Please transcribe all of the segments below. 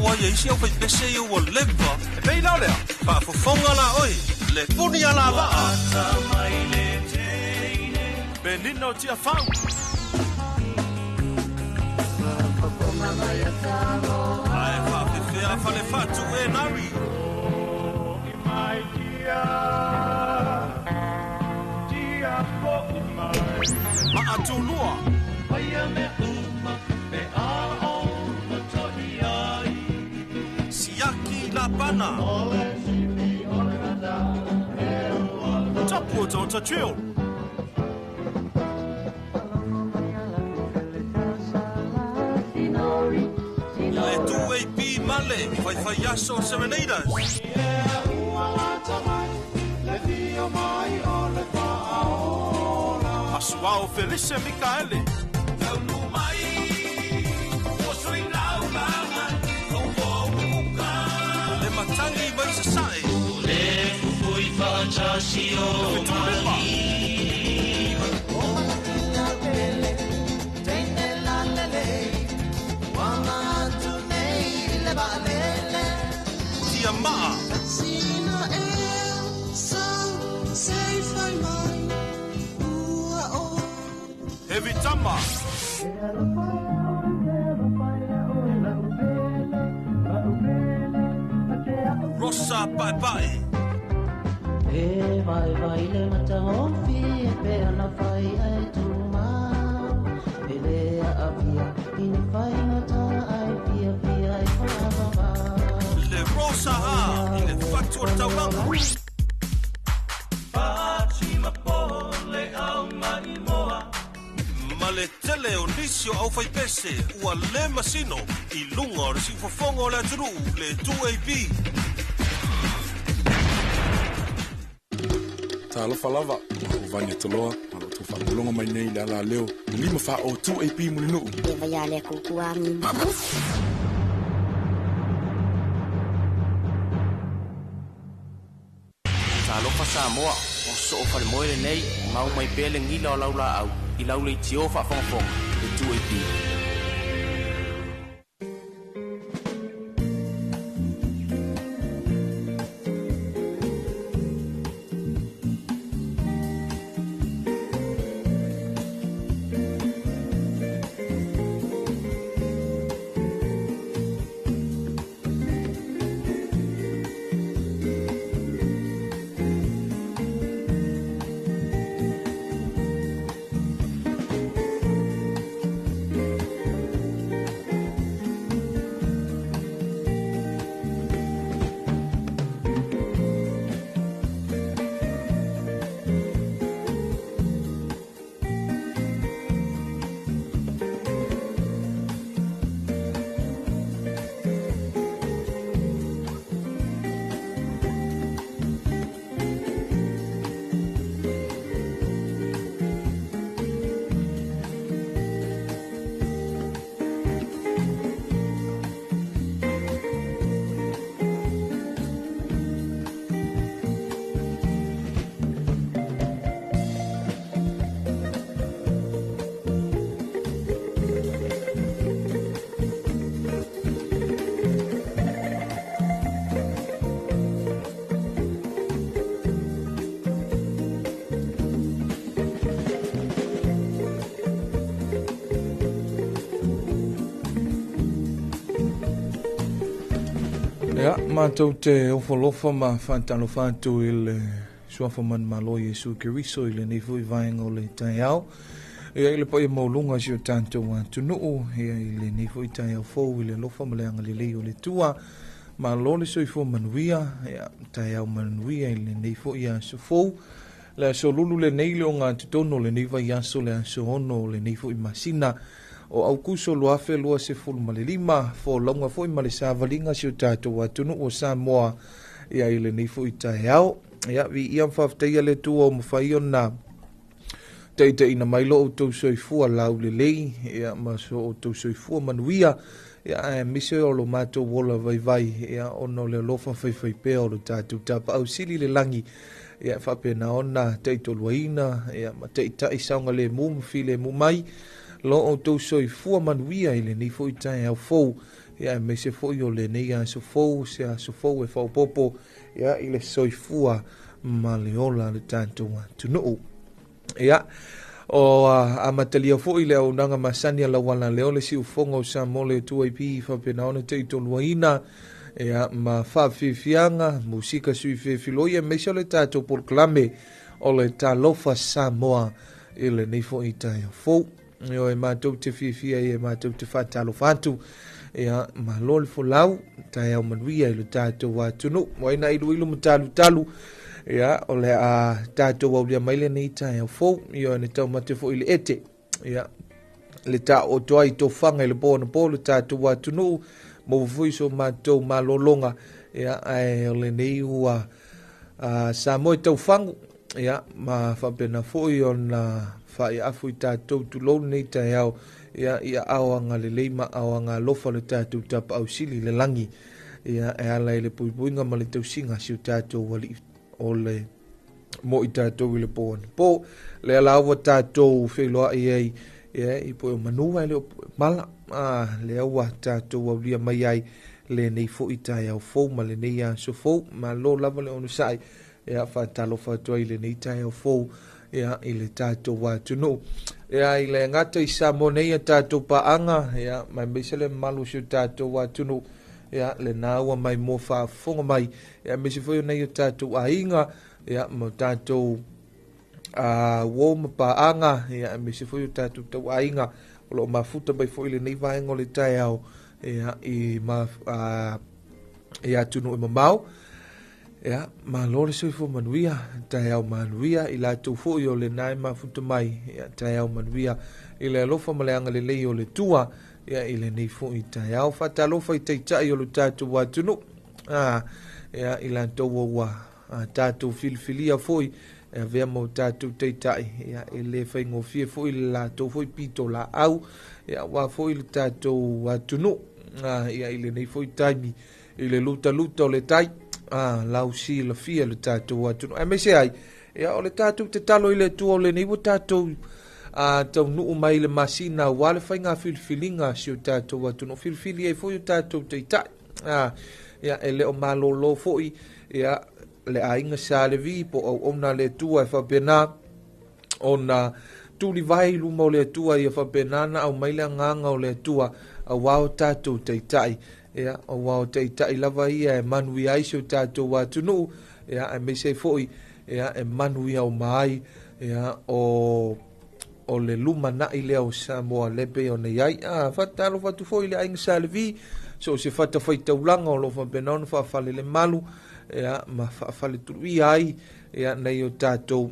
Po ai e isi au faipese ia ua leva. E pei la o lea, faafofoga la oe, le puni a la vaa. Penina o Tiafau. Ae faafefea Falefatu e Nari. Maatulua. Siaki Lapana. Tapu o Tota Drill. Le 2AP Male, Faifai Aso Serenaders. Asuao Felice Mikaele. Le Matangi mai Sasae. Fetulima. Tia Maa. Heavy Tama. Rosa Paepae. E vai vai le mataofi e pe ana fai ai tumau. E le a avia i ni fai ngata ai fia fia ai whaavava. Le Rosa A i le Fatu o le Taulaga. Ma le tele o nisi o au faipese ua le masino i luga o le siufofoga o le atunuu le 2AP. Talofa lava, o Vania Toloa, ma lo tau whaapulonga mai nei le ala leo, le lima wha o 2AP Mulinuu. E vai a le kukua mi. Talofa Samoa, o soo whare moe le nei, mau mai pele ngila o laula au, i laule i tio whaafongafonga, le 2AP. Ia, matou te ofolofa ma whaatalofa atu i le suafa manumalo Iesu Keriso i lenei foi vaega o le taeao. Ia i le paia mauluga si o tatou atunuu, ia i lenei foi taeao fou i le alofa ma le agalelei o le Atua. Malo le soifua manuia, ia taeao manuia i lenei foi aso fou. Le aso lulu lenei le o totonu o lenei vaiaso le aso 6 o lenei foi masina o Aukuso 2025, folauga foi ma le savaliga si o tatou atunuu o Samoa ia i lenei foi taeao. Ia viia ma faafetaia le Atua o mafai ona taitaiina mai lo outou soifua laulelei, ia ma so outou soifua manuia, ia ae mise o lo matou ola vaivai, ia ona o le alofa faifaipea o lo tatou tapaau sili le lagi, ia faapena ona taitoluaina, ia ma taitai saogalemu ma filemu mai lo outou soifua manuia i lenei foi taeao fou. Ia aemaise foi o lenei aso fou, se aso fou e faaopoopo ia i le soifua ma le ola o le tatou atunuu. Ia, o amatalia foi le auaunaga masani a lauala leo le siufofoga o Samoa le 2AP faapena ona taitoluaina ia ma faafiafiaga musika sui fefiloi aemaise o le tatou polokalame o le Talofa Samoa i lenei foi taeao fou. Ioe, matou te fiafia ia, matou te faatalofa atu. Ia, malo le folau, taeao manuia i le tatou atunuu. Ua ina iluilu ma talutalu, ia, o le a tatou aulia mai lenei taeao fou. Ioe, na taumate foi le ete. Ia, le taoto ai tofaga i le po anapo le tatou atunuu, maua foi so matou malologa. Ia, ae o lenei ua Samoa e taufagu, ia, ma faapena foi ona faaiaafu i tatou tulou lenei taeao, ia, i aao agalelei ma aao agalofa o le tatou Tapaau Sili i le lagi, ia, e ala i le puipuiga ma le tausiga a si o tatou Alii o le mo i tatou i le po anapo. Lea la ua tatou feiloai ai, ia, i poe o manu ae le o poe mala, lea ua tatou aulia mai ai lenei foi taeao fou ma lenei aso fou. Malo lava le onosai, ia, faatalofa atu ai i lenei taeao fou, ia, i le tatou atunuu. Ia, i le gata i Samoa nei a tatou paaga, ia, aemaise le mamalu o si o tatou atunuu, ia, lena ua mai mua faafofoga mai, ia, aemaise foi o nai o tatou aiga, ia, ma tatou uo ma paaga, ia, aemaise foi o tatou tauaiga o lo o mafuta mai foi lenei vaega o le taeao, ia, i ma i atunuu e mamao. Ia, malo le soifua manuia, taeao manuia i latou foi o lena e mafuta mai, ia, taeao manuia i le alofa ma le agalelei o le Atua, ia, i lenei foi taeao. Faatalofa i taitai o le tatou atunuu, ia, i latou ua tatou filifilia foi e avea ma o tatou taitai, ia, e le faigofie foi le latou foi pitolaau, ia, aua foi le tatou atunuu, ia, i lenei foi taimi i le lutaluta o le tai, lau silafia le tatou atunuu. Aemaise ai, ia, o le tatou tatalo i le Atua o lenei ua tatou taunuu mai le masina aua le faiga filifiliga a si o tatou atunuu, filifili ai foi o tatou taitai. Ia, e le o malolo foi, ia, le aiga Sa Levi po o auauna a le Atua e faapena ona tulivae i luma o le Atua, ia faapena na aumai le agaga o le Atua aua o tatou taitai. Ia, aua o taitai lava ia e manuia ai si o tatou atunuu, ia, aemaise ai foi, ia, e manuia uma ai, ia, o le lumanai lea o Samoa le pei ona i ai. Faatalofa atu foi i le aiga Sa Levi, so o se fatafaitaulaga o lo o faapena ona faafalelemalu, ia, ma faafaletuluia ai, ia, nai o tatou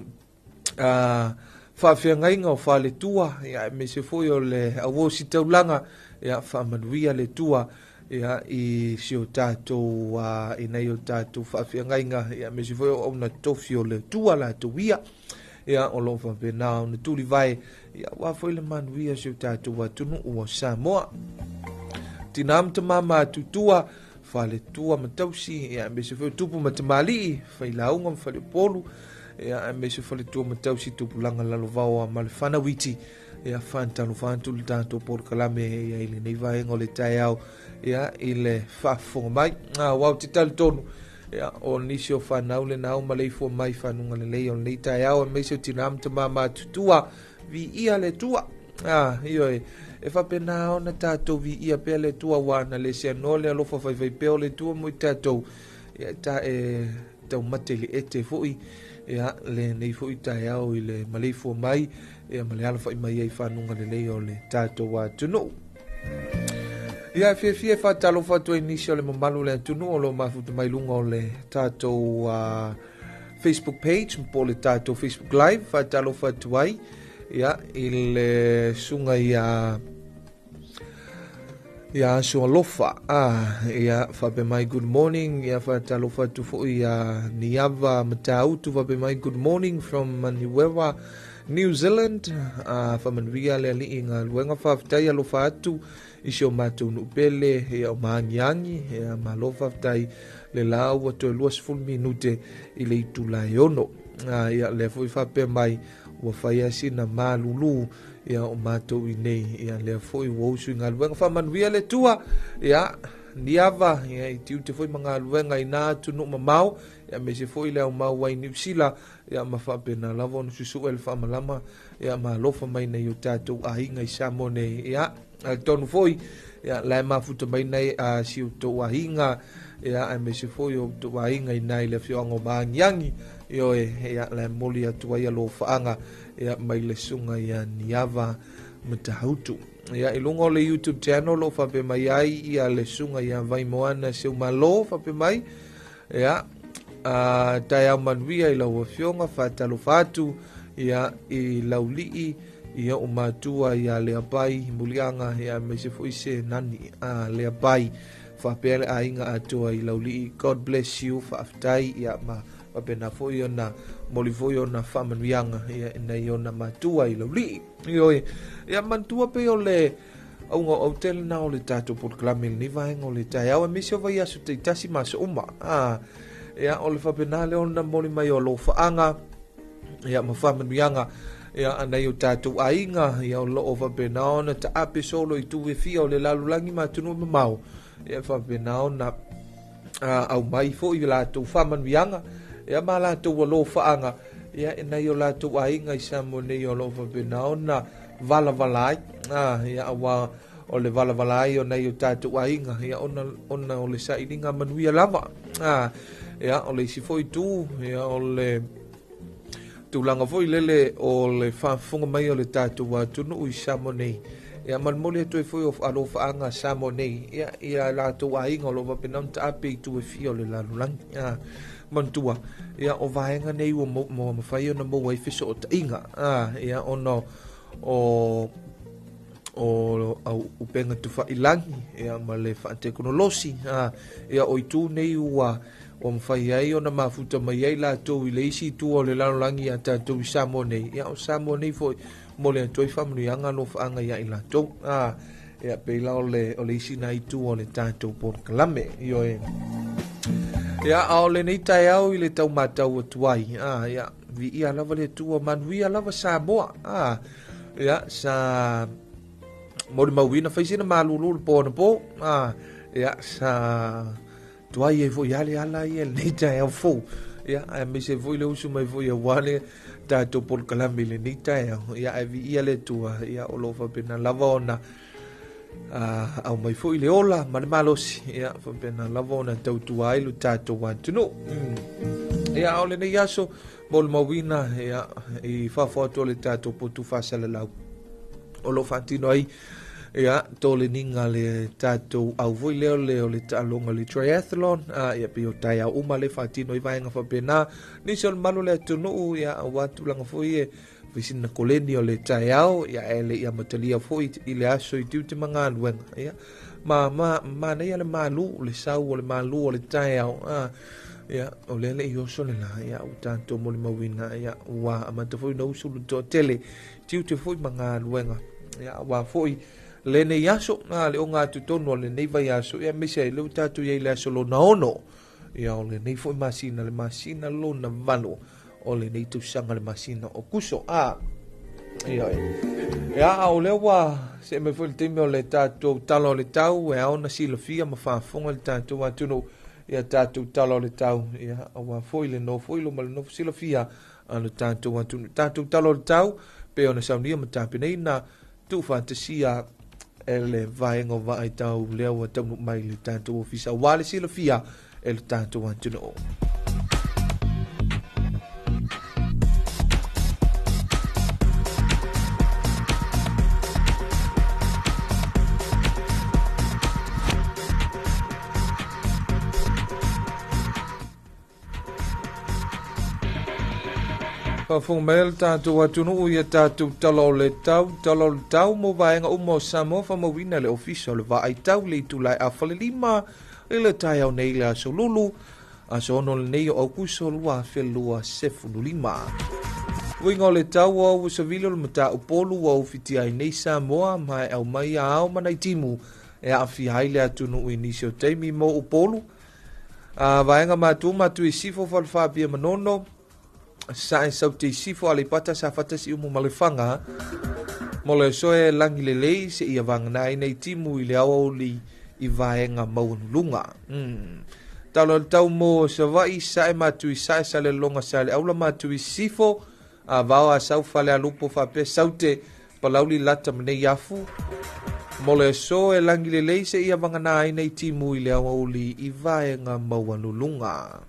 faafeagaiga o faletua, ia, aemaise foi o le auositaulaga, ia, faamanuia le Atua, ia, i si o tatou i nai o tatou faafeagaiga, ia, aemaise foi o auna tofi o le Atua latou ia, ia, o lo o faapena ona tulivae, ia, aua foi le manuia o si o tatou atunuu o Samoa. Tina ma tama matutua, faletua ma tausi, ia, aemaise foi o tupu ma tamalii, failauga ma faleupolu, ia, aemaise faletua ma tausi tupulaga lalovaoa ma le fanauiti, ia, faatalofa atu le tatou polokalame, ia, i lenei vaega o le taeao, ia, i le faafofoga mai. Aua ou te talitonu, ia, o nisi o fanau le nao ma leifua mai fanuga lelei o lenei taeao, aemaise o tina ma tama matutua, viia le Atua. Ioe, e faapena ona tatou viia pea le Atua, aua na le seanoa le alofa faifai pea o le Atua mo i tatou, ia, ta e taumate i le ete foi, ia, lenei foi taeao i le maleifua mai, ia, ma le alafai mai ai fanuga lelei o le tatou atunuu. Ia, fiafia e faatalofa atu ai nisi o le mamalu o le atunuu o lo o mafuta mai luga o le tatou Facebook page po o le tatou Facebook Live. Faatalofa atu ai, ia, i le susuga ia Aso Alofa, ia, faapea mai good morning. Ia, faatalofa atu foi ia Niava Matautu, faapea mai good morning from Maniwera, New Zealand. Faamanuia le Alii i galuega, faafetai alofa atu i si o matou nuu pele, ia, o Maagiagi. Ia, malo faafetai le la ua toe 20 minute i le itula e 6. Ia, lea foi faapea mai ua fai lava sina malulu ia o matou i inei ia lea foi ua usu i galuega faamanuia le Atua ia Niava ia i tiute foi ma galuega i na atunuu mamao ia aemaise foi le aumau ai Niu Sila ia ma faapena lava ona susue le faamalama ia ma alofa mai nai o tatou aiga i Samoa nei ia talitonu foi ia la e mafuta mai nei a si outou aiga ia aemaise foi o outou aiga i nai le afioaga o Maagiagi ioe ia la e moli atu ai alofaaga ia mai le susuga ia Niava Matautu. Ia i luga o le YouTube channel o lo o faapea mai ai ia le susuga ia Vaimoana Seumalo faapea mai ia taeao manuia i lau afioga faatalofa atu ia i laulii ia o matua ia Leapai Muliaga ia aemaise foi se nani a Leapai faapea le aiga atoa i laulii. God bless you, faafetai ia ma faapena foi ona moli foi ona faamanuiaga ia nai ona matua i laulii. Ioe, ia manatua pei o le auga o autele na o le tatou polokalame i lenei vaega o le taeao aemaise o vaiaso taitasi ma aso uma. Ia o le faapena lea ona moli mai o alofaaga ia ma faamanuiaga ia anai o tatou aiga ia o loo faapena ona taape solo i tu e fia o le lalolagi ma atunuu mamao ia faapena ona aumai foi latou faamanuiaga ia ma latou alofaaga ia e nai o latou aiga i Samoa nei o loo faapena ona valavala ai ia aua o le valavala ai o nai o tatou aiga ia ona o le sailiga manuia lava ia o le isi foi tu ia o le tulaga foi lele o le faafofoga mai o le tatou atunuu i Samoa nei ia malimoli atu ai foi o alofaaga Samoa nei ia ia latou aiga o loo faapena ona taape i tu e fia o le lalolagi manatua ia o vaega nei ua mafai ona maua ai fesootaiga ia ona o upega tufailagi ia ma le faatekonolosi ia o itu nei ua mafai ai ona mafuta mai ai latou i le isi itu o le lalolagi ia tatou i Samoa nei ia o Samoa nei foi mo le atu ai faamanuiaga alofaaga ia i latou ia pei la o le isi na itu o le tatou polokalame ioe ia a o lenei taeao i le taumatau atu ai ia viia lava le Atua manuia lava Samoa ia sa molimauina fai sina malulu le po na po ia sa tuai ai foi ale ala ia lenei taeao fou ia aemaise foi le usu mai foi aua le tatou polokalame i lenei taeao ia ae viia le Atua ia o loo faapena lava ona aumai foi le ola ma le malosi ia faapena lava ona tautua ai lo tatou atunuu. Ia o lenei aso molimauina ia i fafo atu o le tatou potu faasalalau o loo faatino ai ia toleniga le tatou au foi lea o le taaloga le triathlon ia pei o taeao uma le faatino ai vaega faapena nisi o le malu o le atunuu ia aua tulaga foi e faisina koleni o le taeao ia e le ia matalia foi i le aso i tiute ma galuega ia ma manaia le malu le sau o le malu o le taeao ia o lea le i oso le la ia ua tatou molimauina ia ua amata foi na usu le toatele tiute foi ma galuega ia aua foi lenei aso le oga atu tonu o lenei vaiaso ia aemaise ai le ua tatou i ai le aso lona 6 ia o lenei foi masina le masina lona 8 o lenei tausaga le masina o Kuso ia ia o lea ua se mai foi le taimi o le tatou tala o le tau e ao ona silafia ma faafofoga le tatou atunuu ia tatou tala o le tau ia aua foi le nofo i luma le nofo silafia a le tatou atunuu tatou tala o le tau pe ona saunia ma tapenaina tuufaatasia e le vaega o vaai tau lea ua taunuu mai le tatou ofisa aua le silafia e le tatou atunuu. Faafofoga mai le tatou atunuu ia tatou tala o le tau mo vaega uma o Samoa faamauina le ofisa o le vaai tau le itula e 4:30 i le taeao nei le aso Lulu aso 6 lenei o Aukuso 2025. Uiga o le tau o ua savili o le mataupolu ua ufitia ai nei Samoa ma e aumai ao ma nai timu e aafia ai le atunuu i nisi o taimi mo Upolu. Vaega matu i sifo falefā Apia Manono Sae Saute i Sifo, Aleipata, Safata, Siumu ma Lefaga. Mo le aso e lagi lelei seia vagana ai nei timu i le aoauli i vaega maualuluga. Tala o le tau mo Savaii, Sae matu i Sae, Salelologa, Saleaula matu i Sifo, Avao, Asau, Falealupo faapea Saute, Palauli, Lata ma Neiafu. Mo le aso e lagi lelei seia vagana ai nei timu i le aoauli i vaega maualuluga.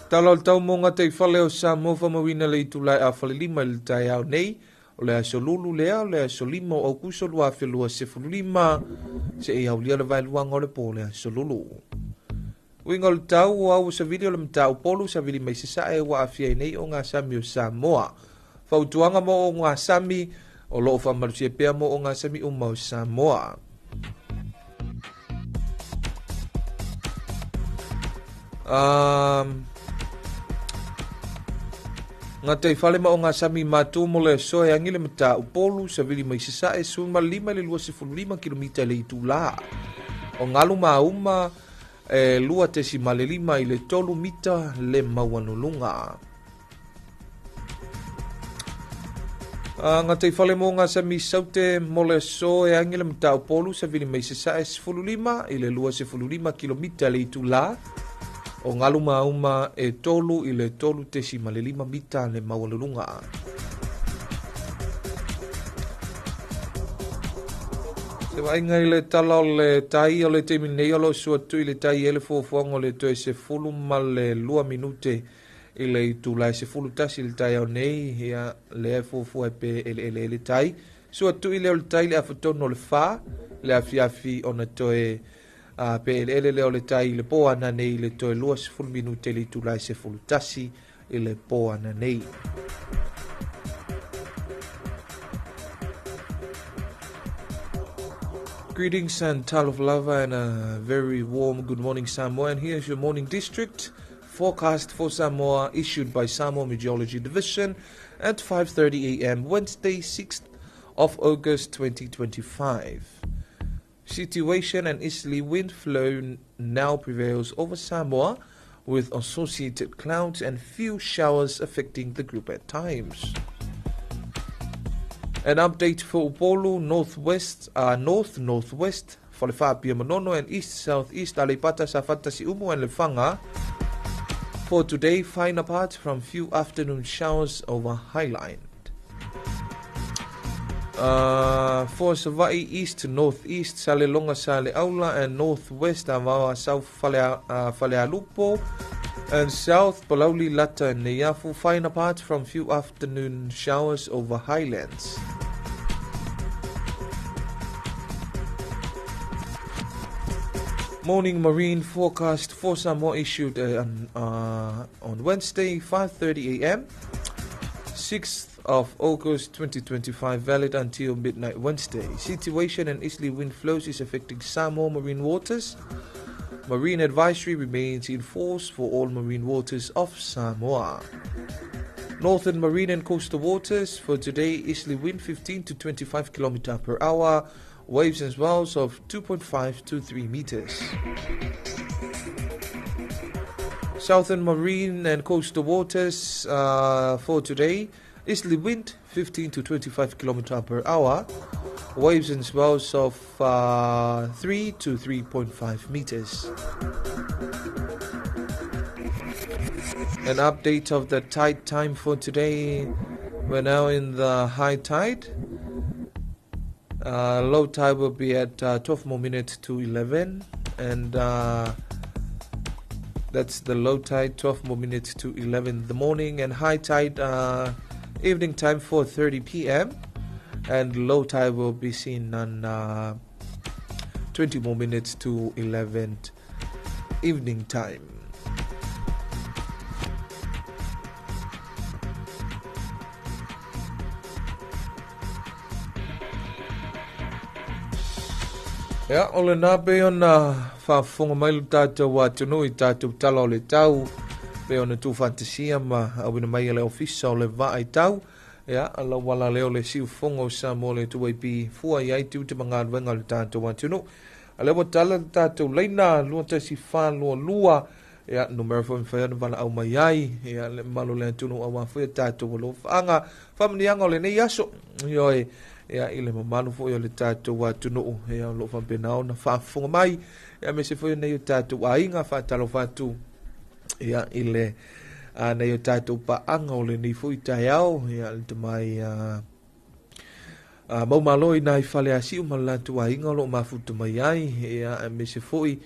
Tala o le tau mo gataifale o Samoa faamauina le itula e 4:30 i le taeao nei, o le aso Lulu lea, o le aso 5 o Aukuso 2025, seia aulia le vaeluaga o le po o le aso Lulu. Uiga o le tau o au savili o le Mataupolu, savili mai sasae ua aafia ai nei ogasami o Samoa. Fautuaga mo ogasami o loo faamalusia pea mo ogasami uma o Samoa. Gataifale ma ogasami matu mo le aso e agi le Mataupolu, savili mai sasae, 15 i le 25 kilomita i le itula. O galu mauma e 2.5 i le 3 mita le maualuluga. Gataifale mo ogasami Saute mo le aso e agi le Mataupolu, savili mai sasae, 15 i le 25 kilomita i le itula. O galu mauma e 3 i le 3.5 mita le maualuluga. Se vaaiga i le tala o le tai o le taimi nei o loo sua atu i le tai e le fuafuaga o le toe 12 minute i le itula e 11 i le taeao nei, ia lea e fuafua e pe eleele le tai. Sua atu i le o le tai le afatonu o le 4, le afiafi ona toe pe eleele lea o le tai i le po ana nei le toe 20 minute i le itula e 11 i le po ana nei. Greetings and talofa lava and a very warm good morning, Samoa. And here's your morning district forecast for Samoa issued by Samoa Meteorology Division at 5:30 a.m. Wednesday, 6th of August 2025. Situation and easterly wind flow now prevails over Samoa with associated clouds and few showers affecting the group at times. An update for Upolu, northwest, north, northwest, Falefa, Apia Manono, and east, southeast, Aleipata, Safata, Siumu, and Lefaga. For today, fine apart from few afternoon showers over highland. For Savaii, east, northeast, Salelologa, Saleaula, and northwest, Avaoa, South, Falealupo, and south, Palauli, Lata, and Neiafu, fine apart from few afternoon showers over highlands. Morning marine forecast for Samoa issued on Wednesday, 5:30 a.m., 6th of August 2025, valid until midnight Wednesday. Situation and easterly wind flows is affecting Samoa marine waters. Marine advisory remains in force for all marine waters of Samoa. Northern marine and coastal waters for today, easterly wind 15 to 25 km per hour, waves and swells of 2.5 to 3 meters. Southern marine and coastal waters for today, easterly wind 15 to 25 km per hour, waves and swells of 3 to 3.5 meters. An update of the tide time for today. We're now in the high tide. Low tide will be at 12 more minutes to 11, and that's the low tide, 12 more minutes to 11 in the morning, and high tide evening time 4:30 p.m., and low tide will be seen on 20 more minutes to 11 evening time. Ia, o lena pei ona faafofoga mai le tatou atunuu i tatou tala o le tau, pei ona tuufaatasia ma auina mai e le Ofisa o le Vaai Tau. Ia, lauala lea o le siufofoga o Samoa le 2AP fua i ai tiute ma galuega o le tatou atunuu. A lea ua tala le tatou laina 21422, ia, numera foi mafai ona valaau mai ai, ia, le mamalu o le atunuu aua foi a tatou alofaaga faamanuiaga o lenei aso, ioe, ia, i le mamalu foi o le tatou atunuu, ia, o lo o faapena ona faafofoga mai, ia, aemaise foi o nei o tatou aiga. Faatalofa atu, ia, i le nei o tatou paaga o lenei foi taeao, ia, le tamai maumalo i nai fale asiu ma le latou aiga o lo o mafuta mai ai, ia, aemaise foi,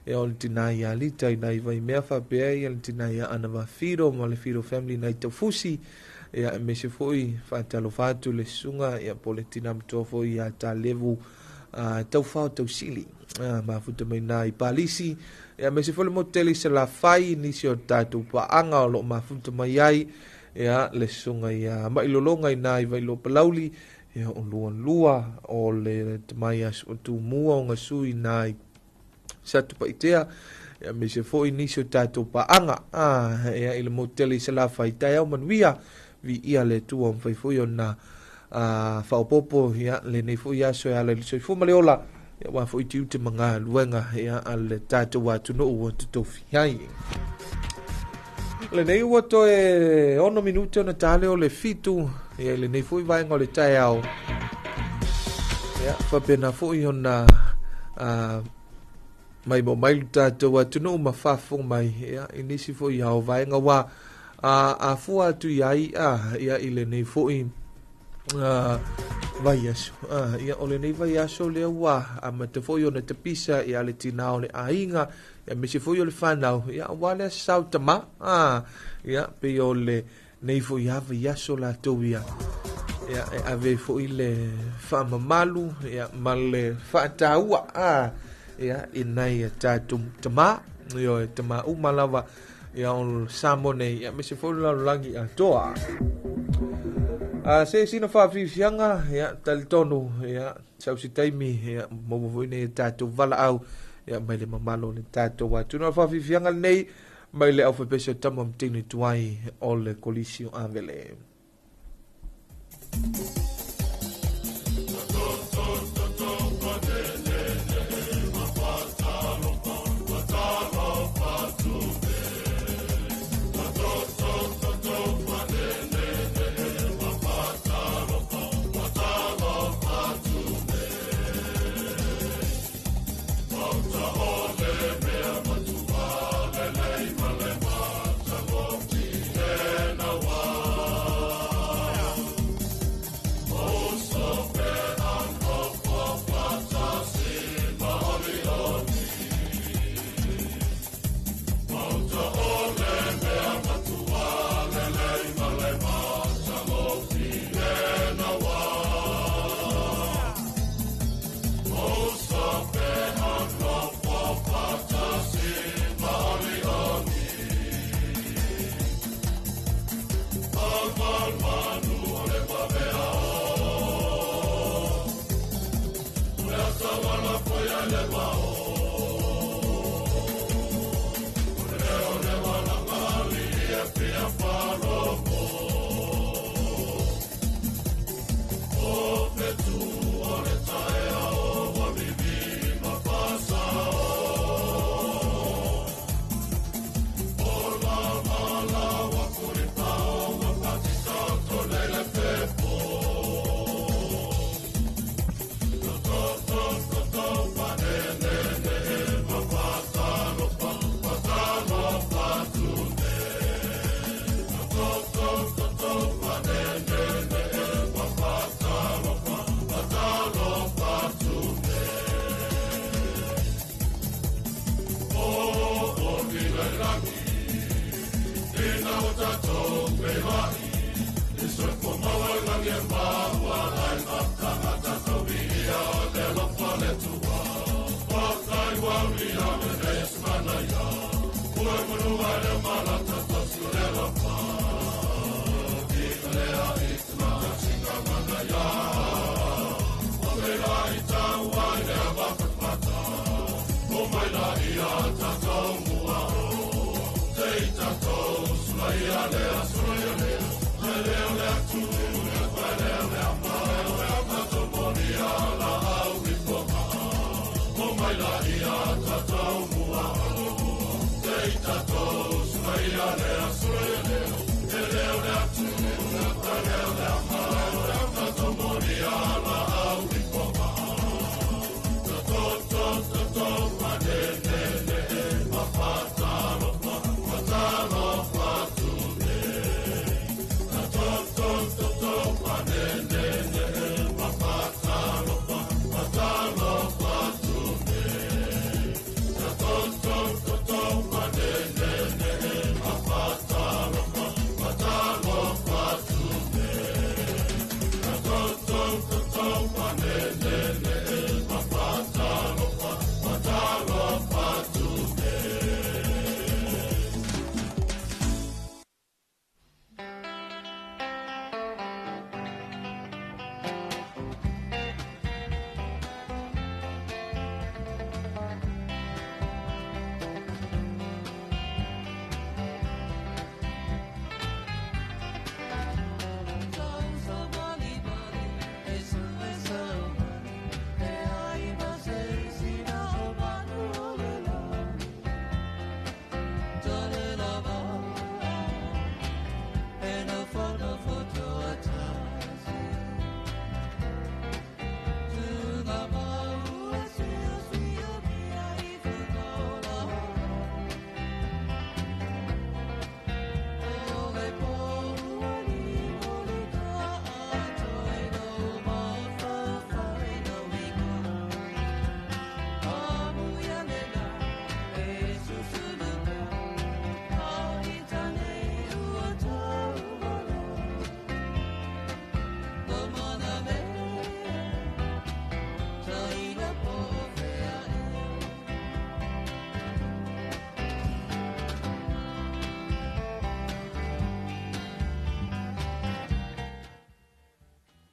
ia, o le tina ia Lita i nai Vaimea faapea, ia, le tina ia Ana Vafido ma le Fido family nai Taufusi, ia, aemaise foi faatalofa atu le susuga, ia, po le tina matua foi ia Talevu Taufao Tausili, mafuta mai nai Palisi, ia, aemaise foi le motele i Salafai, nisi o tatou paaga o lo o mafuta mai ai, ia, le susuga ia Mailologa i nai Vailoa Palauli, ia, o lua o le tamai aso tumua o gasui nai Satupaitea, ia, aemaise foi nisi o tatou paaga, ia, i le motele i Salafai. Taeao manuia, viia le Atua, mafai foi ona faaopoopo, ia, lenei foi aso e ala i le soifua ma le ola, ia, aua foi tiute ma galuega, ia, a le tatou atunuu ua totofi ai. Lenei ua toe 6 minute ona tale o le 7, ia, i lenei foi vaega o le taeao, ia, faapena foi ona mai mo mai le tatou atunuu ma faafofoga mai, ia, i nisi foi ao vaega ua afua atu i ai, ia, i lenei foi vaiaso, ia, o lenei vaiaso lea ua amata foi ona tapisa, ia, le tina o le aiga, ia, aemaise foi o le fanau, ia, aua le aso tama, ia, pei o lenei foi vaiaso latou, ia, ia, e ave foi le faamamalu, ia, ma le faataua, ia, i nai a tatou tama, ia, tama uma lava, ia, o Samoa nei, ia, aemaise foi le lalolagi atoa. Se sina faafiafiaga, ia, talitonu, ia, sausi taimi, ia, maua foi nei tatou valaau, ia, mai le mamalu o le tatou atunuu. Faafiafiaga lenei mai le aufaipeso tama ma teine tuai o le Kolisi o Avele.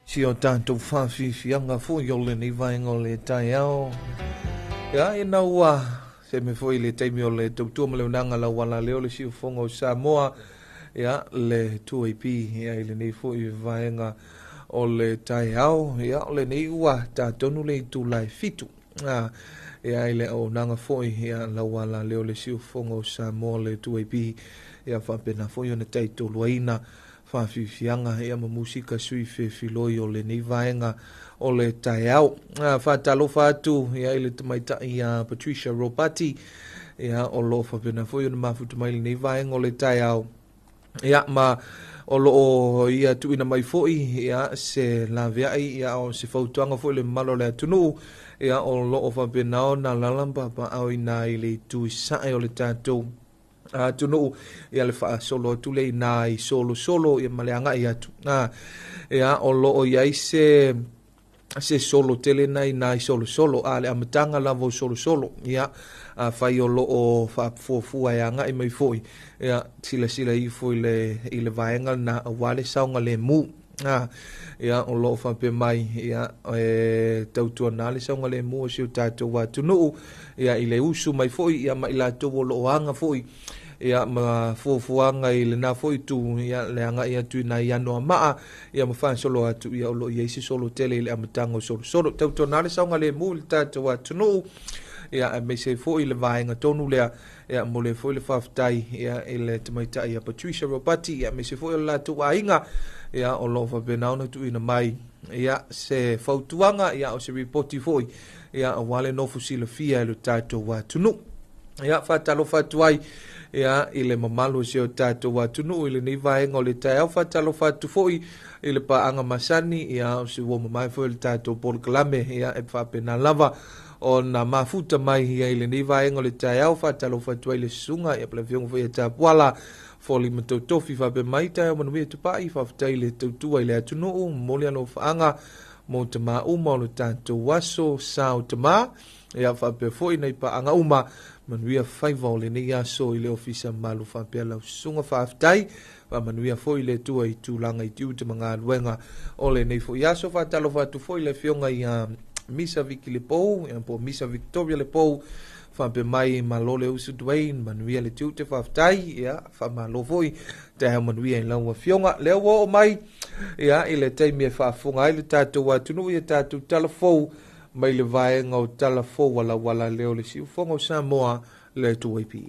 Si o tātou whawhiwhianga foi o lenei vaenga o le taeao. Ia, ina ua se me foi le taimi o le tautua ma le unanga lau ala leo le siufofoga o Samoa, ia, le 2AP, ia, i lenei foi vaenga o le taeao, ia, o lenei ua tātonu le itula e 7. Ia, i le auaunaga foi, ia, lau ala leo le siufofoga o Samoa le 2AP, ia, faapena foi ona taitoluaina whawhiwhianga ia ma musika sui whewhiloi o lenei vaenga o le taeao. Whātalofa atu ia i le tamaitai a Patricia Robati, ia o lo whapena foi ona mafuta mai lenei vaenga o le taeao. Ia ma o loo ia tuuina mai foi ia se laveai ia o se fautuaga foi le mamalu o le atunuu, ia o loo faapena ona lalamba paao ina i le itu i sae o le tatou atunuu, ia le faasolo atu le ina i solosolo ia ma le agai atu. Ia o loo iai se solo tele na ina i solosolo, a le amataga lava o solosolo, ia a fai o loo faafuafua e agai mai foi, ia silasila ifo i le vaega na aua le saoga lemu. Ia o loo faapea mai ia e tautuana le saoga lemu o si o tatou atunuu, ia i le usu mai foi ia ma i latou o loo aga foi ia ma fuafuaga i lena foi tu, ia le agai atu ina i ano maa, ia ma faasolo atu, ia o loo iai se solo tele i le amataga o solosolo. Tautuana le saoga lemu i le tatou atunuu, ia aemaise foi le vaega tonu lea, ia mo le foi le faafetai ia i le tamaitai ia Patricia Robati, ia aemaise foi o le latou aiga, ia o loo faapena ona tuuina mai ia se fautuaga, ia o se ripoti foi, ia aua le nofo silafia i le tatou atunuu. Ia faatalofa atu ai ia i le mamalu o si o tatou atunuu i lenei vaega o le taeao. Faatalofa atu foi i le paaga masani, ia o se ua mamae foi le tatou polokalame, ia e faapena lava ona mafuta mai ia i lenei vaega o le taeao. Faatalofa atu ai le susuga ia pele afioga foi ia Tapuala Foli Matautofi faapea mai taeao manuia tupai, faafetai le tautua i le atunuu, momoli alofaaga mo tamā uma o le tatou aso sao tamā, ia faapea foi nei paaga uma manuia faiva o lenei aso i le ofisa malu faapea lau susuga faafetai, faamanuia foi le Atua i tulaga i tiute ma galuega o lenei foi aso. Faatalofa atu foi le afioga ia Misa Viki Lepou, ia po Misa Victoria Lepou, faapea mai malo le usu Dwayne, manuia le tiute faafetai, ia faamalo foi taeao manuia i lau afioga. Lea ua oo mai ia i le taimi e faafofoga ai le tatou atunuu ia tatou talafou mai le vaega o talafou alauala leo le siufofoga o Samoa le 2AP.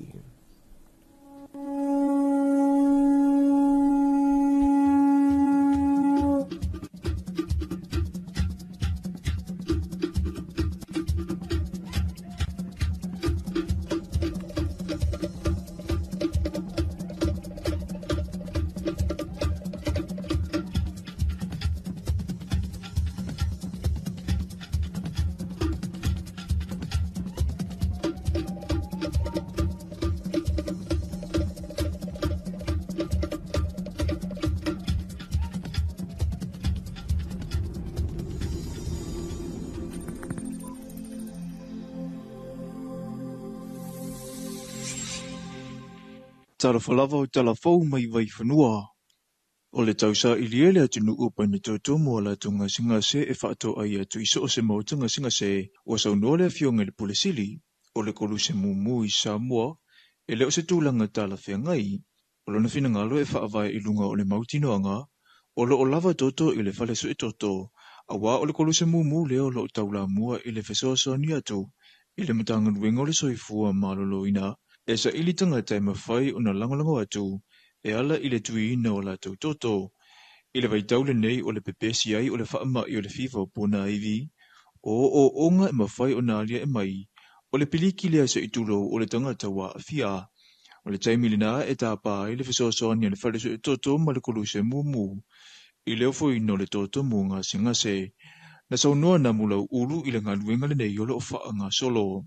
Talofa lava o talafou mai vaifanua. O le tausaili e le atunuu paina totomo o latou gasegase e faatoai atu i so o se maota gasegase ua saunoa le afioga i le Pule Sili o le koluse mumu i Samoa e le o se tulaga talafeagai. O lona finagalo e faavae i luga o le mautinoaga o loo lava toto i le fale suetoto, auā o le koluse mumu lea o loo taulamua i le fesoasoani atu i le Matagaluega o le Soifua Maloloina e saili tagata e mafai ona lagolago atu e ala i le tuiina o latou toto. I le vaitau lenei o le pepesi ai o le faamai o le fiva o ponaivi, o ooooga e mafai ona aliae mai o le piliki lea seitulou o le tagata ua aafia. O le taimi lena e tāpā ai le fesoasoani a le fale suetoto ma le koluse mumu i le ofoina o le toto mo gasegase. Na saunoa Namulau Ulu i le galuega lenei o loo faagasolo.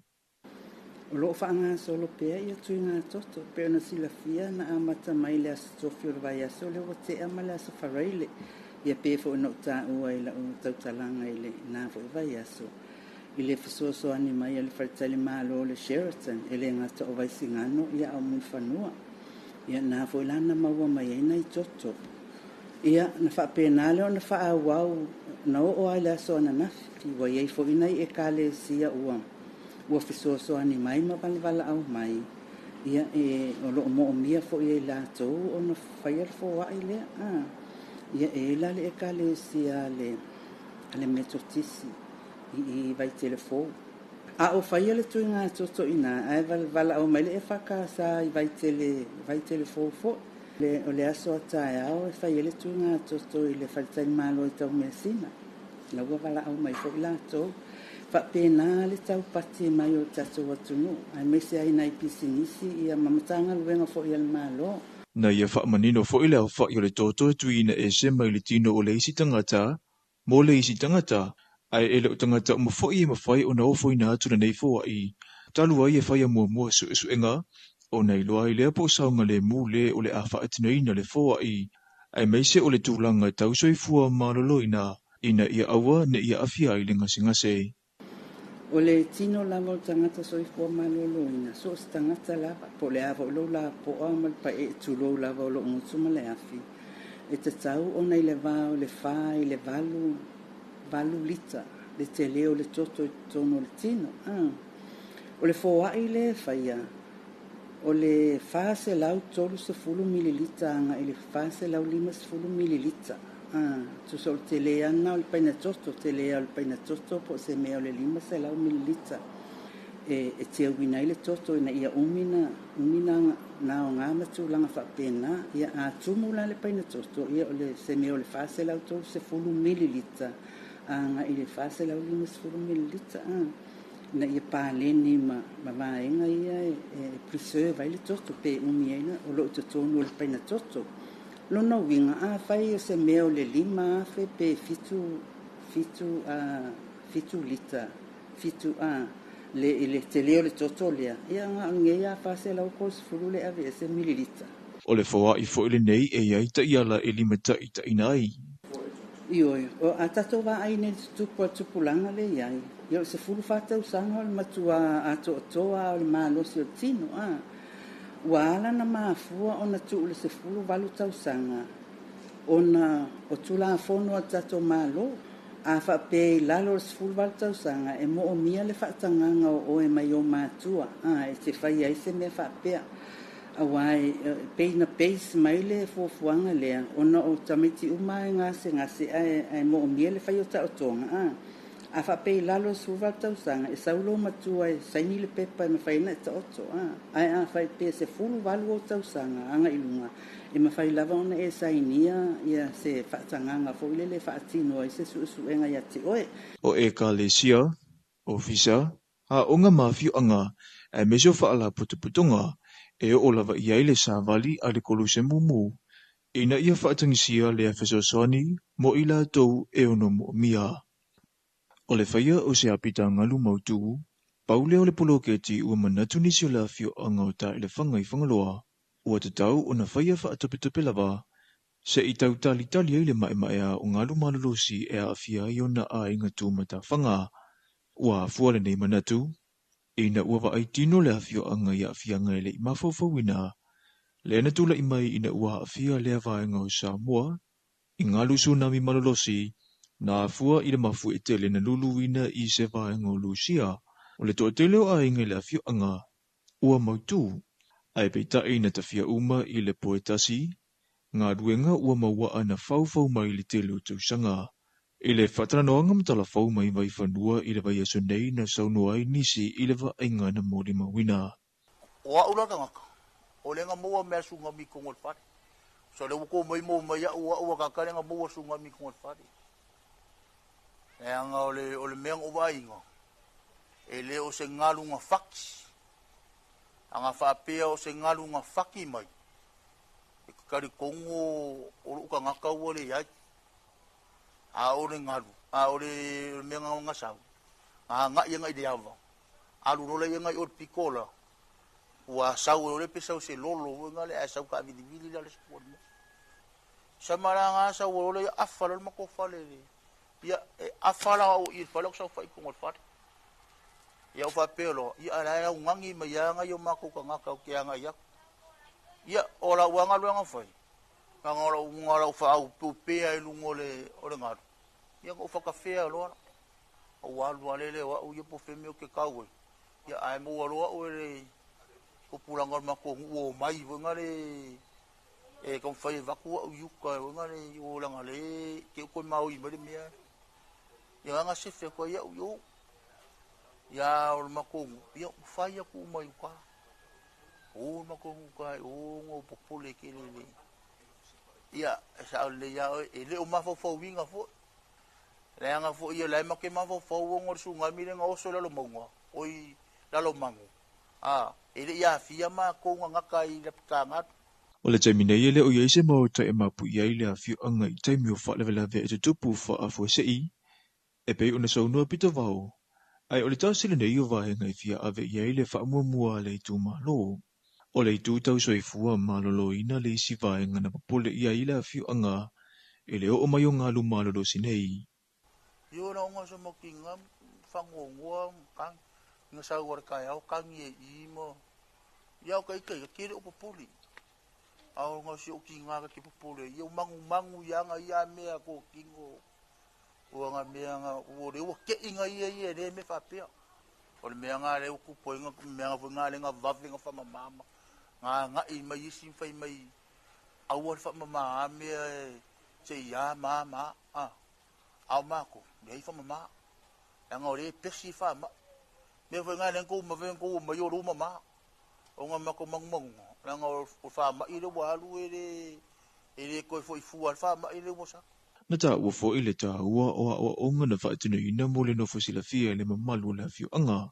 O loo faagasolo pea ia tuiga toto pe ona silafia na amata mai le aso tofi o le vaiaso lea ua tea ma le aso Faraile, ia pe foi ona ou taua i lau tautalaga i lena foi vaiaso i le fesoasoani mai a le faletalimalo o le Sheraton e le gata o Vaisigano ia ao Mulifanua, ia na foi la na maua mai ai nai toto. Ia, na faapena lea ona faaauau na oo lava i le aso ananafi, ua i ai foi nai Ekalesia ua ua fesoasoani mai ma valevalaau mai, ia e o loo moomia foi e i latou ona faia le foai lea. Ia e i ai la le Ekalesia a le Metotisi i Vaitele Fou. A o faia le tuiga toto i ina, ae valaau mai le EFKS i Vaitele Fou foi. O le aso a taeao e fai ai le tuiga toto i le faletalimalo i Taumeasina. La ua valaau mai foi latou. Faapena le taupati mai o le tatou atunuu, aemaise ai nai pisinisi ia ma Matagaluega foi a le Malo. Na ia faamanino foi le aofa'i o le toto e tuuina ese mai le tino o le isi tagata mo le isi tagata, ae e le o tagata uma foi e mafai ona ofoina atu lenei foa'i, talu ai e faia muamua suesuega ona iloa ai lea po o saogalemu le o le a faatinoina le foa'i, aemaise o le tulaga tau soifua maloloina ina ia aua ne i aafia ai le gasegase. O le tino lava o le tagata soifua maloloina, so o se tagata lava, po o le a foi lou lapoa ma le paee tulou lava o loo gutu ma le afi, e tatau ona i le va o le 4 i le 8 lita le tele o le toto i totonu o le tino. O le foai lea e faia, o le 430 mililita agai i le 450 mililita. Tusa o le tele ana o le paina toto, tele o le paina toto po o se mea o le 500 mililita e teuina ai le toto ina ia umi na aoga ma tulaga faapena. Ia a tumu la le paina toto, ia o le se mea o le 430 mililita agai i le 450 mililita, ina ia paleni ma vaega ia e preserve ai le toto pe umi ai o loo i totonu o le paina toto. Lona uiga afai o se mea o le 5,000 pe 7 lita, 7 le tele o le toto lea, ia na o lenei a 430 le ave ese mililita. O le foa'i foi lenei e iai ta'iala e limata'itaʻina ai. Ioe, o a tatou vaai nei i le tutupu a le tupulaga lea e i ai, ia o le 14 tausaga o le matua atoatoa o le malosi o le tino. Ua ala na mafua ona tuu le 18 tausaga ona o Tulafono a le tatou Malo. A faapea i lalo o le 18 tausaga e moomia le faatagaga o oe mai o matua, e te fai ai se mea faapea. Auā e pei na base mai le fuafuaga lea ona o tamaiti uma e gasegase ae moomia le fai o taotoga. A faapea i lalo o le 18 tausaga e sau lou matua e saini le pepa e mafai ona e taoto. Ae a faapea 18 ou tausaga agai i luga, e mafai lava ona e sainia ia se faatagaga foi lele e faatino ai se suesuega ia te oe. O Ekalesia, Ofisa, aoga ma afioaga, aemaise o faalapotopotoga e oo lava i ai le savali a le koluse mumu, ina ia faatagisia lea fesoasoani mo i latou e ono moomia. O le faia o se apitagalu mautū, pau lea o le poloketi ua manatu nisi o le afioaga o Taelefaga i Fagaloa, ua tatau ona faia faatopetope lava, se'i tautalitali ai le maemaea o galu malolosi e aafia ai ona aiga tumatafaga. Ua afua lenei manatu, ina ua vaai tino le afioaga i aafiaga e le'i mafaufauina, lea na tula'i mai ina ua aafia lea vaega o Samoa i galu tsunami malolosi na afua i le mafuie tele na luluina i se vaega o Lusia. O le toatele o aiga i le afioaga ua mautū, ae peita'i na tafia uma i le po e tasi, galuega ua mauaa na faufau mai le tele o tausaga. I le faatalanoaga ma talafou mai Vaifanua i le vaiaso nei na saunoa ai nisi i le vaaiga na molimauina. O a'u la tagata, o le maua mea tsunami i totonu o le fale. So le ua tou mai mo mai a'u a'u a tagata le maua tsunami i totonu o le fale. Leaga o le mea na ou vaaiga, e le o se galu na faki. Aga faapea o se galu na faki mai, e talitonu o lou tagata ua leai. A o le galu, a o le mea na sau, na agai agai i le ava, alu loa lea agai i o le pito la, ua sau e o le pe sau se lolo foi na le ae sau taavilivili la le sua le mea. Sama la na sau o le afa le matou fale le. Ia e afa la o i le fale o sau fai totonu o le fale. Ia o faapea loa, ia a la e augani mai aga i o matou tagata o ke agai aku. Ia o lau galuega fai, Nga lau nga lau fa au pupea i lunga o le ngalu. Ia ko whakawhea loa. O alu alele wa u ia po wheme o ke kau e. Ia ai mo aloa o le kopulanga o mako o mai vo ngare e kon fai vaku au yuka vo ngare o langa le ke ko mau i mare mea. Ia nga se fe ko ia u ia o mako ia fai aku mai uka. O mako ka o ngo popole ke le. Ia sa le ia e le o mafofo winga fo. Le anga fo ia le make mafofo ngo sunga mi le ngo so le lo mongo. Oi lalo mangu. A e le ia fia ma ko nga kai le putanga. O le taimi nei e le o iai se maota e mapu i ai le afioaga i taimi o faalavelave e tutupu faafuasei, e pei ona saunoa pito vao, ae o le tasi lenei o vaega e fia ave i ai le faamuamua a le itumalo. O le itu tausoifua maloloina le isi vaega na popole i ai le afioaga e le oo mai o galu malolosi nei. Io na onga sa mokinga whangongoa kang nga sa war kai au kang ye i mo ia o kai kai ke le popoli au nga si o kinga ka ke popoli ia mangu mangu ia nga ia mea ko kingo o nga mea nga o le o ke inga ia ia le me fa pea o le mea nga le o kupo inga mea nga nga le nga vave nga fa mama nga nga i mai isi fai mai au fa mama mea se ia mama a au mako le fa mama nga o le pesi fa ma me foi nga le ko ma ve ko ma yo ru mama o nga mako mangu mangu nga o fa ma ile wa lu ele ele ko foi fu al fa ma ile wo sa Na taua foi le taua o aoaoga na faatinoina mo le nofo silafia i le mamalu o le afioaga.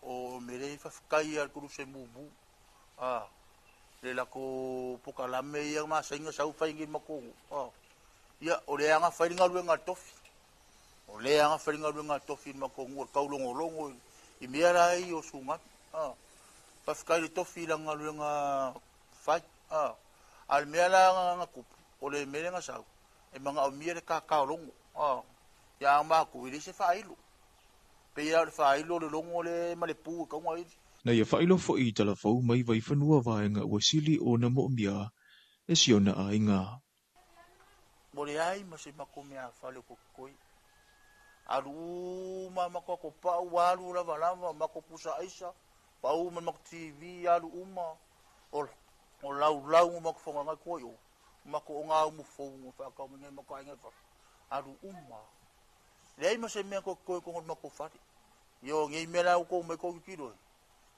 O mere fa kai al kuru se mumu a le la ko pokalame ia ma senga sau fai ngi mako a ia o le anga fai nga luenga tofi o le anga fai nga luenga tofi mako ngu kaulongo longo i mea lai o sunga a fa kai le tofi la nga luenga fai a al mea la nga kupu o le mere nga sau e manga o mia le kakaolongo a ia ma ku i se failu pe ia le failu le longo le ma le pu ka ngai. Na ia faailoa foi i talafou mai Vaifanua vaega ua sili ona moomia e si ona aiga. Mo le ai ma se mako mea fale ko koi. Alu uma mako ko pau alu lava lava mako pusa aisa pau ma mako TV alu uma o lau lau mako fonga ngai koi o mako o ngā umu fou fa ka ngai mako ai ngai fa alu uma. Le ai ma se mea ko koi ko mako fale. Yo ngai mea ko mai ko kilo.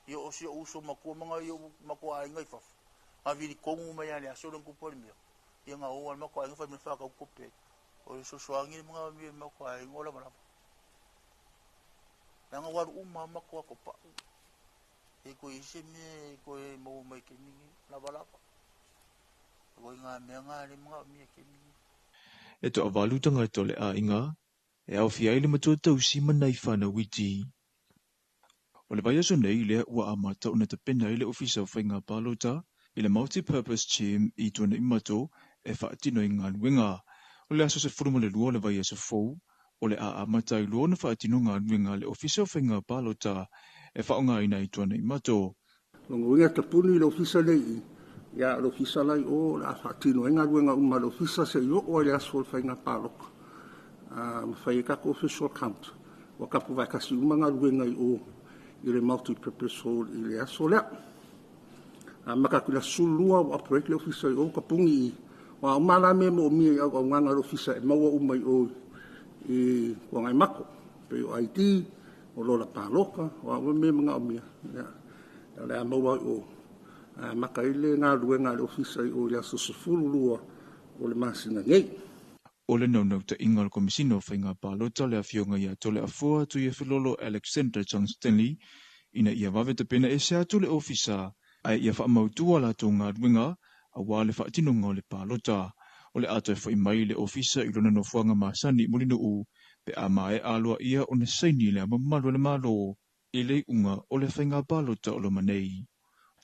Yo o si uso mako manga yo mako ai ngai fa. A vili kongu mai ale aso le kupo le mea. Ia ngā o al mako ai ngai fa me fa ka kope. O so so angi manga mi mako ai ngola mala. Nanga waru uma mako ko pa. E ko ise me ko e mo mai ke mi lava lava. Ko ngā mea ngā le manga mi ke mi. E toavalu tagata o le aiga e aofia ai le matua tausi ma nai fanau iti. O le vaiaso nei lea ua amata ona tapena ai le ofisa o faiga palota i le multi-purpose team i Tuanaimato e faatino i galuega. O le aso 12 o le vaiaso fou, o le a amata ai loa ona faatino galuega le ofisa o faiga palota e faaaogaina i Tuanaimato. Longa uiga tapuni i le ofisa nei, ia le ofisa lai o le a faatino ai galuega uma le ofisa se i oo ai le aso o le faiga palota. Ma fai e kako official account. Ua kapu vaekasi uma galuega i o i le multi-purpose hall i le aso lea. Maka ku la sulua o operate le ofisa i o ka pungi i. Wa o mala me mo mi au au nganga le ofisa e maua uma i o i kua ngai mako. Pe o ID, o lola paloka, o au me mga o mia. Ia le a maua i o. Maka i le ngā luenga le ofisa i o i le aso 12 o le masina nei. O le naunauta inga o le Komisino o Faiga Palota le afioga ia Toleafoa Tuiafilolo Alexander John Stanley ina ia vave tapena ese atu le ofisa ae ia faamautua latou galuega auā le faatinoga o le palota. O le a toe foi mai le ofisa i lona nofoaga masani Mulinuu pe a maea aloa ia ona saini le mamalu o le Malo i le iuga o le faiga palota o loma nei.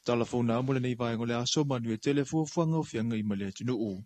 Talafou na mo lenei vaega o le aso manuia tele fuafuaga o feagai ma le atunuu.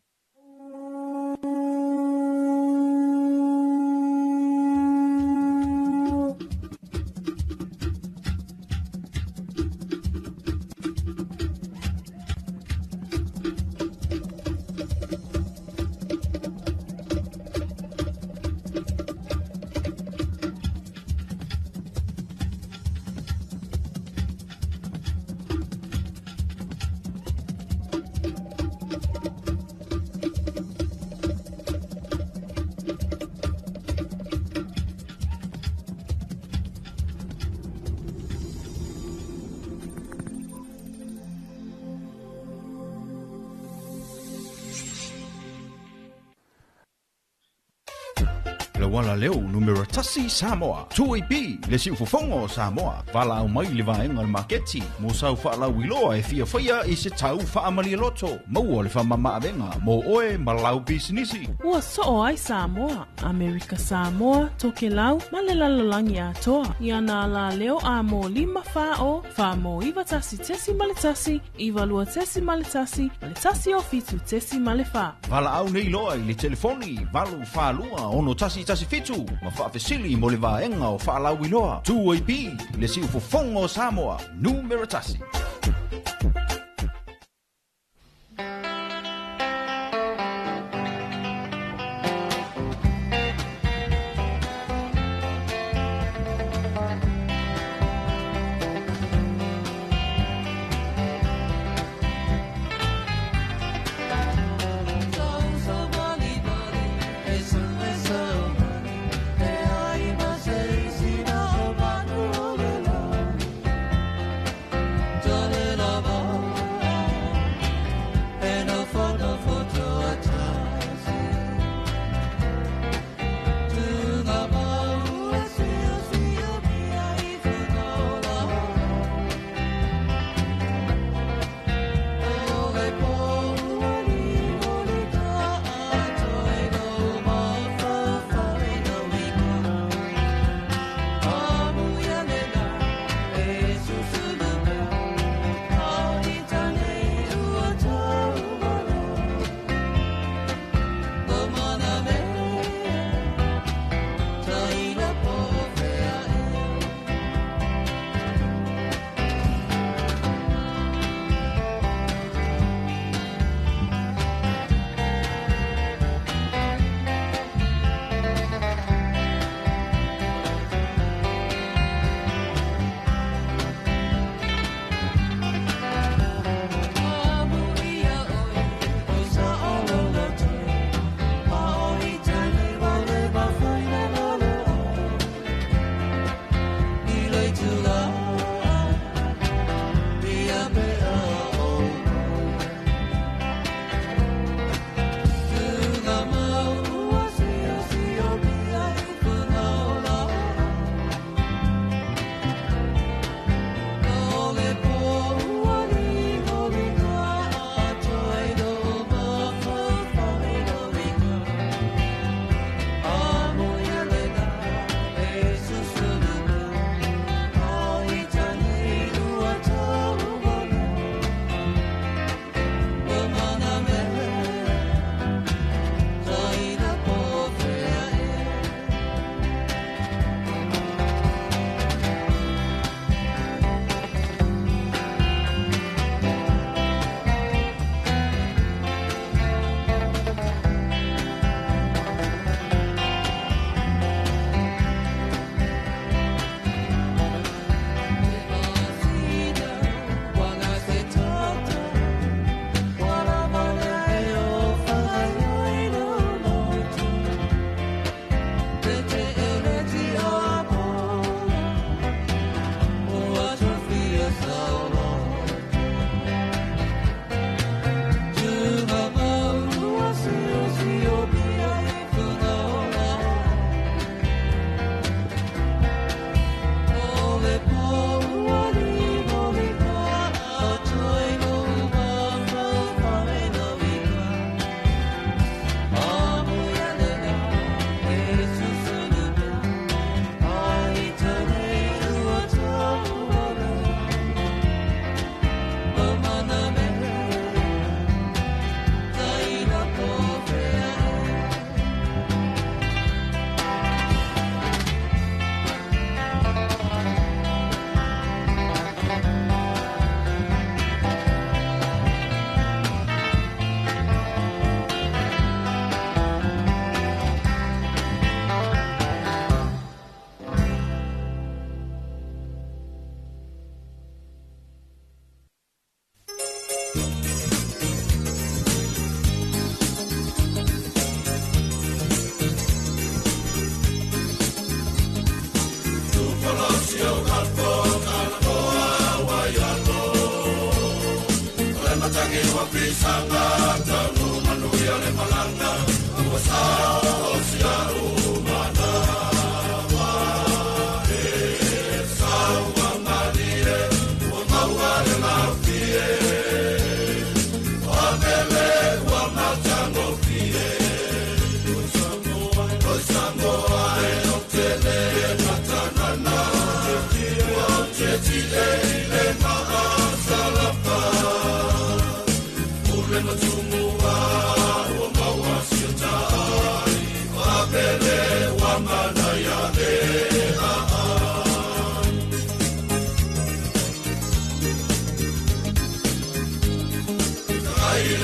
le auala leo numera 1 Samoa. 2AP le siufofoga o Samoa. Valaau mai le vaega o le maketi mo sau faalauiloa e fiafaia i se tau faamalialoto. Maua le faamamaavega mo oe ma lau pisinisi. Ua soo ai Samoa, Amerika Samoa, Tokelau ma le lalolagi atoa. Ia nā la leo a mō 5 4 o 4 mō 91.1, 92.1, ma le 107.4. Valaau nei loa i le telefoni 8 42 6 1 1 7 ma faafesili mo le vaega o faalauiloa. 2AP le siufofoga o Samoa, numera 1. Malanga, ua sa o si au mana.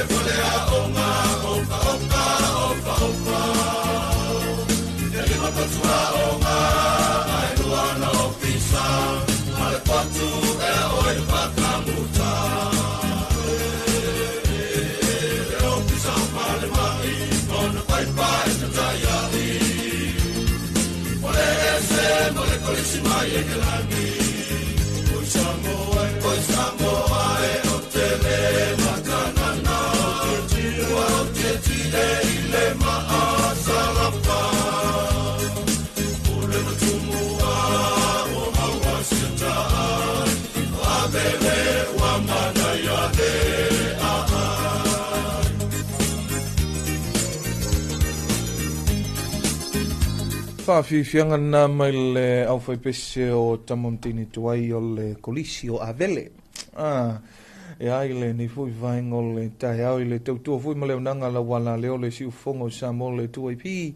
le faleaoga oka oka oka oka. E lima patuaoga ae lua na ofisa ma le potu e oi le pakamuta. Le ofisa o falemai ona paipai na taiai. O le ese mo le kolisi mai e ke lani. Oi Samoa, oi Samoa e o te le matanana. Ua o te tile i le maasalapa. O le matumua o maua siataa. O avele ua manaia le aa. Faafiafiaga lena mai le aufaipese o Tama ma Teine Tuai o le Kolisi o Avele. E ai lenei foi vaega o le taeao i le tautua foi ma le auaunaga lauala lea o le siufofoga o Samoa le 2AP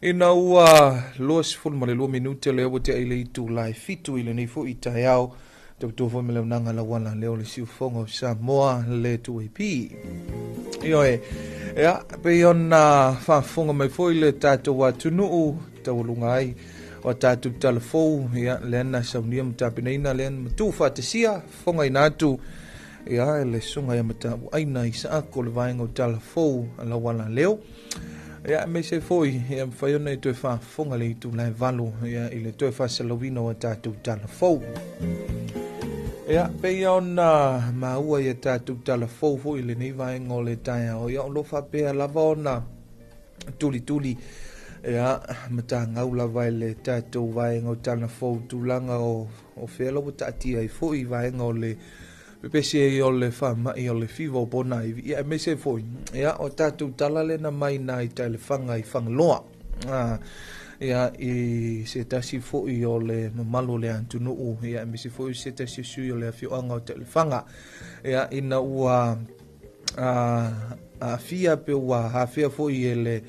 ina ua 22 minute lea ua tea i le itula e 7 i lenei foi taeao tautua foi ma le auaunaga lauala lea o le siufofoga o Samoa le 2AP. Ioe, ia, pei ona faafofoga mai foi le tatou atunuu taualuga ai o tatou talafou, ia, lea na saunia ma tapenaina lea na matu faatasia fofogaina atu ia le susuga ia Matauaina i Saako le vaega o talafou lauala leo. Ia aemaise foi ia mafai ona e toe faafofoga le itula e 8 ia i le toe faasalauina o tatou talafou. Ia pei ona maua ia tatou talafou foi i lenei vaega o le taeao, ia o lo o faapea lava ona tulituli ia matagau lava i le tatou vaega o talafou tulaga o fea ua taatia ai foi vaega o le pepesi ai o le faamai o le fiva o pona iwi. Ia aemaise foi ia o tatou tala lena mai nai i Taelefaga i Fagaloa. Ia i se tasi foi o le mamalu o le atunuu, ia aemaise foi se tasi o sui o le afioaga o Taelefaga. Ia ina ua aafia pe ua hafea foi e le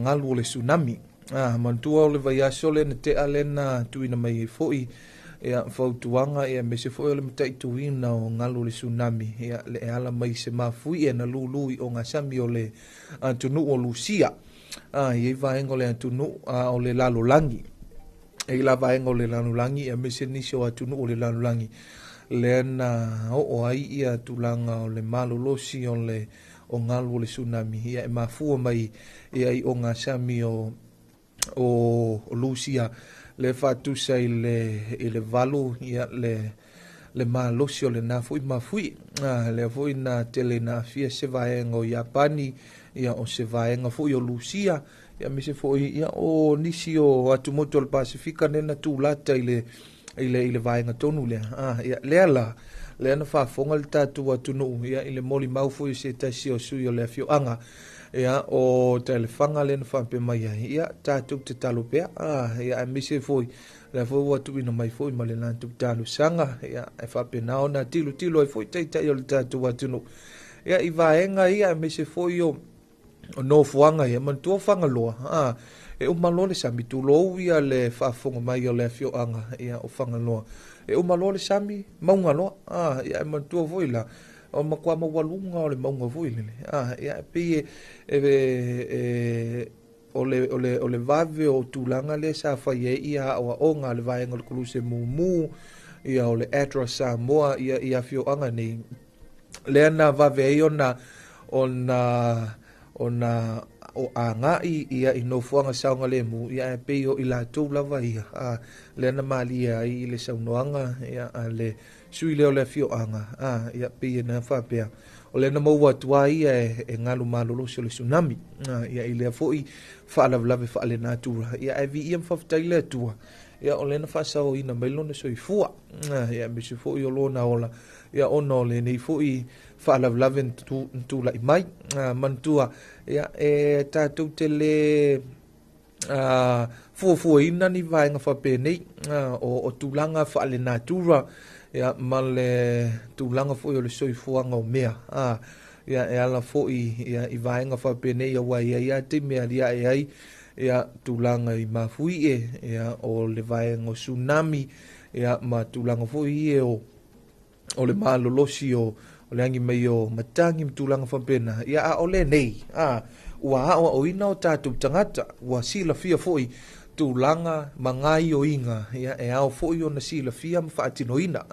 galu o le tsunami. Manatua o le vaiaso lena tea lena tuuina mai ai foi ia fautuaga ia aemaise foi o le mataituina o galu o le tsunami ia le e ala mai se mafui e na lulu i o gasami o le atunuu o Lusia. I vaega o le atunuu o le lalolagi. E i la vaega o le lalolagi ia aemaise nisi o atunuu o le lalolagi lea na oo ai ia tulaga o le malolosi o le o galu o le tsunami ia e mafua mai ia i o gasami o Lusia le faatusa i le valu ia le malosi o le na foi mafui. Lea foi na tele na afia se vaega o Iapani ia o se vaega foi o Lusia ia aemaise foi ia o nisi o atumotu o le Pasifika lea na tulata i le vaega tonu lea. Ia lea la lea na faafofoga le tatou atunuu ia i le molimau foi o se tasi o sui o le afioaga ia o Taelefaga lea na faapea mai ai ia tatou te talo pea. Ia aemaise foi lea foi ua tuuina mai foi ma le latou talosaga ia e faapena ona tilotilo ai foi taitai o le tatou atunuu ia i vaega ia aemaise foi o nofoaga ia manatua Fagaloa. E uma loa le sami tulou ia le faafofoga mai o le afioaga ia o Fagaloa e uma loa le sami mauga loa. Ia e manatua foi la o matua maualuga o le mauga foi lele. Ia pei e o le vave o tulaga lea sa fai ai ia aoaoga a le vaega o le Koluse Mumu ia o le ADRA Samoa ia i afioaga nei lea na vave ai ona o agai ia i nofoaga saogalemu ia e pei o i latou lava ia lea na malie ai i le saunoaga ia a le sui lea o le afioaga. Ia pei na faapea o lea na maua atu ai ia e galu malolosi o le tsunami. Ia i lea foi faalavelave faalenatura ia e viia ma faafetai le Atua ia o lea na faasaoina mai lona soifua. Ia aemaise foi o lona ola ia ona o lenei foi faalavelave na tulai mai. Manatua ia e tatou te le fuafuaina ni vaega faapenei o tulaga faalenatura ia ma le tulaga foi o le soifuaga o mea. Ia e ala foi ia i vaega faapenei aua ia ia taimi e aliae ai ia tulaga i mafuie ia o le vaega o tsunami ia ma tulaga foi ia o le malolosi o o le agi mai o matagi ma tulaga faapena, ia a o lenei, ua aoaoina o tatou tagata, ua silafia foi tulaga ma gaioiga, ia e ao foi ona silafia ma faatinoina.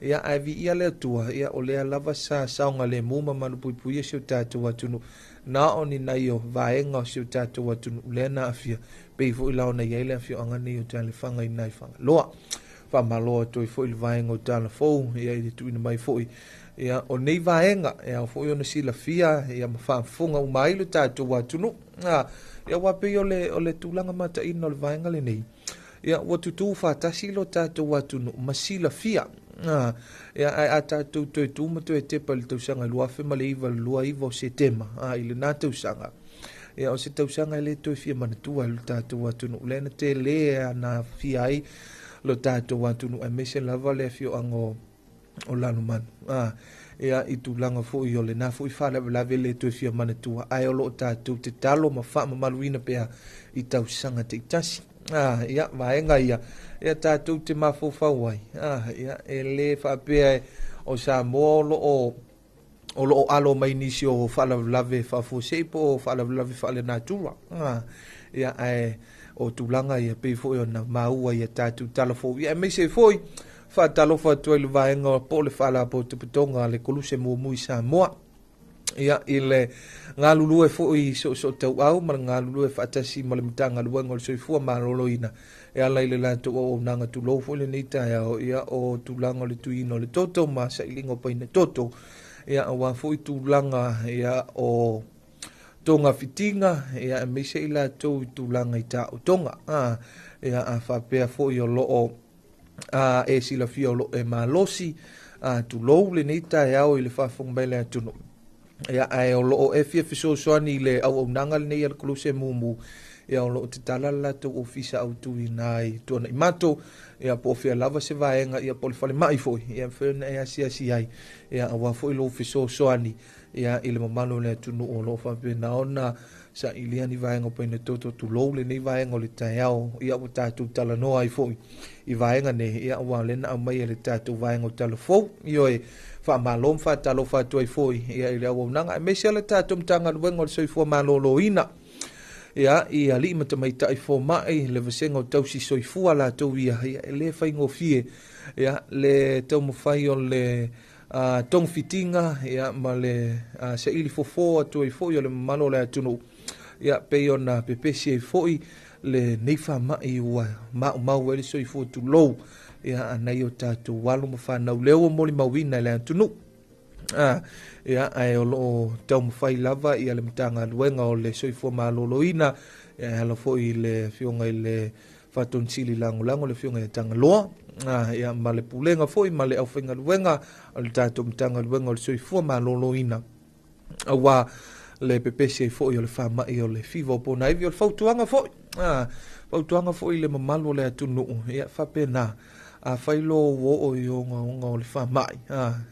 Ia ae viia le Atua, ia o lea lava sa saogalemu ma malupuipuia si o tatou atunuu, na o ni nai o vaega o si o tatou atunuu lea na aafia, pei foi la ona i ai le afioaga nei o Talefaga i nai Fagaloa. Faamalo atu ai foi le vaega o Talafou, ia i le tuuina mai foi, ia o nei vaega e ao foi ona silafia, ia ma faafofoga uma ai le tatou atunuu. Ia ua pei o le tulaga mataina o le vaega lenei, ia ua tutū faatasi lo tatou atunuu ma silafia. Ia ae a tatou toe tu ma toe tepa i le tausaga 2009 29 o Setema, i lena tausaga, ia o se tausaga e le toe fia manatua i lo tatou atunuu, lea na tele na afia ai lo tatou atunuu, aemaise lava le afioaga o Lalomanu. Ia i tulaga foi o lena foi faalavelave le toe fia manatua, ae o loo tatou tatalo ma faamamaluina pea i tausaga taitasi. Ia vaega ia, ia tatou te mafaufau ai. Ia e le faapea o Samoa o loo alo mai nisi o faalavelave faafuasei po o faalavelave faalenatura. Ia ae o tulaga ia pei foi ona maua ia tatou talafou, ia aemaise foi faatalofa atu ai le vaega po o le faalapotopotoga a le Koluse Muamua i Samoa, ia i le galulue foi soosoo tauau ma le galulue faatasi ma le Matagaluega o le Soifua Maloloina e ala i le latou auaunaga tulou foi lenei taeao, ia o tulaga o le tuiina o le toto ma sailiga o paina toto, ia aua foi tulaga ia o tonga fitiga, ia aemaise i latou i tulaga i taotoga. Ia a faapea foi o loo e silafia o loo e malosi, tulou lenei taeao i le faafofoga mai le atunuu. Ia ae o loo e fia fesoasoani i le auaunaga lenei a le Koluse Mumu, ia o loo tatala le latou ofisa autuina ai tuanai mato, ia po o fea lava se vaega, ia po o le falemai foi, ia mafai ona e asiasi ai, ia aua foi lou fesoasoani, ia i le mamalu o le atunuu o loo faapena ona sailia ni vaega o paina toto, tulou lenei vaega o le taeao, ia ua tatou talanoa ai foi i vaega nei, ia ua lena aumai e le tatou vaega o Talafou, ioe, faamalo ma faatalofa atu ai foi, ia i le auaunaga, aemaise le tatou Matagaluega o le Soifua Maloloina, ia i alii ma tamaitai fomai, le vasega o tausi soifua latou ia, ia e le faigofie, ia le taumafai o le togafitiga, ia ma le saili fofo atu ai foi o le mamalu o le atunuu, ia pei ona pepesi ai foi lenei faamai ua maumau ai le soifua tulou, ia anai o tatou alo ma fanau lea ua molimauina i le atunuu. Ia ae o loo taumafai lava ia le Matagaluega o le Soifua Maloloina, ia e ala foi i le afioga i le Faatonisili Lagolago, le afioga ia Tagaloa, ia ma le pulega foi ma le aufaigaluega o le tatou Matagaluega o le Soifua Maloloina, aua le pepesi ai foi o le faamai o le fiva o ponaivi, o le fautuaga foi, fautuaga foi i le mamalu o le atunuu, ia faapena, a fai lo oo i ogaoga o le faamai,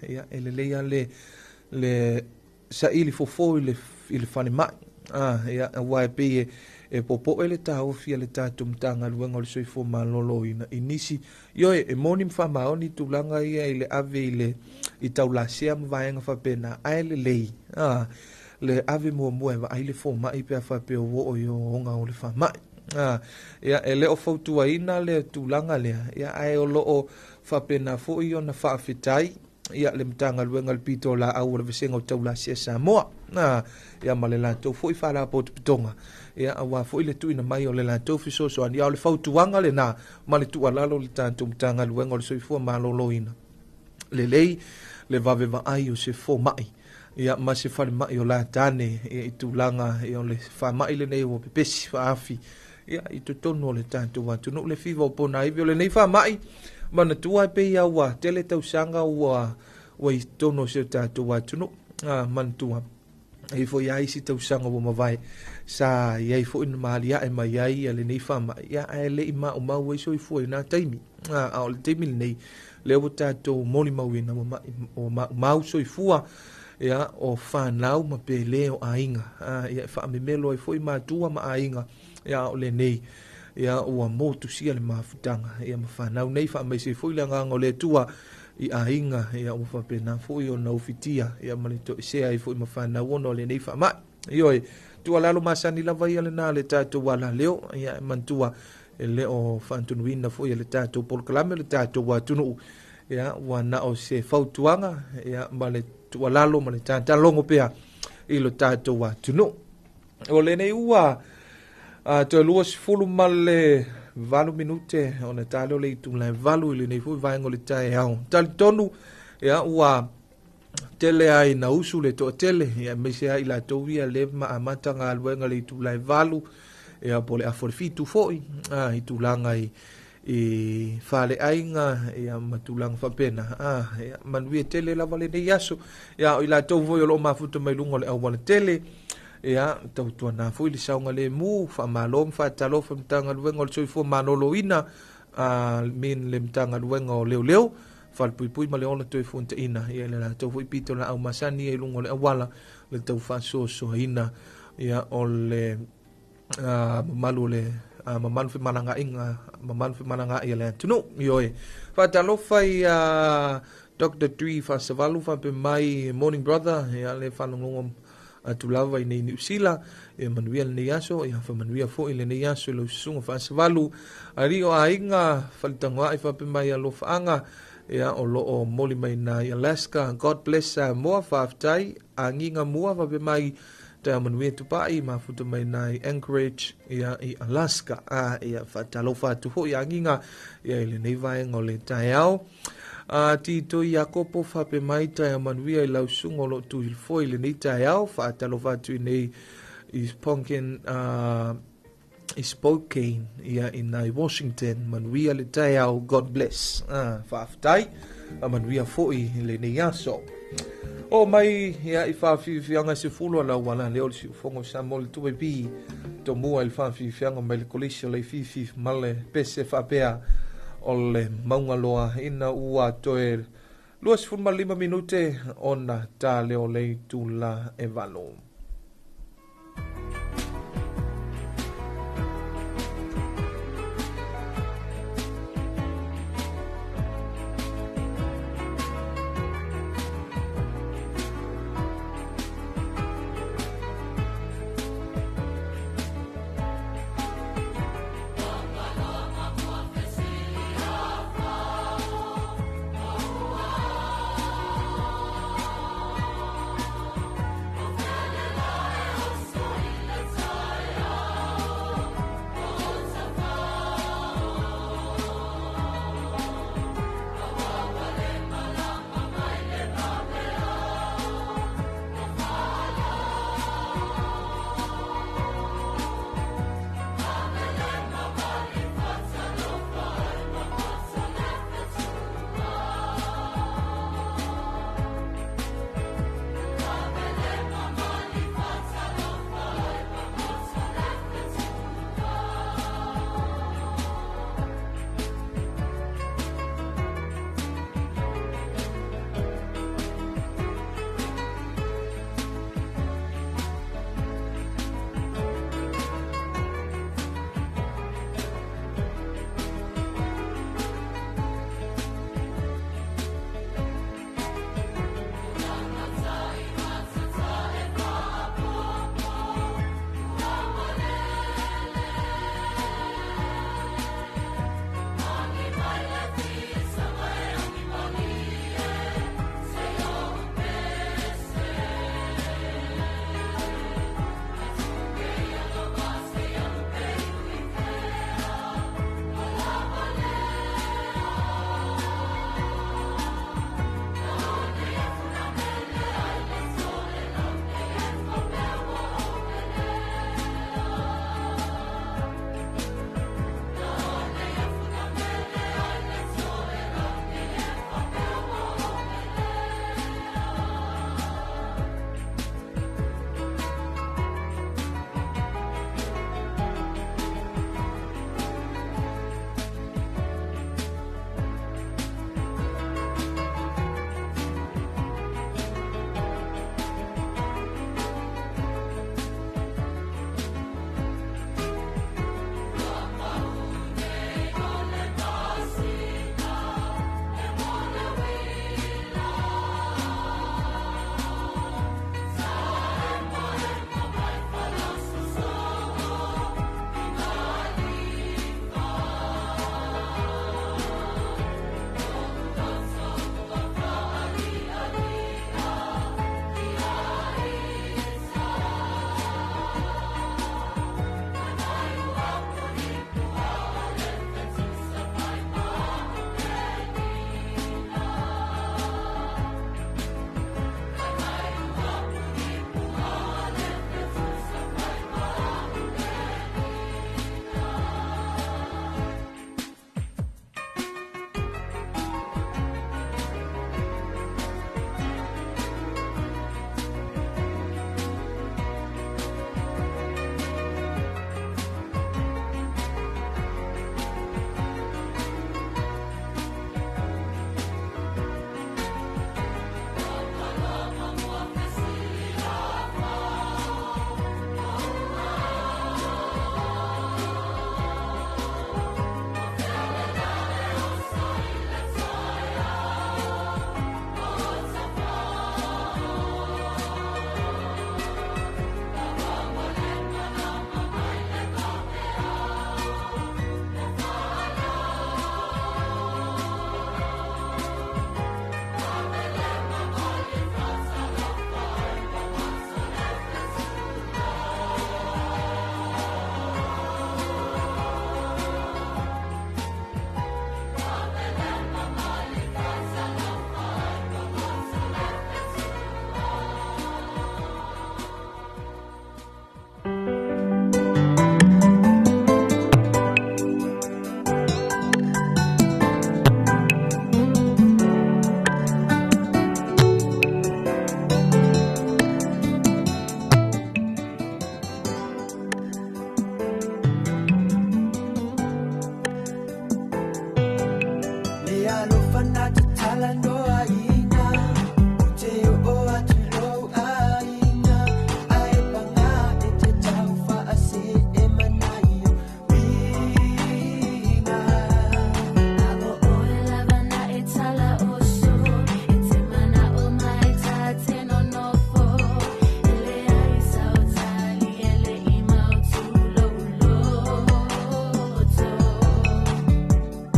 ia e lelei lava le saili fofo i le falemai, ia aua e pei e popoe le taofi a le tatou Matagaluega o le Soifua Maloloina i nisi, ioe, e moni ma faamaoni tulaga ia i le ave i le i taulasea ma vaega faapena, ae lelei le ave muamua e vaai le fomai pe a faapea ua oo i ogaoga o le faamai. Ia e le o fautuaina le tulaga lea, ia ae o loo faapena foi ona faafetai, ia le Matagaluega o le Pito o Laau o le Vasega o Taulasea Samoa, ia ma le latou foi faalapotopotoga, ia aua foi le tuuina mai o le latou fesoasoani, ia o le fautuaga lena ma le tuualalo o le tatou Matagaluega o le Soifua Maloloina, lelei le vave vaai o se fomai, ia ma se falemai o la tane, ia i tulaga, ia o le faamai lenei ua pepesi faafi, ia i totonu o le tatou atunuu, le fiva o ponaivi o lenei faamai, manatua pei ia ua tele tausaga ua i totonu o se tatou atunuu, manatua e foi ai isi tausaga ua mavae sa iai foi na maaliae mai ai ia lenei faamai, ia ae le i maumau ai soifua i na taimi, a o le taimi lenei lea ua tatou molimauina ua maumau soifua, ia o fanau ma pele o aiga, ia e faamemelo ai foi matua ma aiga, ia o lenei, ia ua motusia le mafutaga, ia ma fanau nei faamaise foi le agaga o le Atua, i aiga ia ua faapena foi ona ufitia ia ma le toesea ai foi ma fanau ona o lenei faamai. Ioe, tuualalo masani lava ia lena a le tatou alaleo, ia e manatua e le o faatunuina foi e le tatou polokalame o le tatou atunuu, ia ua na o se fautuaga ia ma le tuualalo ma le tatalogo pea i lo tatou atunuu. O lenei ua toe 28 minute ona ta lea o le itula e 8 i lenei foi vaega o le taeao. Talitonu ia ua tele ai na usu le toatele ia aemaise ai i latou ia le ma amata galuega le itula e 8 ia po o le afa o le 7 foi i tulaga i faleaiga ia ma tulaga faapena. Ia manuia tele lava lenei aso ia o i latou foi o loo mafuta mai luga o le auala tele ia tautuana foi le saogalemu. Faamalo ma faatalofa Matagaluega o le Soifua Maloloina min le Matagaluega o Leoleo, Falepuipui ma le Ola Toe Fuataina ia le latou foi pito laau masani i luga o le auala le tau faasoasoaina ia o le mamalu o le mamalu femalagaaiga mamalu femalagaai a le atunuu. Ioe, faatalofa ia Dr. Tui Faasavalu faapea mai, morning brother, ia le faalogologo atu lava i nei Niu Sila, ia manuia lenei aso, ia faamanuia foi lenei aso i lau susuga Faasavalu. Alii o aiga Faletagoai faapea mai alofaaga ia o loo moli mai na i Alaska. God bless Samoa. Faafetai agiga mua faapea mai taeao manuia tupai mafuta mai na i Anchorage ia i Alaska. Ia faatalofa atu foi agiga ia i lenei vaega o le taeao. Tito Iakopo faapea mai taeao manuia i lau susuga o loo tuilifoi i lenei taeao. Faatalofa atu i nei i Spokane, i Spokane ia i nai Washington. Manuia le taeao, God bless. Faafetai, manuia foi lenei aso. O mai ia i faafiafiaga 10 ala wala leo le siufogo Samoa le 2AP tomua i le faafiafiaga mai le kolisi o Leififi ma le pese faapea o le mauga loa ina ua toe 25 minute ona ta leo le itula e 8.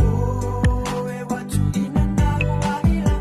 O e watu ina na ua i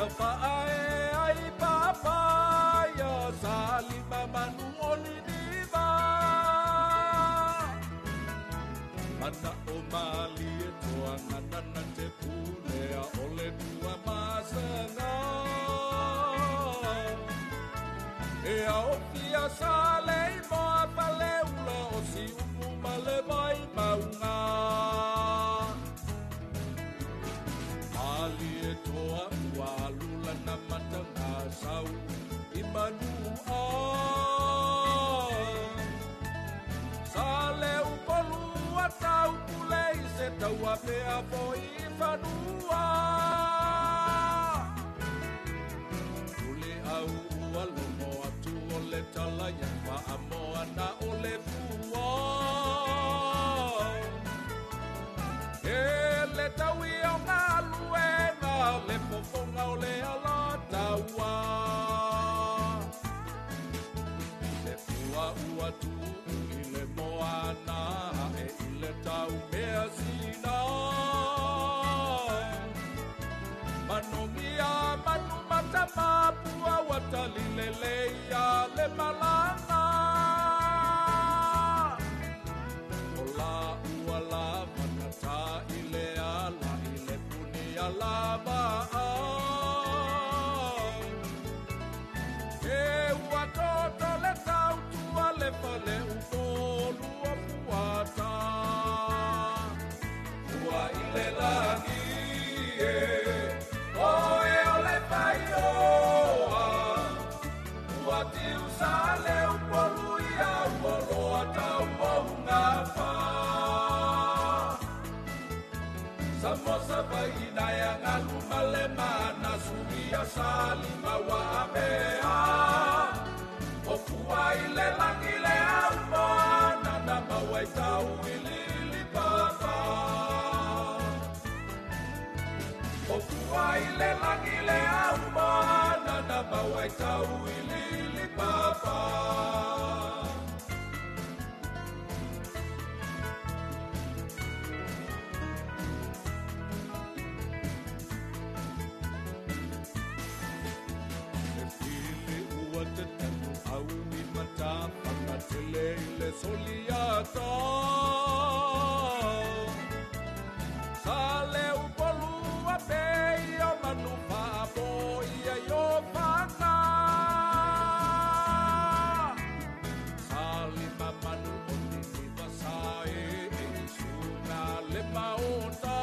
Ia faae ai papa ia salima manu o Niniva. Mana o mali e toa ngana te pulea o le tua masanga. E ao fia sa le i moa paleula o si umu ma le vai maunga. Mali e toa ua alula na matanga sau i manu a. Sa le upolu a tau pule i se taua pea foi fanua. Ule au ua lomo atu o le tala ia whaamoa na o le fua. E le taui o ngā luenga, le fofonga o le ala taua. Le fua ua tu i le moana, e i le tau mea sina. Manongia manu matamapua watalilele ia le malanga. O la ua la manata i le ala i le puni ala a. E ua toto le tautua le fale upolu o fuata. Ua i le lagi e, oe o le whaioa. Ua tiu sa le upolu ia ua loa tau o ngawha. Samosa vai ina ya ngalu male mana suia salima wa mea. O fua i le langi le au moana na mawai tau i lili papa. O fua i le langi le au moana na mawai tau i lili papa. Tele le soliata. Sa le upolu a pe o manu whaabo ia i o whanga. Sa lima manu o niniva sa e e isunga le maota.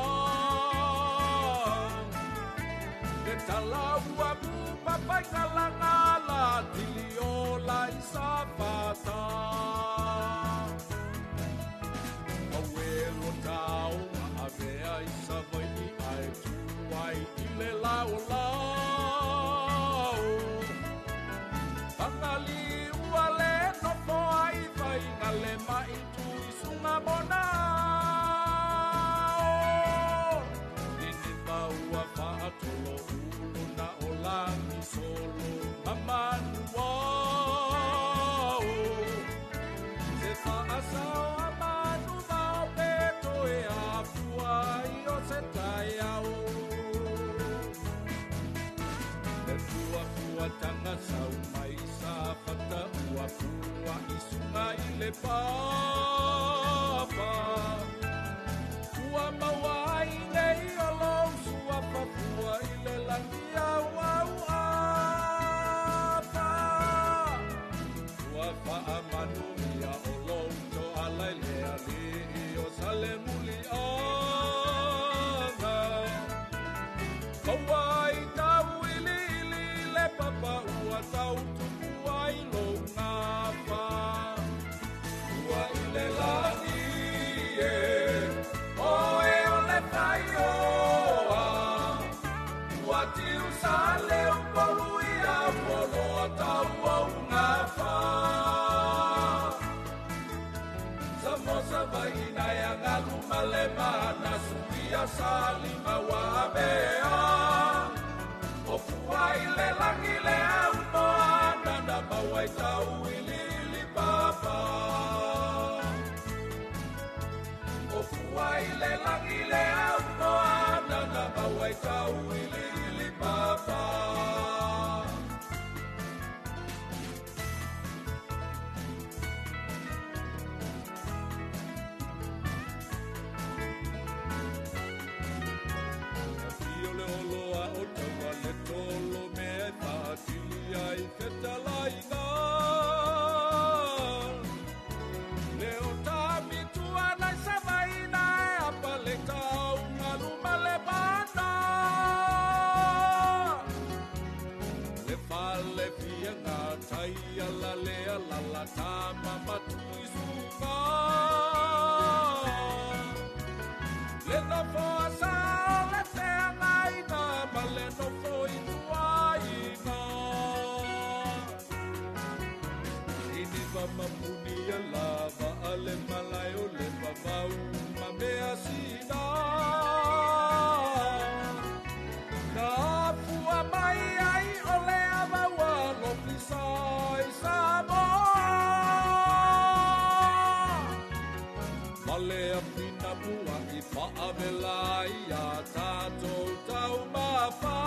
Te talaua mu papai kalanga la tili o la isa fata. Awelo tau a avea isa vai i ai tuai i le lao lao. Pangali ua le nofo ai vai ngale mai tu isunga mona. Niniva ua whaatolo ulu na o langi solo mamanua. Se whaasao a manu mao peto e afua i o se tai au. Le pua pua tanga sau mai sa fata ua pua i sunga i le papa. Ua maua ai nei o lou sua papua i le langi au au apa. Ua whaamanu ia o lou toa lai le ali i o sale muli anga. Maua i tau ili ili le papa ua tau tupu ai lou ngawha. Ua i le langi e, oe o le whaioa. Ua tiu sa le upolu ia ua loa tau au ngawha. Samosa vai ina ya ngalu male mana suia salima wa mea. O fua i le langi le au moana na mawai tau i lili papa. O fua i le langi le au moana na mawai tau i lili papa. Male apina pua i whaavela ia tātou taumafa.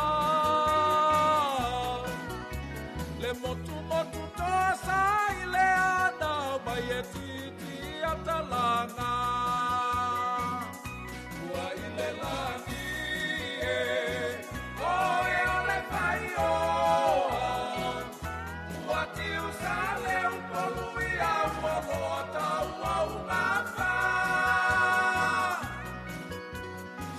Le motu motu toa sa i le ana mai e titi atalanga. Ua i le lani e, o e o le whai oa. Ua tiu sa le upolu i au o loa tau au ngawha.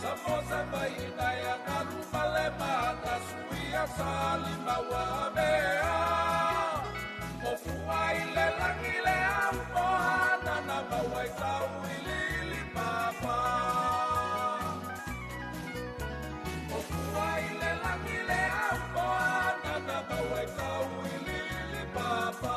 Sa mosa mai ina ia ngalu male mata suia sali maua mea. Mo fua i le langi le au mohana na mauai tau i lili papa. Mo fua i le langi le au mohana na mauai tau i lili papa.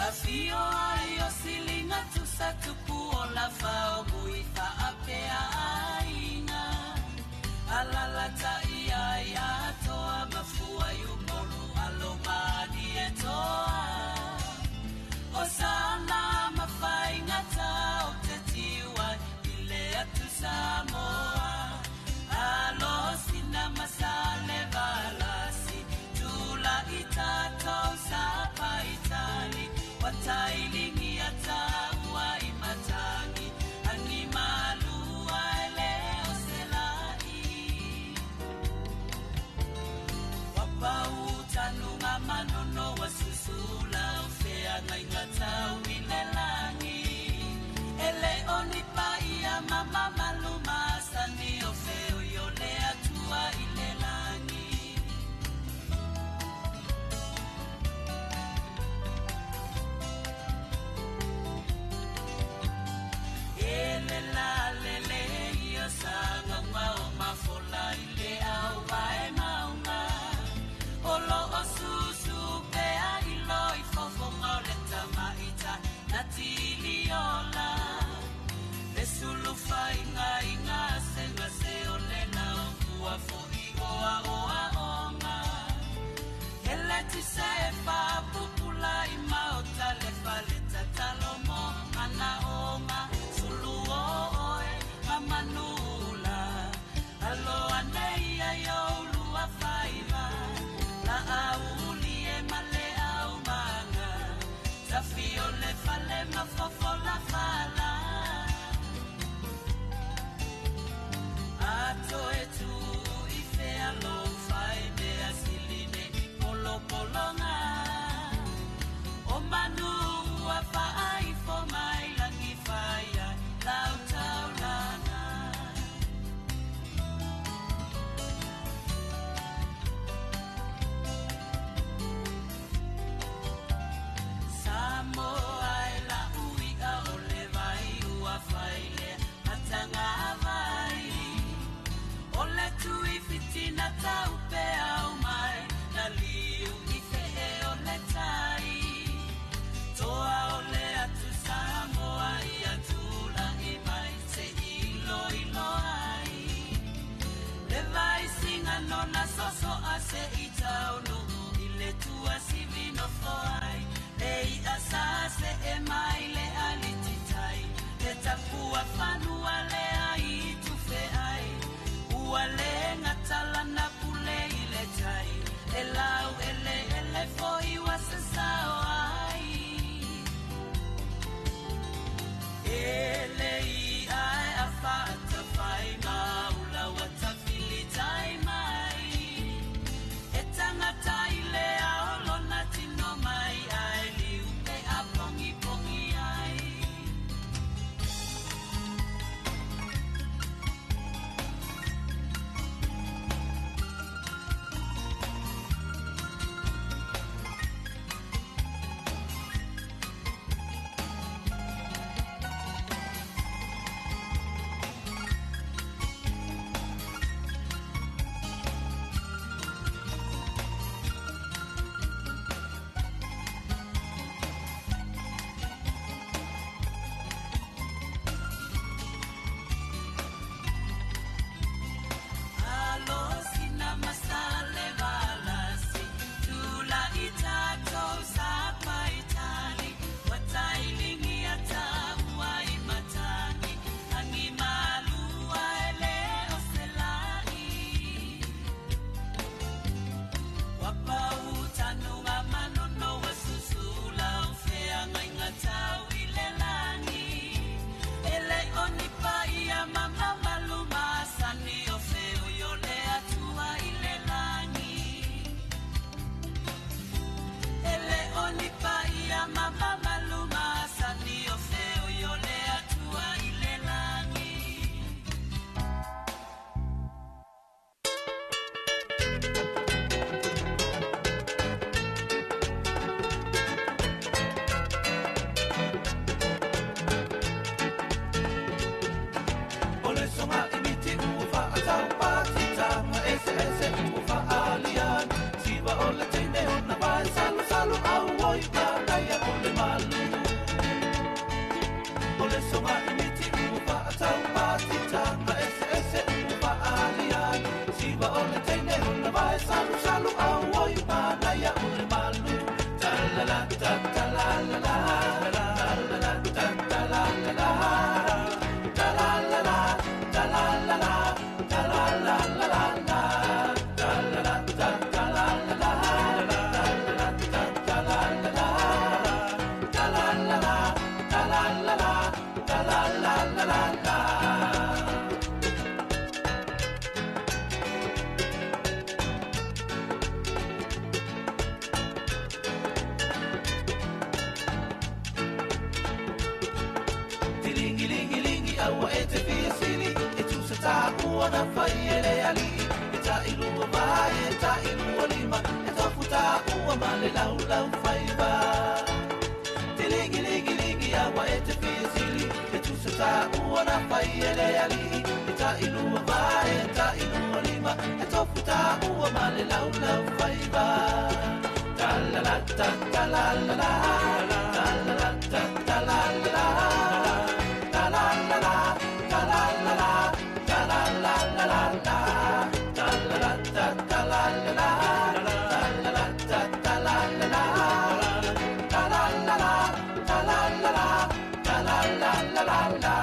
Afio ai o silinga tusa tupu o la fao mui whaapea ainga. Alala tai ai atoa mafua yumolu alomani e toa. O sana mawhainga tau te tiwa ile atu Samoa. Alo sina masale valasi tula itatou sa paitani. Watailingi ataua imatangi angi malua ele oselai. Wapautanunga manono wasusula ofea ngaingatau ilelangi. Ele onipa ia mama maluma sani ofeo yole atua ilelangi. Ele la lele ia sanga wao mafola ile au vae maunga. Olo o susu pea ilo i fofo ngau le tamaita na tiliola. Le sulu whai ngā i ngā se ngā se o le nao kua fo i oa oa onga. Hele ti se e whapupula i maota le whale tatalo mo mana onga. Sulu o oe mamanula. Alo anei ai oulua whaiva. La auli e male au manga. Tawhio le whale mafofo la whala. Ato e tu i whea lo whai mea siline i polo polonga. O manu ua whaai fo mai langi whaia lau taulanga. Samoa e la uiga o le vai ua whaile matanga vai. O le tui fitina tau pe au mai na liu i whee o le tai. Toa o le atu Samoa i atula i mai se ilo ilo ai. Le vai singa nona soso a se i taunu i le tua sivi no foai. Le i asa se e mai le alititai. Le tapua fanua le ai tufe ai. Ua le ngatala na pule i le tai. E lau ele ele foi wa se sao ai. Ele i ai a whaata whai maula wa tawhili tai mai. E tangata i le aolona tino mai ai liu e a pongi pongi ai. e te fia sili, e tusa tāua na whai e le alii. E ta ilua vai, e ta ilua lima, e tofu tāua ma le lau lau whaiva. Te ligi ligi ligi awa e te fia sili, e tusa tāua na whai e le alii. E ta ilua vai, e ta ilua lima, e tofu tāua ma le lau lau whaiva. Ta la la ta ta la la la, ta la la ta ta la la la, ta la la la, ta la la la, ta la la la la la, ta la la ta ta la la la, ta la la ta ta la la la, ta la la la, ta la la la, ta la la la la la.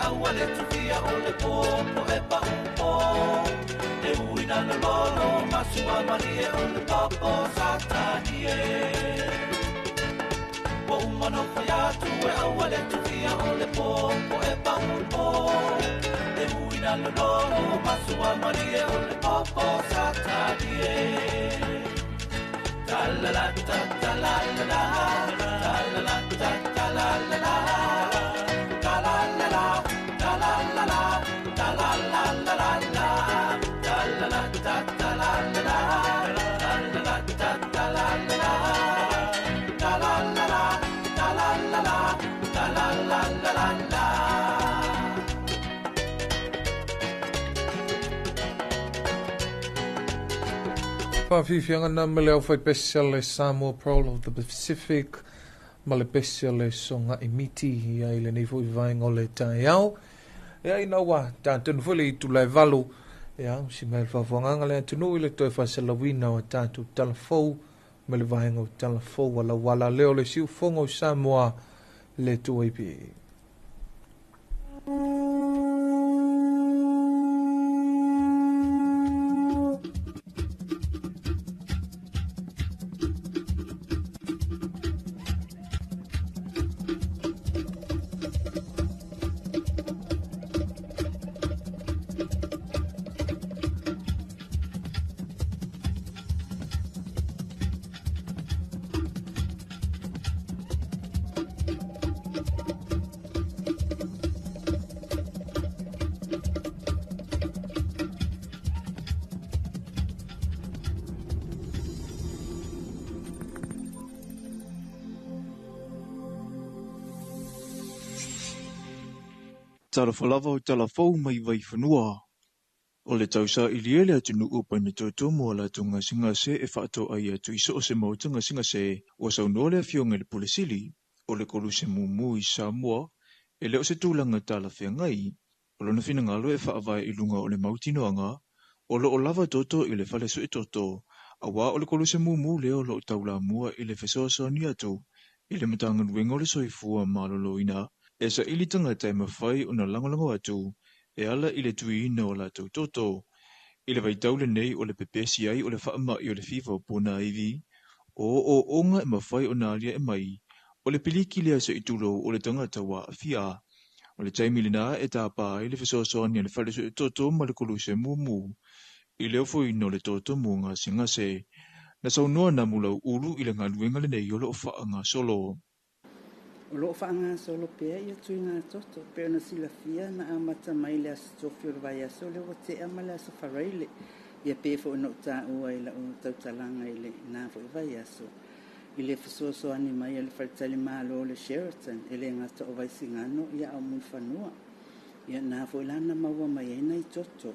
Aua le tufia o le popo e paupo. E uina le lolo masua malie o le popo satanie. Wa umano whaiatu e aua le tufia o le popo e paupo. E uina le lolo masua malie o le popo satanie. Ta la la ta ta la la la, ta la la ta ta la la la, ta la la la, ta la la la, ta la la la la la, ta la la ta ta la la la, ta la la ta ta la la la, ta la la la, ta la la la, ta la la la la la. Whawhiwhianga nā mele au whai pesi le Samoa Pearl of the Pacific, ma le pesi le songa imiti ia i le nei fo i vaenga o le taeao. Ia ina ua tātunu foi le itu lai valu, ia si mai le whafuanganga le atunu i le toi whasalawina o tātou talafou, ma le vaenga o talafou ala wala leo le siufongo o Samoa le 2AP. Talofa lava o talafou mai vaifanua. O le tausa i lie le atunuu pai na tautomo a latou gasegase e faatoai atu i so o se maota gasegase ua saunoa le afioga i le Pule Sili o le koluse mumu i Samoa e le o se tulaga talafeagai o lona finagalo e faavae i luga o le mautinoaga o loo lava toto i le fale suetoto auā o le koluse mumu lea o loo taulamua i le fesoasoani atu i le Matagaluega o le Soifua Maloloina e saili tagata e mafai ona lagolago atu e ala i le tuiina o latou toto. I le vaitau lenei o le pepesi ai o le faama'i o le fiva o pona ivi, o ooooga e mafai ona aliae mai, o le piliki lea seʻi o le tagata ua aafia. O le taimi lenā e tāpā ai le fesoasoani a le fale suetoto ma le koluse mumu. I le ofoina o le toto mo gasegase. Na saunoa Namulau Ulu i le galuega lenei o loo faagasolo. O loo faagasolo pea ia tuiga toto pe ona silafia na amata mai le aso tofi o le vaiaso le ua tea ma le aso faraile. Ia pe foʻi na ou taua i lau tautalaga i lenā foʻi vaiaso. I le fesoasoani mai a le faletalimalo o le Sheraton e le gata o Vaisigano ia ao Mulifanua. Ia na foʻi lana maua mai ai nai toto.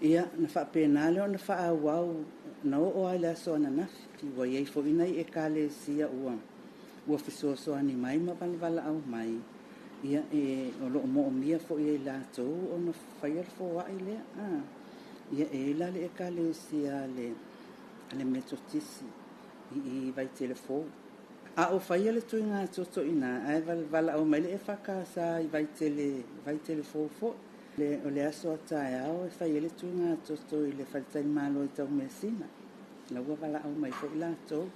Ia na faapenā lea ona faaauau na oo ai le aso ananafi. Ua iai foʻi nai ekalesia ua ua fesoasoani mai ma valavala mai. Ia e o loo moomia foʻi ai latou ona faia le foaʻi lea. Ia e la le ekalesia le le Metotisi i Vaitelefou. A o faia le tuiga toto ina ae valaau mai le e whakasa i Vaitelefou foʻi. Le o le aso a taeao e faia le tuiga toto i le faletalimalo i Taumeasina. La ua valaau mai foʻi latou.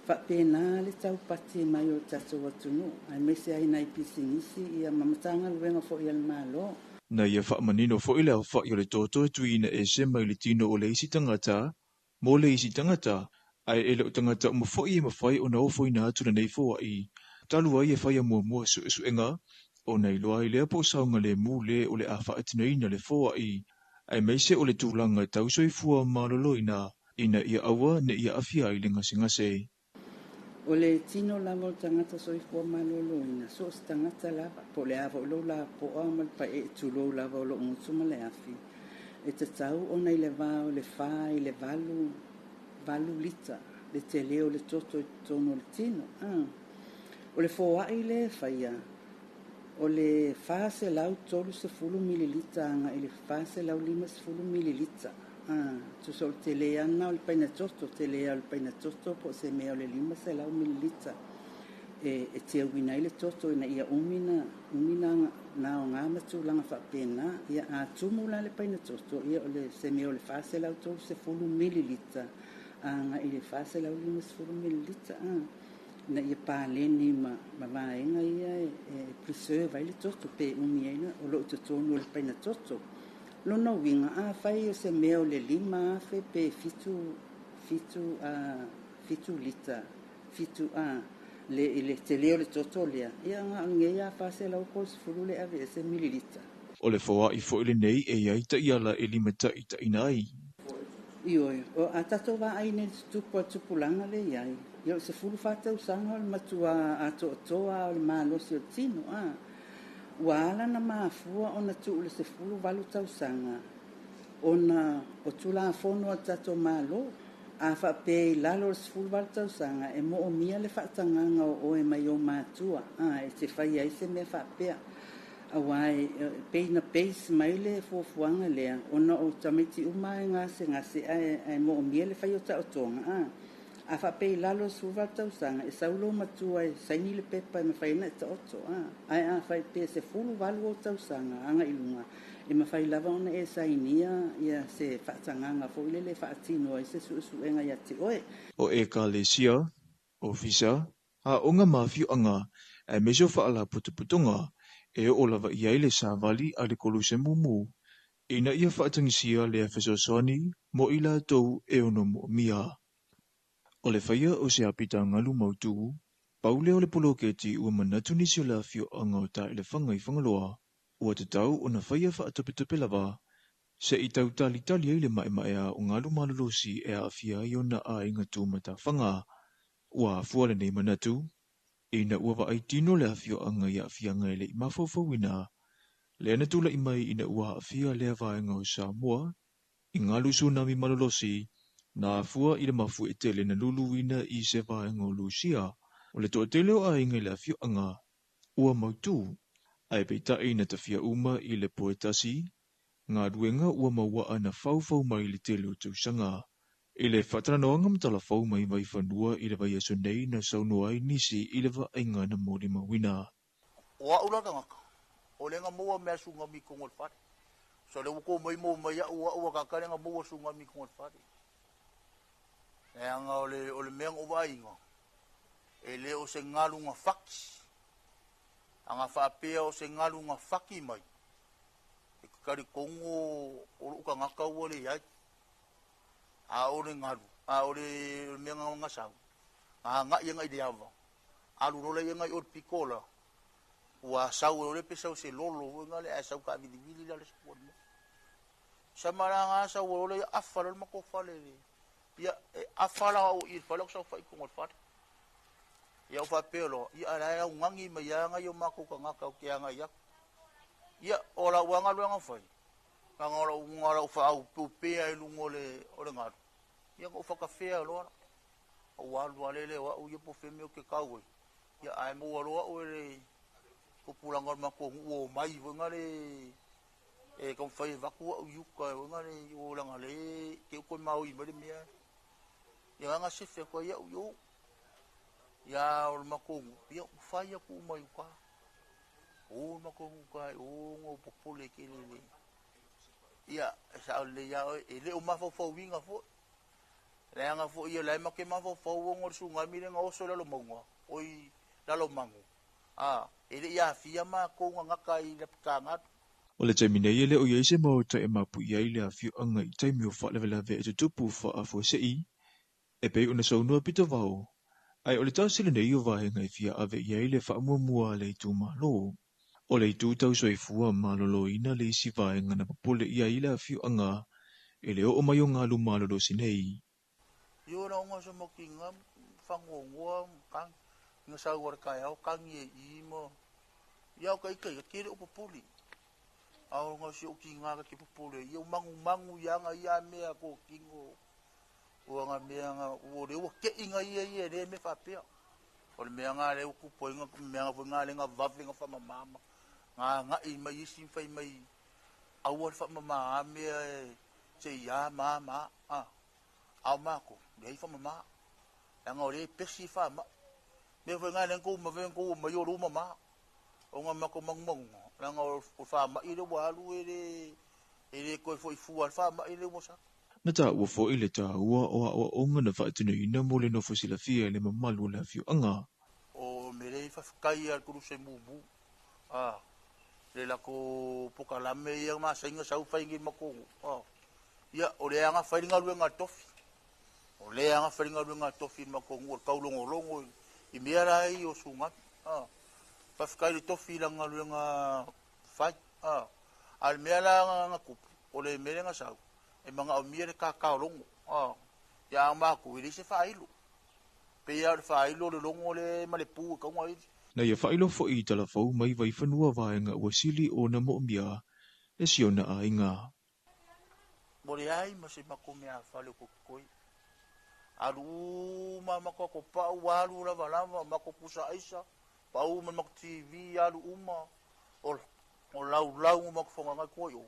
Faapena le taupati mai o tatou atunuu aemaise ai nai pisinisi ia ma matagaluega foʻi a le Malo. Na ia faamanino foi le aofa'i o le toto e tuuina ese mai le tino o le isi tagata mo le isi tagata, ae e le o tagata uma foi e mafai ona ofoina atu lenei foa'i talu ai e faia muamua suesuega ona iloa ai lea po o saogalemu le o le a faatinoina le foa'i, aemaise o le tulaga tau soifua maloloina ina ia aua ne i aafia ai le gasegase. O le tino lava o le tagata soifua maloloina, so o se tagata lava, po o le a foi lou lapoa ma le paeee tulou lava o loo gutu ma le afi, e tatau ona i le va o le 4 i le 8 lita le telē o le toto i totonu o le tino. O le foa'i lea e faia, o le 430 mililita agai i le 450 mililita. Tusa o le telē lava lena o le paina toto, telē lava o le paina toto po o se mea o le 500 mililita e teuina ai le toto ina ia umi na umi na aoga ma tulaga faapena. Ia, a tumu la le paina toto, ia o le se mea o le 430 mililita agai i le 450 mililita, ina ia paleni ma vaega ia e preserve ai le toto pe umi ai o loo i totonu o le paina toto. Lona uiga, afai o se mea o le 5,000 pe 7 lita, 7 le i le telē o le toto lea, ia na o lenei lava 430 le aveese mililita. O le foa'i foi lenei e i ai taiala e limataitaiina ai. Ioe, o a tatou vaai nei i le tutupu a le tupulaga lea e i ai, ia o le 14 tausaga o le matua atoatoa o le malosi o le tino, Ua ala ona mafua ona tuu le 18 tausaga ona o Tulafono a le tatou Malo. A faapea i lalo o le 18 tausaga e moomia le faatagaga o oe mai ou matua, e te faia ai se mea faapea. Aua e pei na base mai le fuafuaga lea ona o tamaiti uma e gasegase ae moomia le fai o taotoga. A faapea i lalo o le 18 tausaga, e sau lou matua e saini le pepa e mafai ai ona e taoto. Ae afai pe 18 ou tausaga agai i luga, e mafai lava ona e sainia ia se faatagaga foi lele e faatino ai se suesuega ia te oe. O ekalesia, ofisa, aoga ma afioaga, aemaise o faalapotopotoga e oo lava i ai le savali a le koluse mumu ina ia faatagisia lea fesoasoani mo i latou e ono moomia. O le faia o se apitagalu mautū, pau lea o le poloketi ua manatu nisi o le afioaga o Taelefaga i Fagaloa, ua tatau ona faia faatopetope lava, se'i tautalitali ai le maemaea o galu malolosi e aafia ai ona aiga tumatafaga. Ua afua lenei manatu, ina ua vaai tino le afioaga i aafiaga e le i mafaufauina, lea na tula'i mai ina ua aafia lea vaega o Samoa i galu tsunami malolosi na afua i le mafuie tele na luluina i se vaega o Lusia. O le toatele o aiga i le afioaga ua mautū, ae peitai na tafia uma i le po e tasi, galuega ua mauaa na faufau mai i le tele o tausaga. I le faatalanoaga ma talafou mai Vaifanua i le vaiaso nei na saunoa ai nisi i le vaaiga na molimauina. O a'u la tagata, o lea na maua mea tsunami i totonu o le fale. So lea ua tou mai maua mai a'u a'u a tagata lea na maua tsunami i totonu o le fale. Leaga o le mea na ou vaaiga, e le o se galu na faki. A na faapea o se galu na faki mai, e talitonu o lou tagata ua leai. A o le galu, a o le mea na sau, na agai agai i le ava, alu loa lea agai i o i le pito la, ua sau e o le pe sau se lolo foi na le ae sau taavilivili la le isi mea. Sama la na sau o le afa le matou fale le. Ia e afa la au i le fale o saofai i totonu o le fale. Ia ou faapea loa, ia a la e augani mai lava nai o matou tagata ou te agai atu. Ia o lau lava galuega na fai, leaga o lau na o lau faaaupeupea i luga o le o le galu, ia na ou fatafea loa la. Ou alu lava lele o au ia po o fea le mea ou te tau ai, ia ae maua loa au e le tupulaga o le matou nuu ua omai foi na le e taumafai e avatu au i uta foi na le leaga o lea e te i ua toe maoi mai le mea. Ia na sefe atu ai au i o. Ia o le matou nuu, ia ua fai atu uma i uta. O le matou nuu uta o na ou popole tele le. Ia, e sao lelei lava oe, e le o mafaufauina foi. Leaga foi ia o la e matou te mafaufau ona o le tsunami lea na oso i lalo mauga, oi lalo o manu, e le i aafia matou na gata i Lapitagalu. O le taimi nei e le o i ai se maota e mapu'i ai le afioaga i taimi o faalavelave e tutupu faafuasei, e pei ona saunoa pitovao, ae o le tasi lenei o vaega e fia ave i ai le faamuamua a le itumalo. O le itu tau soifua maloloina le isi vaega na popole i ai le afioaga i le oo mai o galu malolosi nei. Io na onga sa mokinga fangongoa kang nga sa war kai au kang ye i mo ia ka ika ia kere o popoli au nga si o kinga ka ki popoli ia mangu mangu ia nga ia mea ko kingo o nga mea nga o le o ke inga ia ia le me fa pea o le mea nga le o kupo inga mea nga nga le nga vave nga fa mama nga nga i mai isi fai mai au al fa mama mea se ia mama a au mako le fa mama nga o le pesi fa ma me fa nga le ko ma ve ko ma yo ru mama o nga mako mangu nga o fa ma ile wa lu ele ele ko foi fu al fa ma ile mo sa Na taua fo'i le taua o aʻoaʻoga na faatinoina mo le nofo silafia i le mamalu o le afioaga. O mere fa kai al kuru se mumu a le la ko pokalame ia ma senga sau fai ngi mako a ia o le anga fai nga luenga tofi o le anga fai nga luenga tofi mako ngu kau longo longo i mea rai o sunga a fa kai le tofi la nga luenga fai a al mea la nga kupu o le mere nga sau e manga o mia le kakao longo a ia mako i se failu pe ia le failu le longo le ma le pu ka ngai. Na ia faailoa fo'i i talafou mai vaifanua vaega ua sili ona mo'omia e si ona aiga. Mo le ai ma se mako mea fale ko koi. Alu ma mako ko pau alu lava lava mako pusa aisa pau ma mako TV alu uma o lau lau mako fonga ngai koi o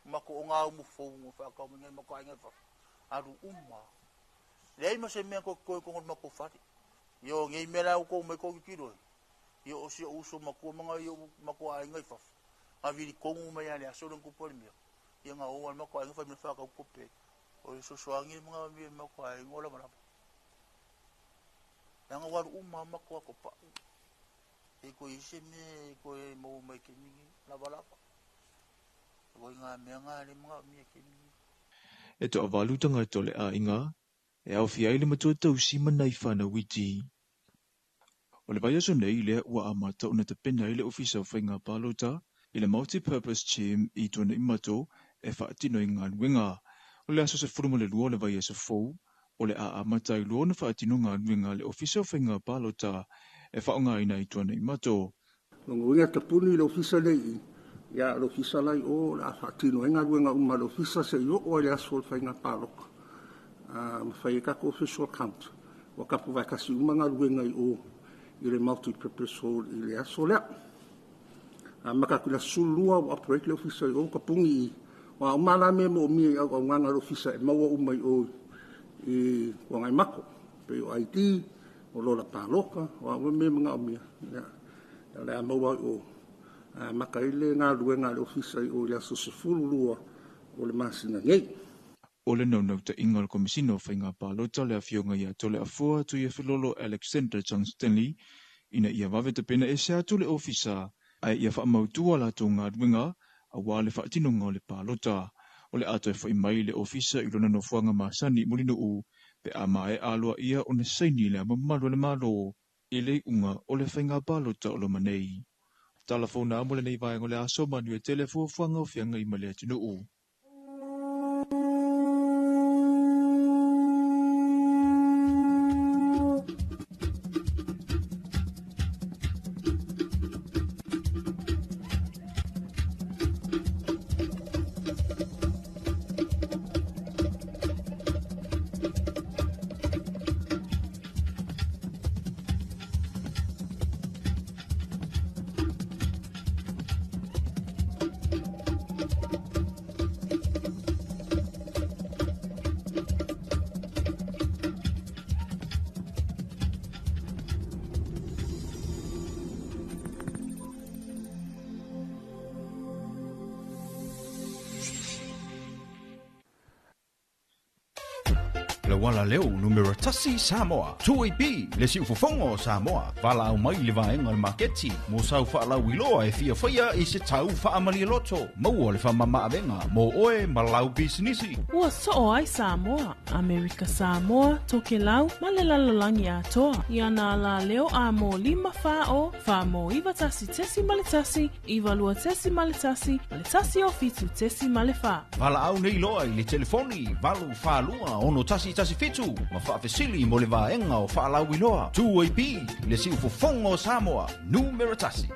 mako o ngā umu fou fa ka ngai mako ai ngai fa alu uma. Le ai ma se mea ko koi ko mako fale. Yo ngai mea ko me ko kiro. Yo o si uso mako manga yo mako ai ngai fa. A viri kongu mai ale aso ngo poli mea. Ia nga o mako ai fa me fa ka ko pe. O so so angi manga mi mako ai ngola mara. Nga waru uma mako ko pa. E ko ise me ko e mo mai ke ni lava lava. Ko nga me nga le manga mi ke ni. E toavalu tagata o le aiga e aofia ai le matua tausi ma nai fanau iti. O le vaiaso nei lea ua amata ona tapena ai le ofisa o faiga palota i le multi-purpose team i Tuanaimato e faatino i galuega. O le aso 12 o le vaiaso fou, o le a amata ai loa ona faatino galuega le ofisa o faiga palota e faaaogaina i Tuanaimato. Longa uiga tapuni i le ofisa nei ia le ofisa lai o le a faatino ai galuega uma le ofisa se'i oo ai le aso o le faiga paloka. Ma fai e kako official account. Ua kapu vaekasi uma galuega i o i le multi-purpose hall i le aso lea. Maka ku la sulua o operate le ofisa i o ka pungi i. Wa o mala me mo mi au au nganga le ofisa e maua uma i o i kua ngai mako. Pe o ID, o lola paloka, o au me mga o mia. Ya le a maua i o. Maka i le ngā luenga le ofisa i o i le aso 12 o le masina nei. O le naunauta inga o le Komisino o Faiga Palota le afioga ia Toleafoa Tuiafilolo Alexander John Stanley ina ia vave tapena ese atu le ofisa ae ia faamautua latou galuega auā le faatinoga o le palota. O le a toe fo'i mai le ofisa i lona nofoaga masani i Mulinuu pe a mae'a aloaia ona saini le mamalu o le Malo i le iuga o le faiga palota o loma nei. Talafou na mo lenei vaega o le aso manuia tele fuafuaga o feagai ma le atunuu. Lauala leo numera tasi Samoa. 2AP, le siufofoga o Samoa. Valaau mai i le vaega o le maketi mo sau faalauiloa e fia faia i se tau faamalialoto. Maua le faamamaavega mo oe ma lau pisinisi. Ua soo ai Samoa, Amerika Samoa, Tokelau ma le lalolagi atoa. I ana alaleo a mo 5 4 0 4 mo 9 1.1, 9 2.1, ma le 1 o 7.4. Valaau nei loa i le telefoni 8 42 6 1 1 7 ma faafesili mo le vaega o faalauiloa. 2AP, le siufofoga o Samoa, numera tasi.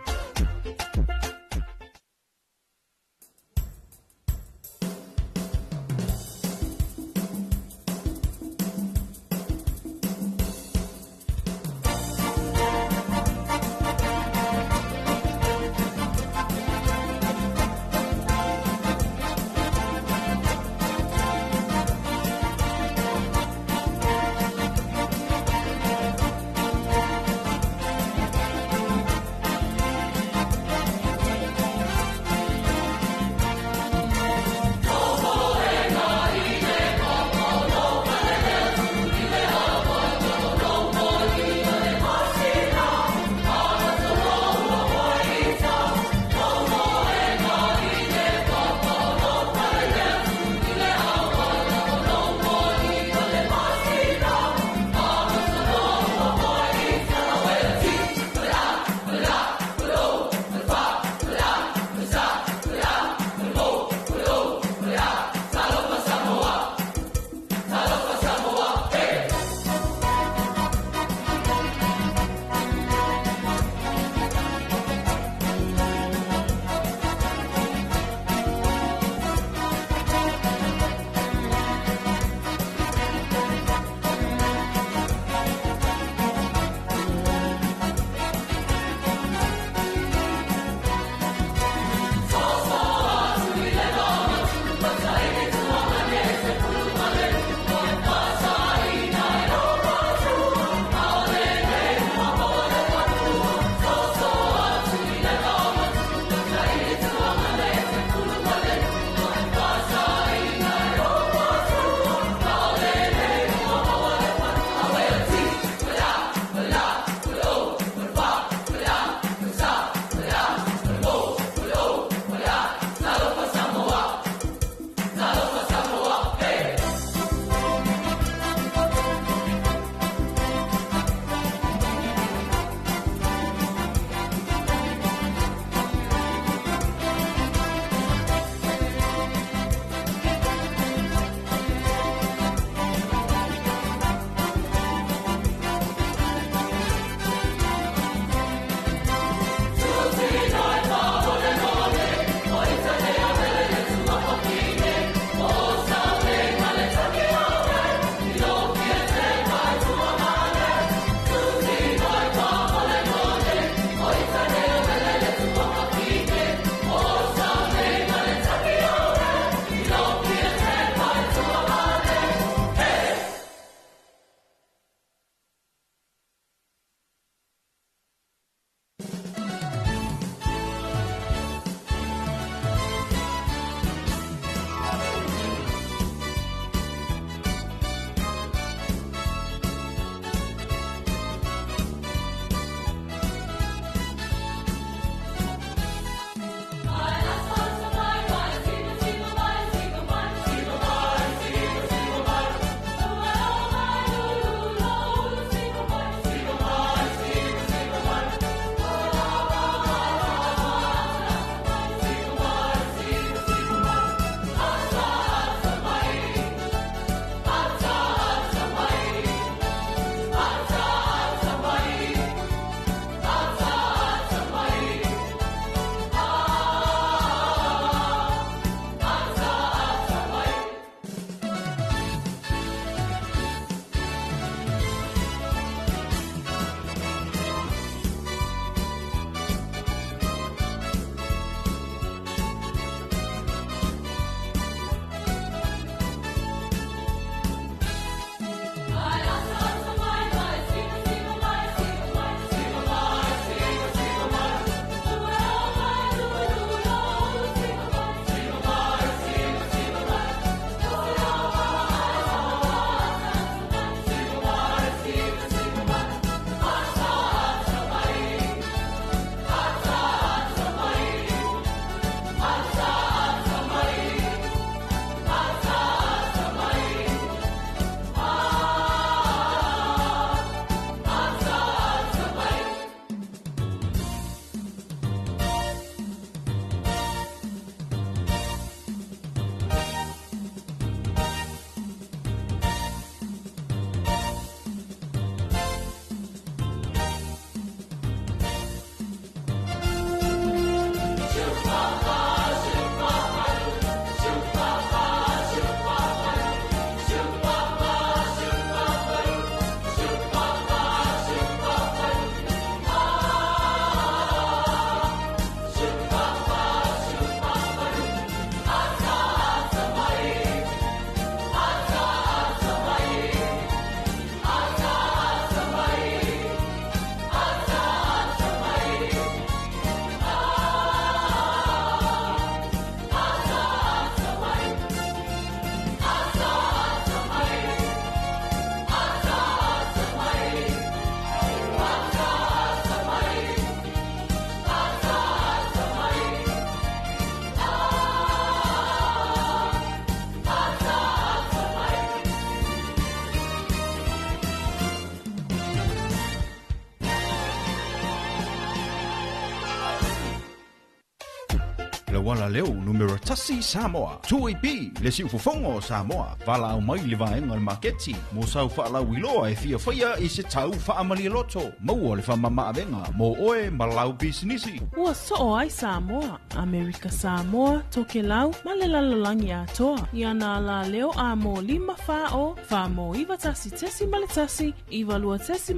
Lauala leo numera tasi Samoa. 2AP, le siufofoga o Samoa. Valaau mai i le vaega o le maketi mo sau faalauiloa e fia faia i se tau faamalialoto. Maua le faamamaavega mo oe ma lau pisinisi. Ua soo ai Samoa, Amerika Samoa, Tokelau ma le lalolagi atoa i ana alaleo a mo 5 4 4 mo 91.1, 92.1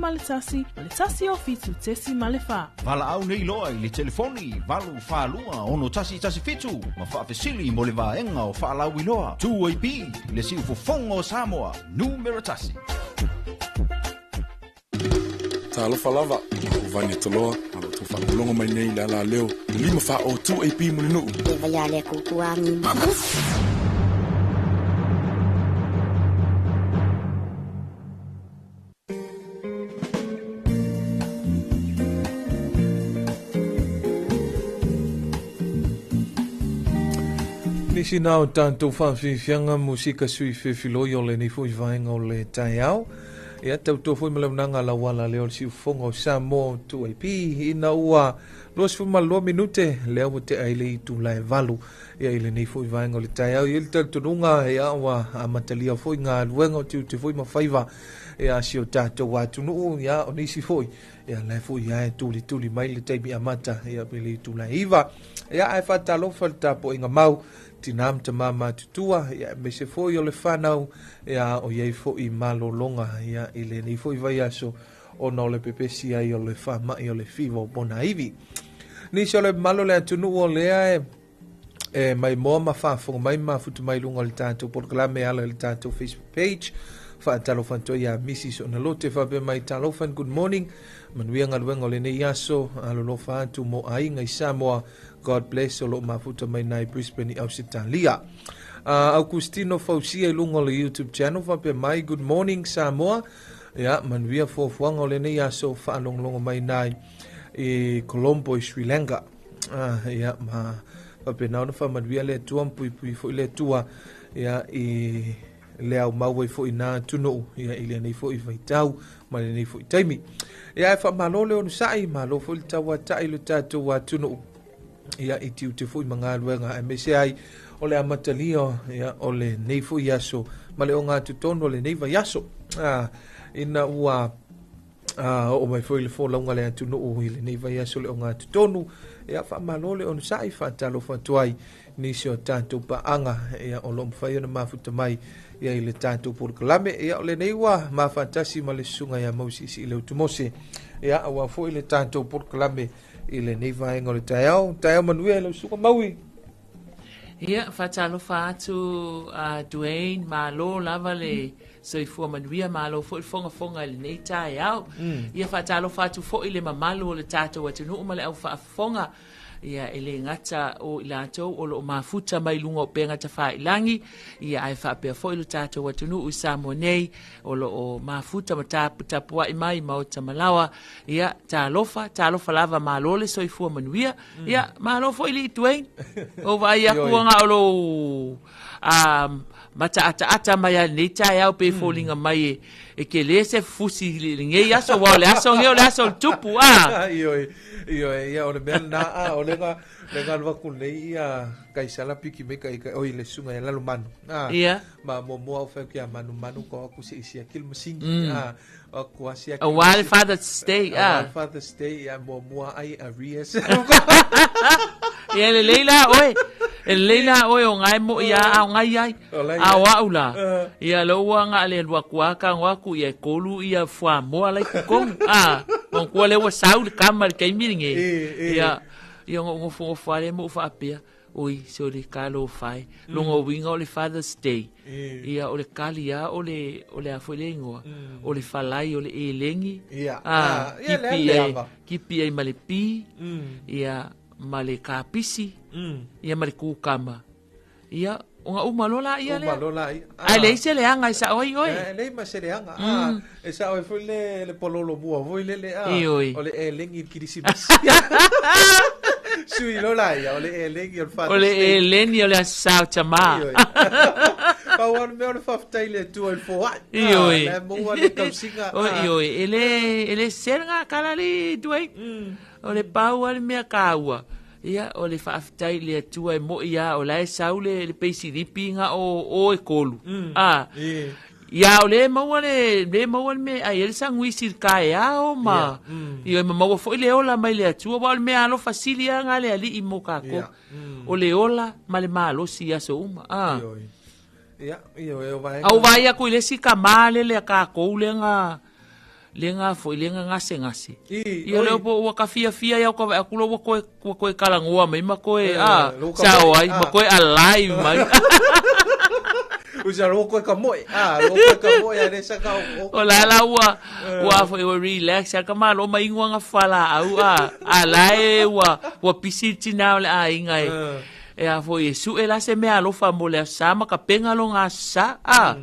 ma le 107.4. Valaau nei loa i le telefoni 842 6117 ma faafesili mo le vaega o faalauiloa. 2AP, le siufofoga o Samoa, numera tasi. Talofa lava, o Vania Toloa, ma lo outou faalogologo mai nei i le alaleo, le 5 4 o 2AP Mulinuu. E vai a le kukuangi. Nisi na o tatou faafiafiaga musika sui fefiloi o lenei foi vaega o le taeao. Ia tautua foi ma le auaunaga lauala lea o le siufofoga o Samoa 2AP ina ua 22 minute lea ua tea ai le itula e 8 ia i lenei foi vaega o le taeao. I le talitonuga ia ua amatalia foi galuega o tiute foi ma faiva ia si o tatou atunuu ia o nisi foi ia la foi ia e tulituli mai le taimi amata ia pe le itula e 9. Ia ae faatalofa le tapuaiga mau tinā ma tamā matutua ia aemaise foi o le fanau ia o iai foi malologa ia i lenei foi vaiaso ona o le pepesi ai o le faama'i o le fiva o ponaivi. Nisi o le mamalu o le atunuu o lea e maimoa ma faafofoga mai ma mafuta mai luga o le tatou polokalame ala i le tatou Facebook page. Faatalofa atu ai ia Mrs. Onalote faapea mai talofa and good morning. Manuia galuega o lenei aso, alolofa atu mo aiga i Samoa. God bless o loo mafuta mai nai Brisbane i Ausetalia. Augustino Fausia i luga o le YouTube channel faapea mai good morning Samoa. Ia manuia fuafuaga o lenei aso faalogologo mai nai i Colombo i Sri Lanka. Ia ma faapena ona faamanuia le Atua ma puipui foi le Atua ia i le au mau ai foi nā atunuu ia i lenei foi vaitau ma lenei foi taimi. Ia e faamalo le onosai, malo foi le tauata'i le tatou atunuu ia i tiute foi ma galuega aemaise ai o le amatalia ia o lenei foi aso ma le ogatotonu o lenei vaiaso. Ina ua oo mai foi le folauga le atunuu i lenei vaiaso le ogatotonu ia faamalo le onosai faatalofa atu ai nisi o tatou paaga ia o loo mafai ona mafuta mai ia i le tatou polokalame ia o lenei ua mafatasi ma le susuga ia Mausiisi i le Utumose ia aua foi le tatou polokalame i lenei vaega o le taeao. Taeao manuia i lau susuga Maui. Ia, faatalofa atu Dwayne, malo lava le soifua manuia, malo foi le fogafoga i lenei taeao. Ia, faatalofa atu foi le mamalu o le tatou atunuu ma le au faafofoga. Ia, e le gata o i latou o loo mafuta mai luga o upega tafailagi, ia ae faapea foi le tatou atunuu i Samoa nei o loo mafuta ma taputapuai mai maota malawa. Ia, talofa, talofa lava, malo le soifua manuia. Ia, malo foi li Dwayne. O vaai aku anga o lou mataataata mai a lenei taeao pe foliga mai e ke le se fusi i lenei aso, ua o le aso nei o le aso o le tupu, a. Ioe, ioe, ia o le mea lena, a, o le ga, le ga alu atu nei ia Kaisala piki mai kai kai, oi le susuga ia Lalomanu. A, ma muamua au fai atu ia Manumanu ko aku se isi aki le masini. A, o aku asi aki. Aua le Father's Day, a. Aua le Father's Day, ia muamua ai arrears. Ia lelei la oe. E lelei la oe o ngai mo ia a o ngai ai. A o au la. Ia lo ua nga le lua kua ka ngo aku ia e kolu ia fuamoa lai totonu. A, o kua le ua sau le kama le taimi lenei. Ia, ia ngo ngofo ngofo ale mo faapea. Oi, se o le talofa e. Longa uiga o le Father's Day. Ia, o le kali a o le, o le a foi le igoa. O le falai o le elegi. Ia, A, ia, le kipi ai, ava. kipi ai ma le pi. Ia, ma le kapisi. Ia, ma le kukama. Ia, o nga uma loa la ia Uma lea. loa la ia. Ae leai se leaga e sao ai oe. E leai ma se leaga. A, e sao ai foi le pololo mua foi lele a. Ioe. O le elegi i le kirisimasi. Sui loa la ia, o le elegi o le Father's O le Day. eleni o le aso sa o tamā. Ioe. Pau lava le mea o le faafetai i le Atua i le foai. Ioe. La e maua le tausiga. O, ioe, e le sese le gakala le Dwayne. O le pau lava le mea taua. Ia, o le faafetai i le Atua e mo'i lava o la e sau le, le peisilipi na o, o e kolu. A, ia o lea e maua le, lea e maua le mea e ai ai le saguisi i le taeao ma, ia, ma maua foi le ola mai le Atua, aua o le mea alofa sili lava na a le Alii mo kākou. O le ola ma le malosi i aso uma. A. Ia, ia, o vaega. A ua vaai atu i le isi tamā lele a kākou lea na, lea na foi, lea na gasegase. Ia lea po ua ka fiafia ia ka vaai atu loa ua toe, ua toe talanoa mai ma toe, a, sao ai, ma toe alive mai. Usa lo koe ka moe. Ah, lo koe ka moe a le saka o. O la la ua, ua foi ua relax a ka malo mai ingoa nga falaau a, a la e ua, ua pisi le tina o le aiga e. E a foi e suʻe la se mea alofa mo le aso sa ma ka pega lona aso sa, a.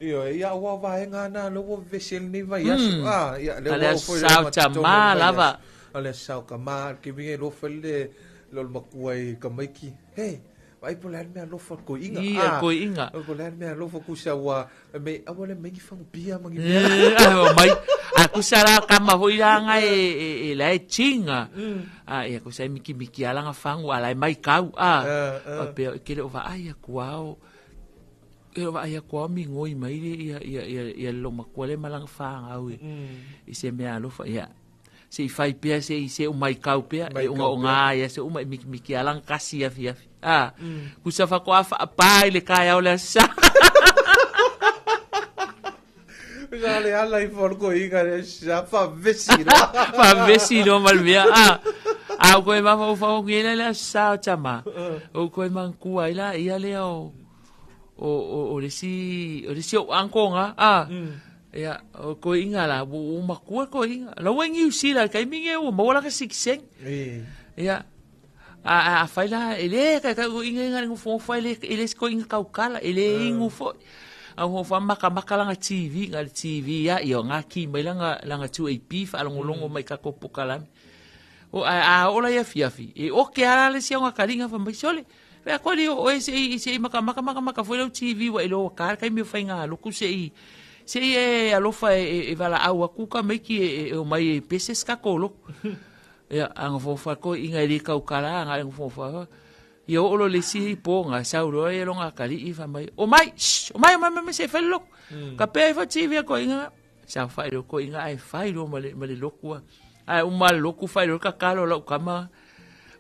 Ioe, ia ua vaega ana lea ua vevesi ai lenei vaiaso, a, ia, lea A le ua oo aso foi sa le o matotonu o tamā le lava. vaiaso. A le aso sa o tamā, le taimi nei loa fai le, le o le matua i tamaiti, He, vaai po o le a le mea alofa o le toeaina, I, a le toeaina. Po o le a le mea alofa tusa ua, fai mai, aua le aumai ni fagu pia ma ni mea. Eh, mai. A kusa la kama foi la nga e, e, e la e chinga. A ia kusa e miki miki ala nga fangu ala e mai kau a. A pe ke le ova ai aku ao. E ova ai aku ao mi ngoi mai le ia ia ia ia lo makua le malanga fanga au e. I se mea alofa ia. Se i fai pea se i se umai kau pea e unga unga ia se uma i miki miki ala nga kasi afi afi. A kusa fa ko afa pa i le kai au le sa. Sa le ala i fo ko inga le sa fa vesi la. Fa vesi no mal mea. A a ko e ma fa fa ngi le le sa o tama. O ko e man ku ai la ia le o o o o le si o le si o ankonga a. Ia o ko inga la o makua ko inga. La wa ngi usila kai minge o mo la ka sik seng. Ia a a fai la e le ka ka inga inga ngo fo fai le e le ko inga kaukala e le ingu fo. A ho fa maka maka langa TV nga le TV ia ia nga ki mai langa langa 2AP fa longo longo mai ka ko pokalame. O a a ola ia fiafi. E o ke ala le sia nga kalinga fa mai sole. Fe ko li o e se i se i maka maka maka maka foi lau TV wa ilo ka kai mi fai nga luku se i se i e alofa e, e vala au aku ka mai ki e, e o mai e peses ka kolo. Ia anga fo fa ko inga i kau kala anga anga fo fa. Ia o lo le si po nga sau lo e longa kali i fa mai. O mai, shh, o mai o mai mai se fai lo. Ka pe fa TV ko inga sa fa lo ko inga ai fai lo ma le ma le lokua. Ai uma loku fai lo ka kalo la kama.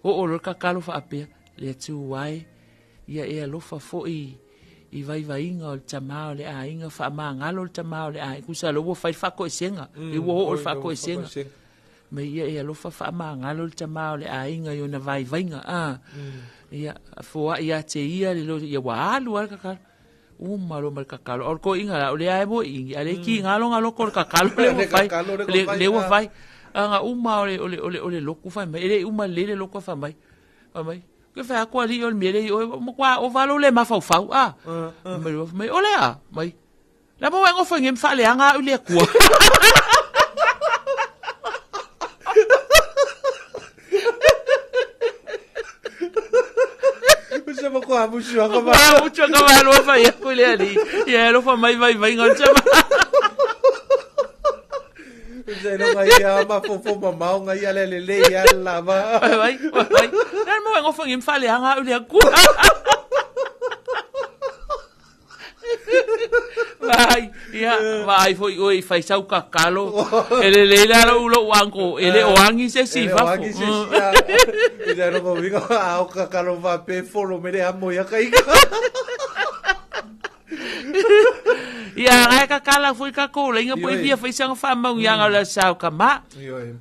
O o lo ka kalo fa apea le tu ai ia e alofa foi i vaivaiga o le tamā o le aiga faamagalo le tamā o le aiga kusa lo ua fai le faakoesega e ua oo le faakoesega me ia e alofa faamagalo le tamā o le aiga i ona vaivaiga a ia foaʻi ia te ia le lo ia ua alu a le kakalo uma lo ma le kakalo o le koiga la o le ae mo ingi a le ki ngalo ngalo ko le kakalo le ua fai le le ua fai anga uma o le o le o le o le loku fai mai e le uma le le loku fai mai fai mai ke fai aku ali o le mele i oe mo kwa o valo le mafaufau a mai mai o le a mai la mo ngo fai ngem fa le anga u le kua Usa mo ko amu sua ka ba. Amu sua ka ba lo fa ya ku le ali. Ya lo fa mai mai mai ngon chama. Usa no ngai ia ma fo fo ma mau ngai ia le le le ia la ba. Vai vai. La mo ngo fa ngem fa le anga u le kua. Vai, ia, vai foi oi fai sau kakalo. E le le la lo lo wango, e le oangi se si E le fafo. oangi se si a. Usa no ko winga a o kakalo va pe folo me le amo ia kai. Ia, ai kakala foi kako la inga po i fia fai sanga fa mau ia nga la sau ka ma.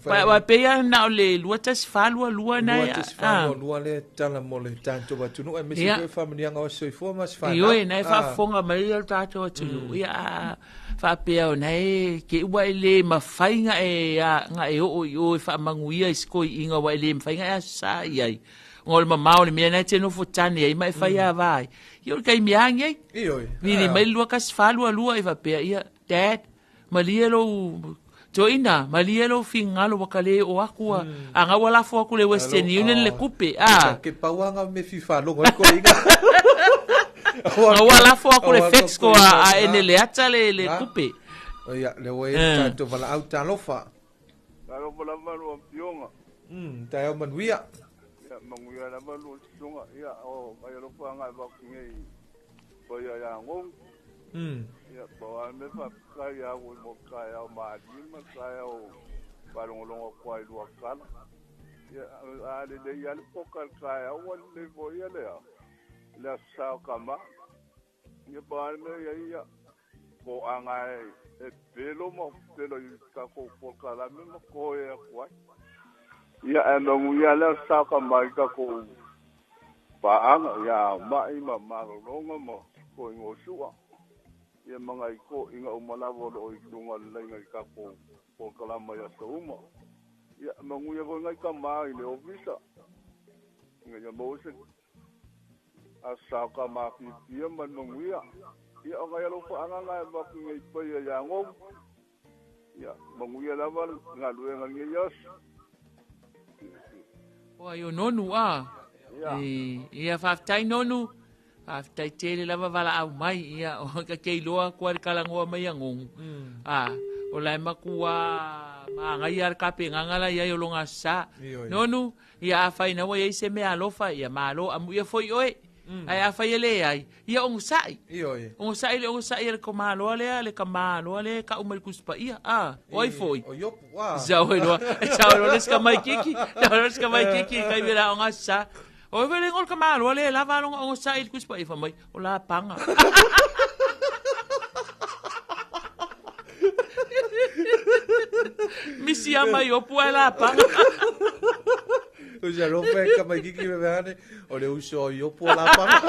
Pa wa pe ia na o le lua tasi fa lua lua na Lua ia. tasi fa lua lua le tala mo le tātou atunuu, e misi Ia. koe whamanianga o soifua ma se whanau. Ioe, na e faafofoga mai le tātou atunuu. Ia, a, faapea o na e ke ua e le mawhai nga e, a, nga e oo i o e faamaguia i se koi'iga ua e le mawhai nga e aso sa i ai. Ona o le mamao o le mea na e te nofo tane ai ma e fai a vā ai. Ia o le taimi agi ai. Ioe. Vili mai le 2142 i faapea, ia, Dad, malie lou toeina, malie lou finagalo ua ka lē oo aku a, a ga ua lafo aku le Western Union le kupe, a. Ke pauanga me fifa longo ai ko inga. Ga ua lafo aku le fax ko a, a ene le ata le, le kupe. Ia, le oe tātou valaau talofa. Talofa lava lo afioga. Taeao manuia. Ia, Manuia lava lua susuga. Ia, o ngai alofaga e avatu nei i paia ia Gogu. Ia, pau lava le mea faafetai ia au mo le taeao malie ma le taeao faalogologo atu ai i lua tala. Ia, a lelei lava le poka i le taeao ua lelei foi ia le a, le Aso Sa o Tama. Ia, pau lava le mea ia ia, toaga e pelo ma pelo i tatou polokalame ma toe atu ai. Ia, ae manuia le Aso Sa o Tama i tatou paaga ia Ma'i ma Malologa ma Toeaina o Sua. Ia ma nai toeaiina uma lava o lo o i luga o le laina i tatou polokalama i aso uma. Ia, manuia foi nai tama i le ofisa ina ia maua se Aso Sa o Tama fiafia ma le manuia. Ia, o nai alofaaga na e avatu nei paia ia Gogu. Ia, manuia lava le galuega i lenei aso. O ai o Nonu a. Ia, faafetai Nonu. Faafetai tele lava valaau mai. Ia, o ka ke iloa atu le talanoa mai a Gogu. A, o la e matua magaia le tapenaga la i ai o lona Aso Sa. Nonu, Ia afai na ua i ai se mea alofa, ia malo amuia foi oe. Ae afai e leai, ia onosai. Ioe. Onosai le onosai a le tamaloa lea, le tamaloa lea e tau mai le Tusi Paia. A, o ai foi? O Iopu, a. Sao e loa, sao e loa le isi tamaitiiti, sao e loa le isi tamaitiiti i le taimi e la o Aso Sa. O ai foi le igoa o le tamaloa lea e lava lona onosai i le Tusi Paia, fai mai, o Lapaga. Misi a mai Iopu ae Lapaga. O se alofa e tamaitiiti me mea ane, o le uso o Iopu o Lapaga.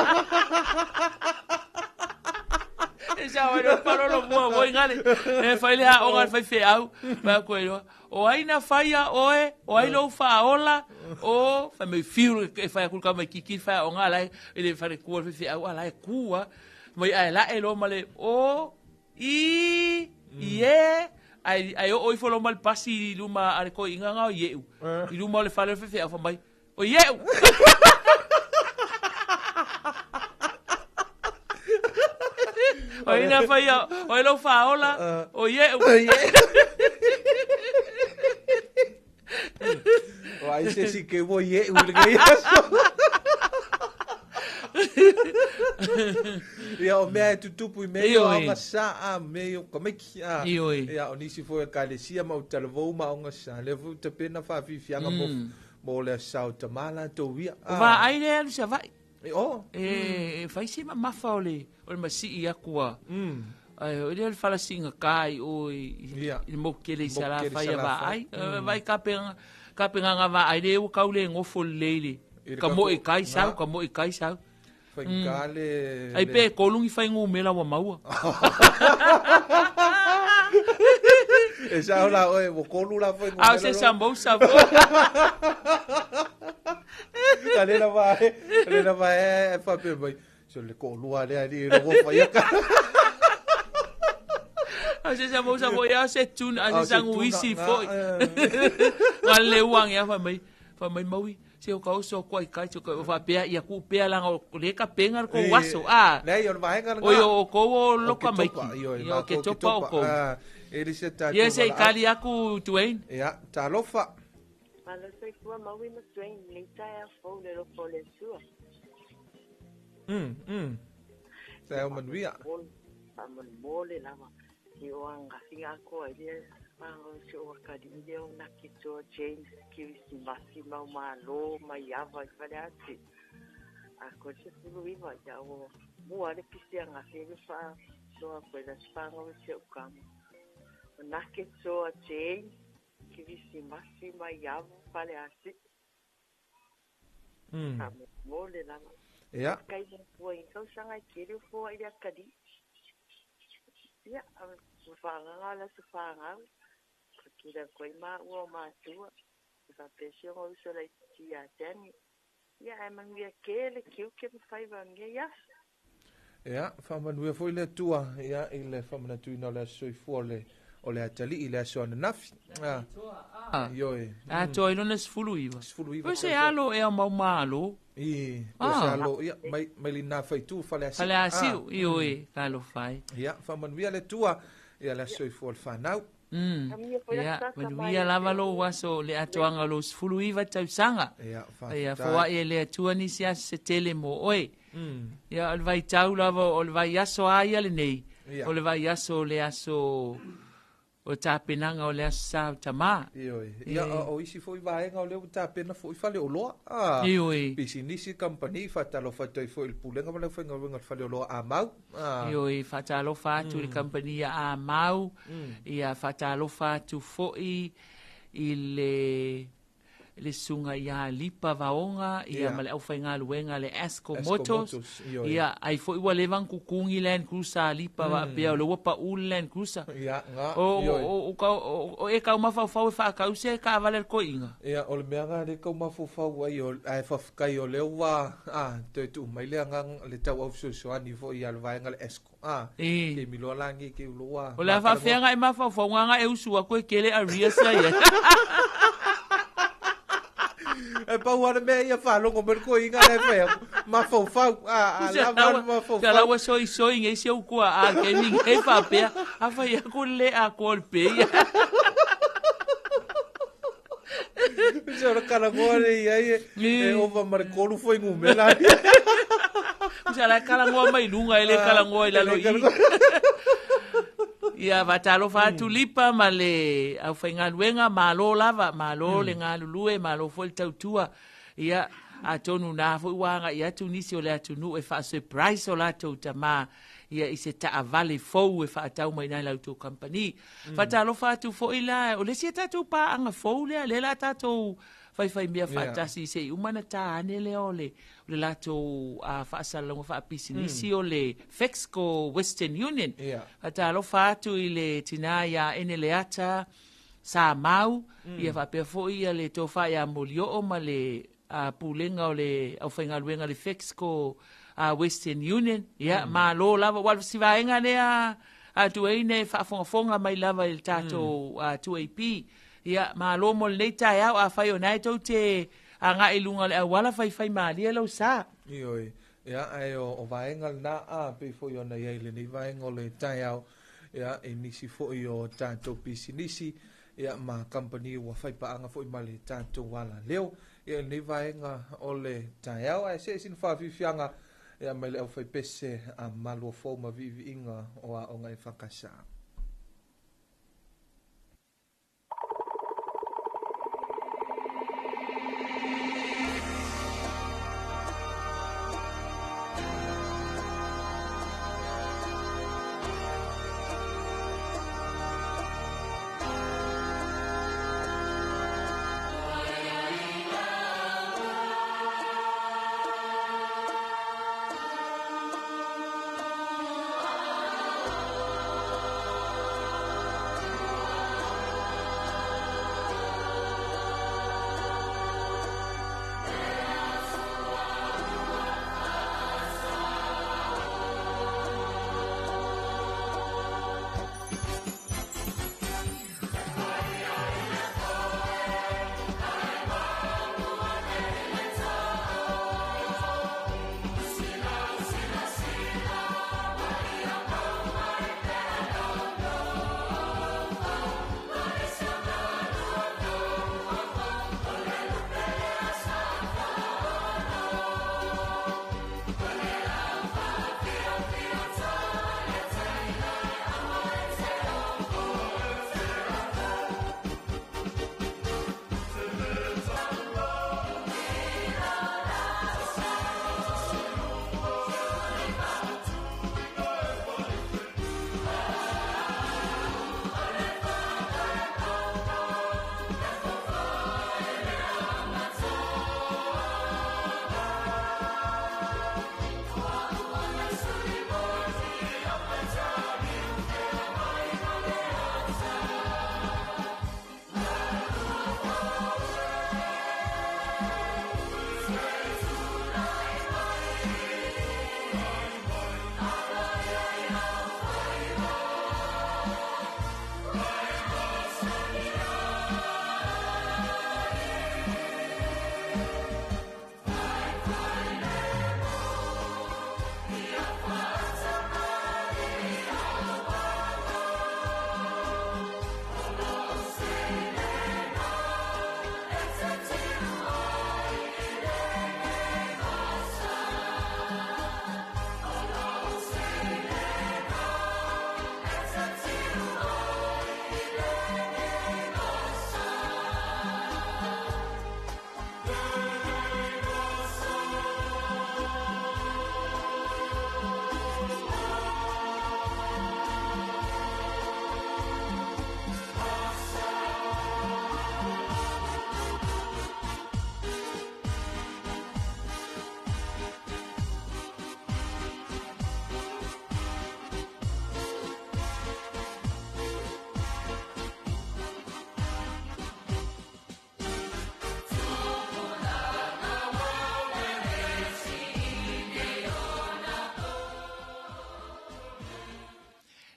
E sao ai loa palolo mua moi ngale. E fai le aoga a le faifeau. Fai atu ai loa, o ai na faia oe, o ai lou faaola, o fai mai fiu e fai atu le tamaitiiti le faiaoga a la e i le faletua o le faifeau a la e tu lava. Mai ae lae loa ma le o i i e ae ae oo ifo loa ma le pasi i luma a le toeaina na o Ieu i luma o le fale o le faifeau fai mai o Ieu. O ai na faia, o ai lou faaola, o Ieu. O ai se isi ke ua Ieu i lenei aso. Ia, o mea e tutupu i mea ia o aoga sa, a, mea ia o tamaiti, a. Ia, o nisi foi o ekalesia ma utalavou ma aoga sa, lea foi ua tapena faafiafiaga mo, mo le Aso Sa o Tama latou ia. O vaai lea e alu i Savaii. E o. E fai si mamafa o le, o le masii atu a. Ae o lea le fala siigata i o i, i le moku tele i Salafai a vaai. Vaai tapenaga, tapenaga vaai lea ua tau le nofo lelei le, ka moe kai sau, ka moe kai sau. Faigata le... Ai pe tolu ni fuainumera ua maua. E sao la oe, ua tolu la fuainumera. A o se samousa foi. A le lava e, a le lava e, e faapea mai, se o le toalua lea alii e ua fai aka. A o se samousa foi, a o se tuna, a o se sanuisi foi. Ga le uaga fai mai, fai mai Maui, se o ka oso atu ai kai, se o ka faapea ia tuu pea leaga o lea e tapena le tou aso, a. Leai, o le vaega lena. Oi, o outou o loka maiki. Ia, o Ketopa outou. E le se tatou Ia, se i kali atu Dwayne. Ia, talofa. Malo soifua Maui ma Dwayne, lenei taeao fou i le alofa o le Atua. Taeao manuia. Faamolemole lava i o agafiga atoa i lea pāga o si ou atalii lea o Nakitoa James Kirisimasi mau malo mai Ava i Faleasi. Atoa le 19 ia ua mua le pisi agafi ai le faasoa atu ai le aso fanau e si ou tama. O Nakitoa James Kirisimasi mai Ava Faleasi. Faamolemole lava. Ia. Kai le Atua i tausaga e tele o foai i le atalii. Ia, ua faaagaga le aso fanau, patula atu ai maua o matua, e faapea si ona uso laitiiti ia Danny. Ia, ae manuia tele tiute ma faiva o lenei aso. Ia, faamanuia foi le Atua, ia, i le faamanatuina o le aso soifua o le, o le atalii i le aso ananafi. Ah, Ioe. Atoa i lona 19. 19 Oi se alo ea o mau malo. I, po se alo, ia, mai, mai lina faitu Faleasiu. Faleasiu, ioe, talofa e. Ia, faamanuia le Atua, ia le aso soifua o le fanau. Manuia foi Ia, lata manuia mai lava lou aso le atoaga o lou 19 tausaga. Ia, Ia, faafetai. foaʻi e le Atua nisi aso se tele mo oe. Ia, o le vaitau lava o le vaiaso a ia lenei. Ia. O le vaiaso o le aso o tapenaga o le aso sa o tamā. Ioe. Ia, o isi foi vaega o lea ua tapena foi fale oloa. Ah, Ioe. Pisinisi company faatalofa atu ai foi i le pulega ma le aufaigaluega o le fale oloa amau. Ah. Ioe, faatalofa atu i le kampani ia Amau. Ia, faatalofa atu foi i le susuga ia Lipa Vaoga ia ma le aufaigaluega le Asco Asco Motors. Motors, ioe. Ia, ai foi ua leva ona kukugi Land Cruiser a Lipa faapea o lea ua paʻu le Land Cruiser. Ia, ga, O ioe. o e kaumafaufau e faakause e kaavale a le koiʻiga. Ia, o le mea ga le kaumafaufau ai o ae faafetai o lea ua toe tuu mai le agaga le tauau fesoasoani foi ia le vaega le Esco. Ah, ke miloa lagi ke uloa. O le a faafeaga e mafaufauga aga e usu aku e kele aria sa ia. E pau ana mea ia faalogo mai le koiga le fai atu. Mafaufau. Ah, a lava le mafaufau. Sa laua soisoi ngai si au kua a ke mi ngai faapea. A fai aku le a ko le pe ia. Se o le kalagoa le ia e e ova ma le kolu foi ngumela. Usa la kalagoa mai lunga e le kalagoa i lalo i. Ia faatalofa atu Lipa ma le aufaigaluega, malo lava, malo le galulue, malo foi le tautua. Ia, atonu na foi ua agaʻi atu nisi o le atunuu e faa-surprise o latou tamā ia i se taavale fou e faatau mai nai lautou company. Faatalofa atu foi la, o le isi a tatou paaga fou lea, lea la tatou faifai mea faatasi se i uma na tā ane lea o le latou faasalalauga faapisinisi o le Fexco Western Union. Faatalofa atu i le tinā ia Eneleata Sa Mau, ia faapea foi ia le tofa ia Molioo ma le pulega o le aufaigaluega le Fexco Western Union. Ia, malo lava, ua si vaega lea atu ai ne faafogafoga mai lava i le tatou 2AP. Ia, malo mo lenei taeao, afai o nae tou te agaʻi i luga o le auala faifai malie lau sa. Ioe. Ia, ae o vaega lena a pei foi ona iai lenei vaega o le taeao. Ia, e nisi foi o tatou pisinisi, ia, ma company ua faipaaga foi ma le tatou alaleo. Ia, lenei vaega o le taeao, ae se i sina faafiafiaga, ia, mai le aufaipese a Maluafou ma viiviiga o aoga e fakasa.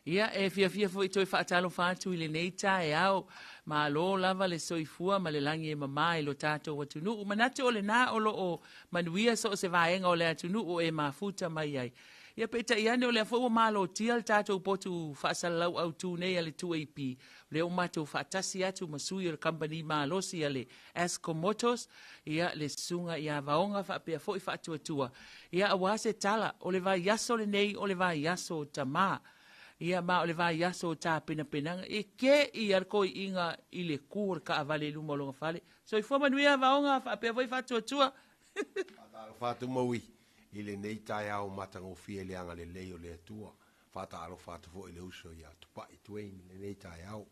Ia, e fiafia foi toe faatalofa atu i lenei taeao. Malo lava le soifua ma le lagi e mamā i lo tatou atunuu. Manatu o lena o lo o manuia so o se vaega o le atunuu o e mafuta mai ai. Ia peitai ane o lea foi ua malotia le tatou potu faasalalau autu nei a le 2AP, o lea ua matou faatasi atu ma sui o le kamupani malosi a le Asco Motors, ia le susuga ia Vaoga faapea foi Faatuatua, ia aua se tala, o le vaiaso lenei o le vaiaso o tama. Ia ma o le vaiaso o tapenapenaga, e kē ia le toeaiina i le ku o le taavale i luma o lona fale. Soifua manuia Vaoga faapea foi Faatuatua. Faatalofa atu Maui i lenei taeao matagofie i le agalelei o le Atua. Faatalofa atu foi i le uso ia Tupai Dwayne i lenei taeao.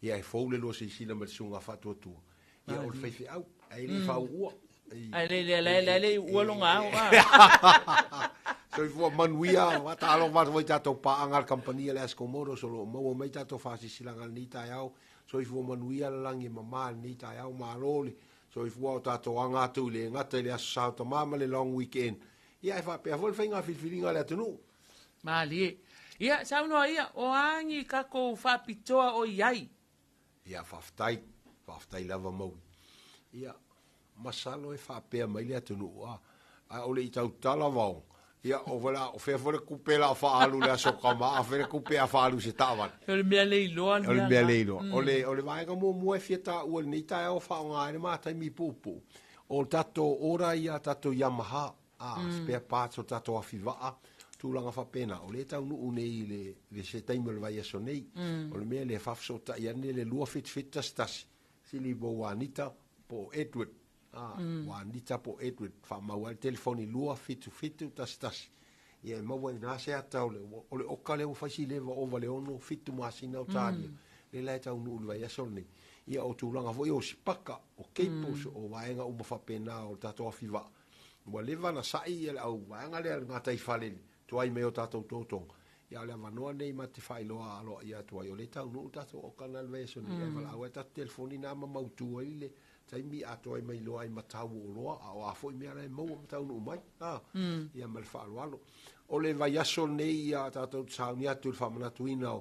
Ia e fou le lua silasila ma le susuga Faatuatua. Ia o le faifeau, ae le i faauua. Ae le le le le le ua longa ao. Ah. Soifua manuia, faatalofa atu foi i tatou paaga a le kamupani a le Asco Motors o lo o maua mai tatou faasilasilaga i lenei taeao. Soifua manuia le lagi e mama i lenei taeao, malo le soifua o tatou aga atu i le gata i le Aso Sa o Tama ma le Long Weekend. Ia ae faapea foi le faiga filifiliga a le atunuu. Malie. Ia, saunoa ia, o a ni takou faapitoa o i ai? Ia, faafetai, faafetai lava Maui. Ia, masalo e faapea mai le atunuu, a, a o le i tautala vaoga, ia, o fela, o fea foi le kupe la faaalu le aso kama, a fea le kupe a faaalu se taavale. O le mea le iloa le mea. O le mea le iloa. O le, o le vaega muamua e fia taua i lenei taeao faaaoga ai le ma taimi puupuu, o le tatou order ia tatou Yamaha. A, spare parts o tatou afi vaa, tulaga faapena, o lea e taunuu nei i le, le se taimi o le vaiaso nei. O le mea lea, faafesootai ane le 2771 11, sili po o Anita po o Edward. A, Anita po o Edward, faamau ai le telefoni 27711. Ia e maua i ina se ata o le, o le oka lea ua fai si leva ova le 6, 7 masina o talia. Lea la e taunuu i le vaiaso lenei. Ia o tulaga foi o sipaka, o cables, o vaega uma faapena o le tatou afi vaa, Ua leva na sa'i ia le au vaega lea le gataifale i le tuai mai o tatou totoga, ia a o le avanoa lenei ma te faailoa aloaia atu ai, o lea e taunuu le tatou okana i le vaiaso nei, ae valaau ai tatou telefoni na ma mautu ai le taimi atoa ai ma iloa ai ma tau o oloa, a o a foi mea la e maua ma taunuu mai, a, ia ma le faaaloalo. O le vaiaso lenei ia tatou te sauni atu i le faamanatuina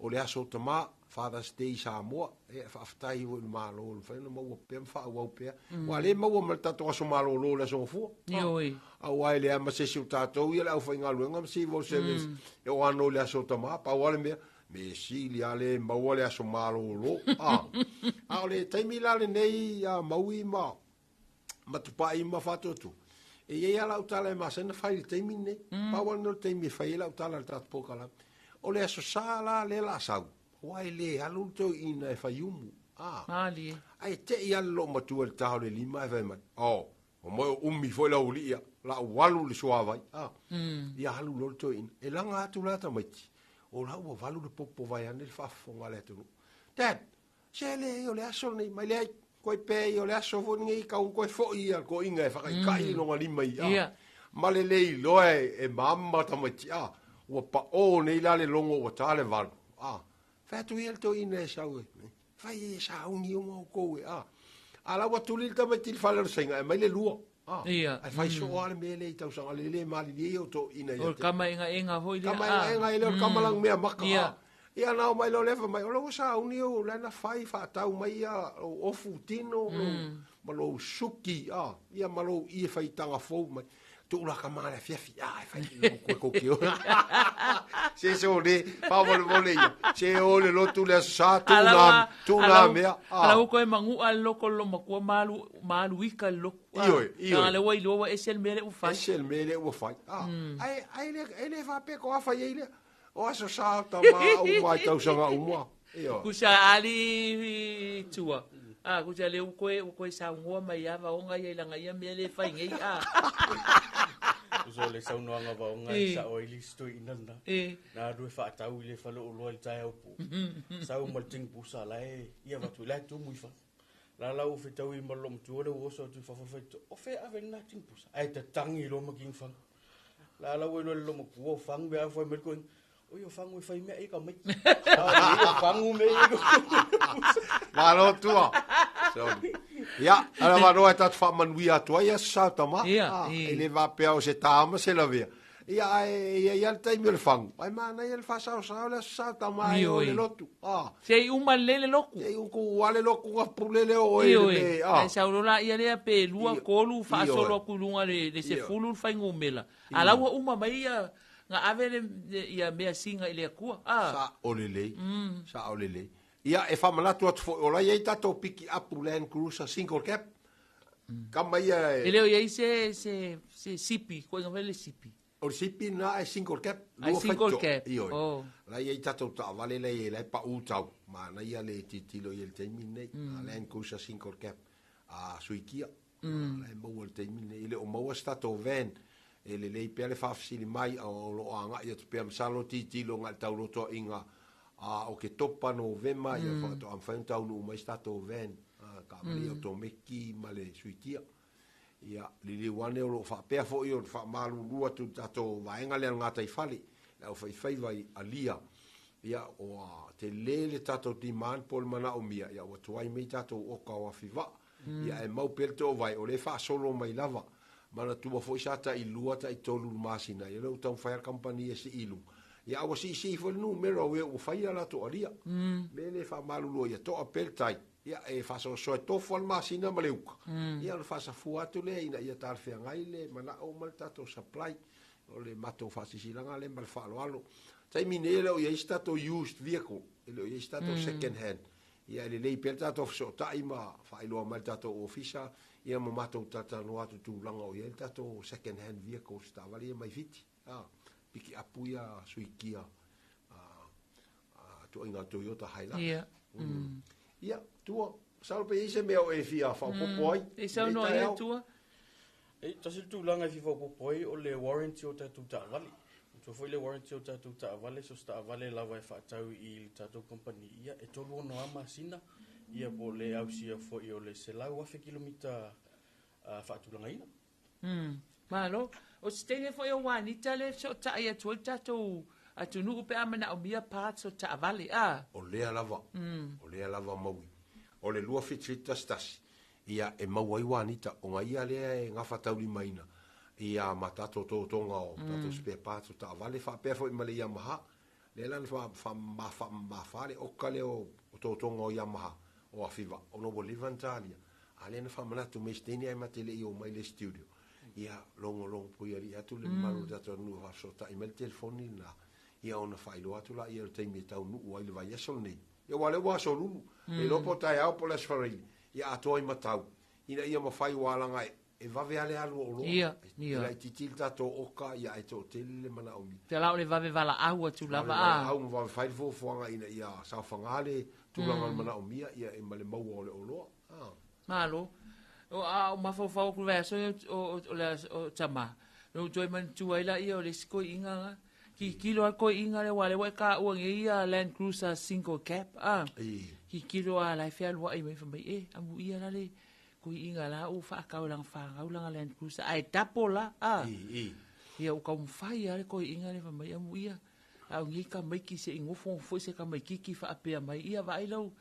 o le Aso Tama, Father's Day i Samoa, e faafetai foi i le Malo ua mafai ona maua pea ma faaauau pea. Aua o lea e maua ma le tatou aso malolo i le Aso Gafua. Ioe. Aua e leai ma se isi o tatou ia le aufaigaluega ma civil servants e o ano i le Aso Tama, pau lava le mea, me sili lava le maua le aso malolo. A o le taimi la lenei a Maui ma ma Tupai ma Faatuatua, e i ai lava lau tala e masani ona fai i le taimi lenei. Pau lava lenei o le taimi e fai ai lau tala i le tatou polokalame. O le Aso Sa la lea o le a sau, aua e le alu le toeaina e fai umu. A. Malie. Ae te i lava le loomatua i le ta o le 5 ae fai mai, Oh, ua moe o umi foi le aualii ia, o le a ou alu i le suavai. A. Ia alu loa le toeaina. E laga atu la tamaiti, o la ua valu le popo vaeane le faafofoga a le atunuu. Dad, Se leai o le aso lenei mai leai, koe pea ia o le aso foi lenei kau koe foi ia toeaiina e whakaikai mm. longa lima i a. Yeah. Ma le le iloa e, e mama tamaiti a. Ua pa o nei la le longo ua tā le valu. A. Whai atu ia le toeaina e sau e. Whai e sa ungi o mau kou e a. A la ua tuli le tamaiti le fale o le sainga e mai le lua. A. Ia. Ai whai so a le mele i tausaga le le malilie o toeaina ia. O le kama enga enga hoi le. Kama enga enga i le o le kama lang mea maka. Ia. Ia na omai loa lea fai mai, o lou sauni o la na fai faatau mai ia lou ofu tino lou, ma lou suki a, ia ma lou ie faitaga fou mai. Tuu la ka ma le afiafi, a, e fai i lou koe kou ke ona. Se se o le, faamolemole ia, se o le lotu le aso sa, tuu nā, tuu nā mea. A. Ala ua koe magu'a le loko o le lomatua ma alu, ma alu ika le lotu. Ioe, ioe. Leaga lea ua iloa ua ese le mea lea ua fai. Ese le mea lea ua fai. A, ae, ae le, e le faapea ko a fai ai lea. O aso sa o tama uma i tausaga uma. Ioe. Kusa ali tua. A kusa le u koe u koe saunoa mai a vaoga ia i langa ia mea le fai nei a. Kusa o le saunoaga vaoga e sao ai le isi toeaina lena. Na alu e faatau i le fale oloa i le taeao po. Sau ma le tinipusa la e ia avatu la e tumu i fale. La la ua fetaui ma le loomatua lea ua oso atu i fafo le faitotoa. O fea e ave ai lena tinipusa? Ae tatangi loa ma kini fagu. La la ua iloa e le loomatua o fagu mea fai mai le toeaina. Oi o fagu e fai mea ai tamaiti. A o fagu mea ia. Malo tua. Sorry. Ia, ala avanoa e tatou faamanuia atu ai aso sa tama. Ia, E le faapea o se ta ma se lavea. Ia ae ia ia le taimi o le fagu. Ai manaia le faasaosao le aso sa tama ai o le lotu. Ah. Se i uma lelei le loku. Se i uku ale loku ga pule le o e le ah. Ai sau lola ia lea pe lua tolu faasolo atu i luga le 10 le faigumela. A la ua uma mai ia na ave le ia mea siga i le Atua. Ah. Sa o lelei. Sa o lelei. Ia e faamanatu atu foi o la e i ai tatou piki apu Land Cruiser single cab. Kama ia e. E le o i ai se se se sipi, ko inga le sipi. O le sipi na e single cab. Ai single cab. Ioe. Oh. La i ai tatou taavale la i la e pau tau. Manaia le tilotilo i le taimi lenei. Land Cruiser single cab. A suikia. La e maua le taimi lenei. E le o maua se tatou van. E lelei pea le faafesili mai o lo o agai atu pea masalo tilotilo agai i le taulotoaiga a Oketopa, Novema, ia faatoa mafai ona taunuu mai se tatou van, taavale ia otomeki ma le suikia. Ia, liliu ane o lo o faapea foi ona faamalulu atu i le tatou vaega lea o le gataifale, le aufaifaiva i alia. Ia, ua tele le tatou demand po o le manaomia, ia ua tuai mai tatou oka o afi vaa. Ia, ae mau pea le toovae, o lea e faasolo mai lava. Manatua foi sa tai 2 tai 3 i le masina, ia lea ua taumafai lava le kamupani e sii i luga. Ia, a ua siisii foi le numera o e ua fai a latou alia. Mea lea e faamalulu ai, ia toa pea le tai, ia, e faasoasoa e tofu lava le masina ma le uka, ia ona faasafua atu lea ina ia talafeagai le manao ma le tatou supply. O le matou faasisilanga lea ma le faaaloalo. Taimi nei e le o i ai se tatou used vehicle, e le o i ai se tatou second hand. Ia e lelei pea le tatou fesootai ma faailoa mai le tatou ofisa ia ma matou talatalanoa atu i tulaga o i ai le tatou second hand vehicles taavale ia mai Fiti, a, piki apu ia suikia a, a tuaiga Toyota Hilux. Ia. Ia, tua, masalo pe i ai se mea o e fia faaopoopo ai. E saunoa ia tua. E tasi le tulaga e fia faaopoopo ai o le warranty o tatou taavale. Manatua foi le warranty o tatou taavale, so se taavale lava e faatau i le tatou company, ia e 36 lava masina, ia po o le ausia foi o le 100,000 kilomita faatulagaina. Malo. O se teine foi o Juanita lea e fesootai atu ai le tatou atunuu pe a manaomia parts o taavale, a? O lea lava, o lea lava maui. O le 27711, ia e maua ai Juanita, ona ia lea e gafataulimaina ia ma tatou totoga o tatou spare parts o taavale, faapea foi ma le Yamaha. Lea la na faamamafa le oka lea o totoga o Yamaha o Afiva, ona ua leva ona talia. A lea na faamanatu mai se teine ae ma te le i oo mai le studio. Ia, logologo puialii atu le mamalu o le tatou atunuu e faafesootai mai le telefoni lena, ia ona faailoa atu laia o le taimi e taunuu ai le vaiaso lenei. Ia aua o lea ua aso lulu, le iloa po o taeao po o le aso Faraile, ia atoa ai matau, ina ia mafai ua alaga e vave lava le alu o oloa. Ia, ia. E laitiiti le tatou oka, ia ae toatele le manaomia. Te la o le vave valaau atu lava, a. Vave valaau ma vave fai le fuafuaga ina ia saofaga le tulaga o le manaomia, ia ma le maua o le oloa. A. Malo. O, a o mafaufau atu i le vaiaso o, o, le o tama, na ou toe manatua ai laia o le isi toeaina la. Tilotilo lava le toeaina lea, aua o lea ua e taua nei ia Land Cruiser single cab, a. Tilotilo lava la e fealuai mai, fai mai, e, amuia la le toeaina la ua faatau e lana fanau lana Land Cruiser, ae double la, a. Ia ua taumafai lava le toeaina lea fai mai, amuia, a o nei tamaiti se i nofo foi se tamaititi faapea mai, ia vaai lau,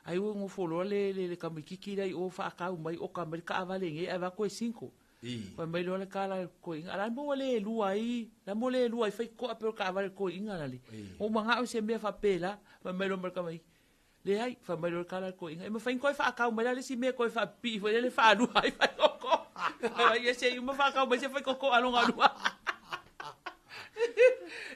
ai ua nofo loa le, le, le tamaititi lea i o faatau mai, oka mai le taavale nei, ae vaai atu e single. Fai mai loa le tala i le toeaina, a la mo ua le lua ai, la mo le lua ai fai toa pea o le taavale a le toeaina la le. Ua ou manao i se mea faapela, fai mai loa ma le tamaiti, leai, fai mai loa le tala a le toeaina, e mafai ona toe faatau mai la le isi mea e toe faapipii foi lele faalua ai faitotoa. Fai mai, ia se i uma faatau mai se faitotoa lona lua.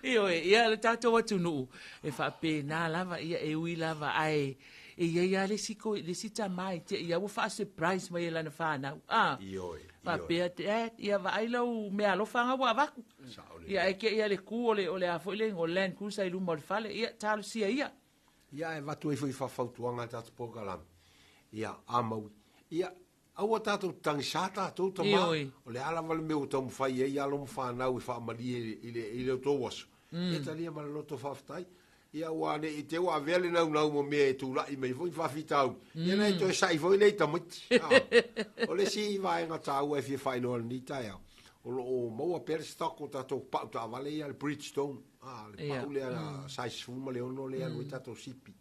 Ioe, ia le tatou atunuu, e faapena lava, ia e ui lava, ae e i ai lava le isi, le isi tama i te i ua faa-surprise mai e lana fanau. A, Ioe, faapea, Dad, ia vaai lau meaalofa na ua avatu. Ia ae te i le tu o le, o le a foi le igoa, o le Land Cruiser i luma o le fale, ia talosia ia. Ia ae avatu ai foi faafautuaga i le tatou polokalame. Ia, a maui. Ia, aua tatou tagisa tatou tama. Ioe. O le a lava le mea ua taumafai ai alo ma fanau e faamalie i le, i le outou aso. Ia talia ma le loto faafetai. Ia ua ne i te ua avea le naunau ma mea e tulai mai foi faafitauli. Ia na e toe sa'i foi lea i tamaiti. O le isi vaega taua e fia faailoa i lenei taeao, o lo o maua pea le stock o tatou pau taavale ia le Bridgestone. Le pau lea size 16 lea e alu ai tatou sipi.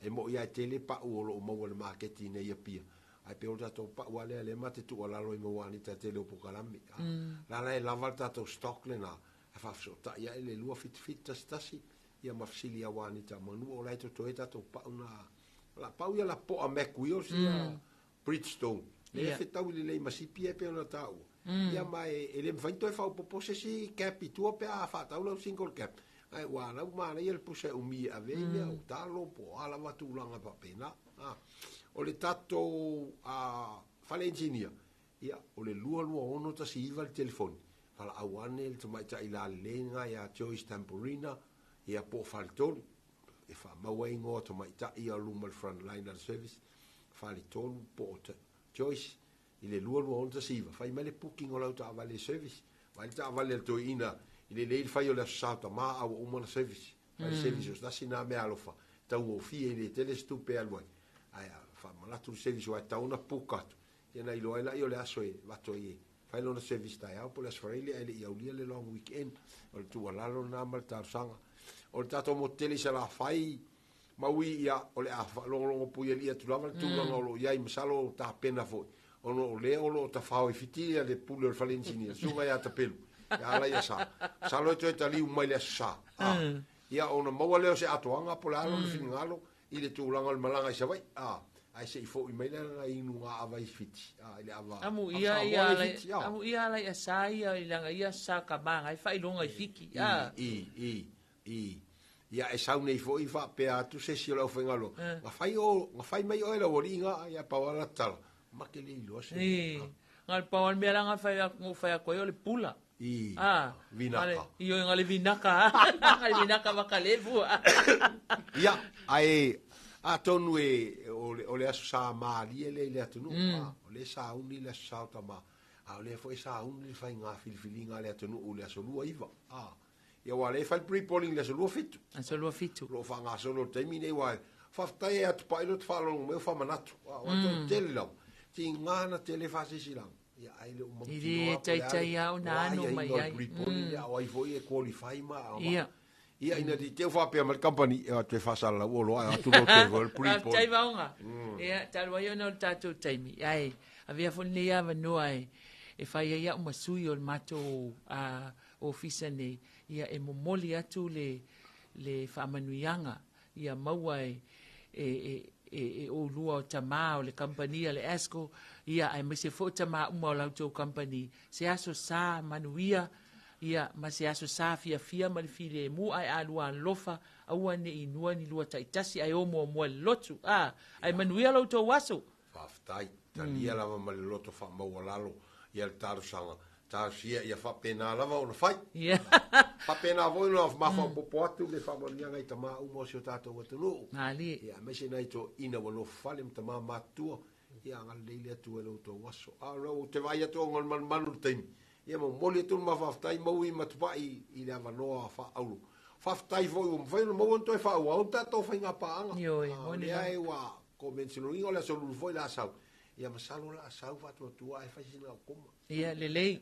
E mo'i lava e tele pau o lo o maua i le maketi i nei Apia. Ae pei o le tatou pau lava lea, lea ma te tuualalo ai ma Juanita i le tele o polokalame. La la e lava le tatou stock lena. Ae faafesootai ae le 2 7 7 1 1, ia ma fesili ia Juanita Manua o la e totoe tatou pau na. O la pau ia lapoa Mac Wheels ia Bridgestone. Le fetaui lelei ma sipi e pei ona taua. Ia ma e le mafai ona toe faaopoopo se isi cap i tua pe a faatau lau single cap. Ae ua lau manaia le pusa e umi e ave ai mea o talo po o a lava tulaga faapena. O le tatou fale inisinia, ia, o le 22619 le telefoni. Valaau ane le tamaitai lalelei lena ia Joyce Tamburina, ia po o Faletolu. E faamau ai igoa o tamaitai ia o luma o le front line a le service. Faletolu po o Joyce i le 22619. Fai mai le booking o lau taavale e service. Vaai le taavale a le toeaina i lelei le fai o le Aso Sa o Tama a ua uma ona service. Fai le service o se tasi na mea alofa. Taugofie e le tele se tupe e alu ai. Ae faamanatu le service aua e tatau ona book atu. Ia na iloa ai lea o le aso e avatu ai e fai lona service taeao po o le Aso Faraile ae le i aulia le long weekend. O le tuualalo lena ma le talosaga. O le tatou motu tele i Salafai, maui ia o le a faalogologo pui alii atu lava le tulaga o lo o i ai, masalo o tapena foi, ona o lea o lo o tafao i Fiti le pule o le fale inisinia, le susuga ia Tapelu, ia Alaiasa. Masalo e toe taliu mai le Aso Sa. Ia ona maua lea o se atoaga po o le a lona finagalo i le tulaga o le malaga i Savaii, ae se i foi mai lana inuga ava i Fiti, i le ava Amu ia ia ala amu ia Alaiasa ia i langa ia sa ka manga ai faailoga i Fiti. I i i Ia e sau nei foi faapea atu se isi o le aufaigaluega, na fai o, na fai mai oe lau alii ga, ia pau lava la tala, make le iloa se. I, na o le pau lava le mea la na fai atu, fai atu ai o le pula. I, vinaka. Ioe, na o le vinaka, na o le vinaka vakalevu. Ia, ae atonu e o le aso sa malie lea i le atunuu, o lea e sauni le aso sa o tama, a o lea foi e sauni le faiga filifiliga a le atunuu i le aso 29. Ia aua o lea e fai le pre-polling i le aso 27. Aso 27. O lo o faagasolo i le taimi lenei aua faafetai e atupai lo te faalogologo mai o faamanatu. Aua e toatele lava, tiga na tele faasilasilaga, ia ae le o mautinoa po o le a le o a aiaiga o le pre-polling lea, a o ai foi e qualify ma Ia ina ne i te i ua faapea mai le kamupani, e o atu e faasalalau oloa ae o atu loa toe foi le pre-polling. Faafetai Vaoga. Ia, talu ai ona o le tatou taimi, ae avea foi lenei avanoa e fai ai au ma sui o le matou ofisa nei, ia e momoli atu le le faamanuiaga ia maua e e e e oulua o tama o le kamupani a le ASCO, ia aemaise foi o tama uma o la outou kamupani, se aso sa manuia, ia ma se aso sa fiafia ma le filemu, ae a lua alofa, aua ne i inua ni lua taitasi, ae o muamua i le lotu, a, ae manuia lo outou aso. Faafetai. Talia lava ma le loto faamaualalo ia le talosaga. Talosia ia faapena lava ona fai. Faapena foi ona mafaopopo atu le faamanuiaga i tama uma o si o tatou atunuu. Malie. Ia, aemaise nai toeaiina ua nofo fale ma tama matutua. Ia agalelei le Atua i lo outou aso. A o lea ou te vaai atu ona o le malumalu le taimi. Ia momoli atu le ma faafetai maui ma tupai i le avanoa faaauro. Faafetai foi ua mafai ona maua ona toe faaauau le tatou faiga paaga. Ioe, moni lava. O lea ua convention-ina o le aso Lulu foi o le a sau. Ia masalo o le a sau faatuatua ae fai sina au koma. Ia, lelei.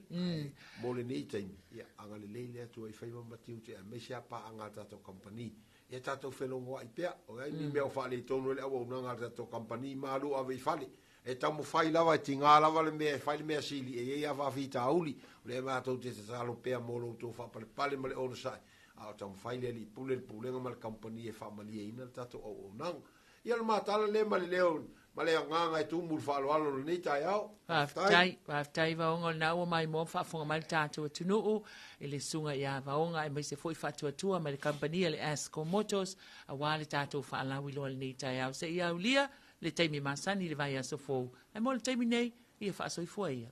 Mo lenei taimi, ia agalelei le Atua i faiva ma tiute aemaise lava paaga a le tatou kamupani. Ia tatou felogoai pea, o ai ni mea o faaletonu ai le auaunaga a le tatou kamupani, malu ave i fale. E taumafai lava, e tiga lava le mea e fai le mea sili, e i ai lava faafitauli, o lea matou te tatalo pea mo lo outou faapalepale ma le onosai, a o taumafai le Alii Pule, le Pulega ma le Kamupani e faamalieina le tatou auaunaga. Ia o le matala lea ma le leo ma le agaga e tumu i le faaaloalo i lenei taeao. Faafetai, faafetai Vaoga o lena ua maimoa ma faafofoga mai le tatou atunuu i le susuga ia Vaoga aemaise foi faatuatua mai le kamupani a le Asco Motors aua le tatou faalauiloa i lenei taeao seia aulia le taimi masani i le vaiaso fou. Ae mo le taimi nei, ia faasoifua ia.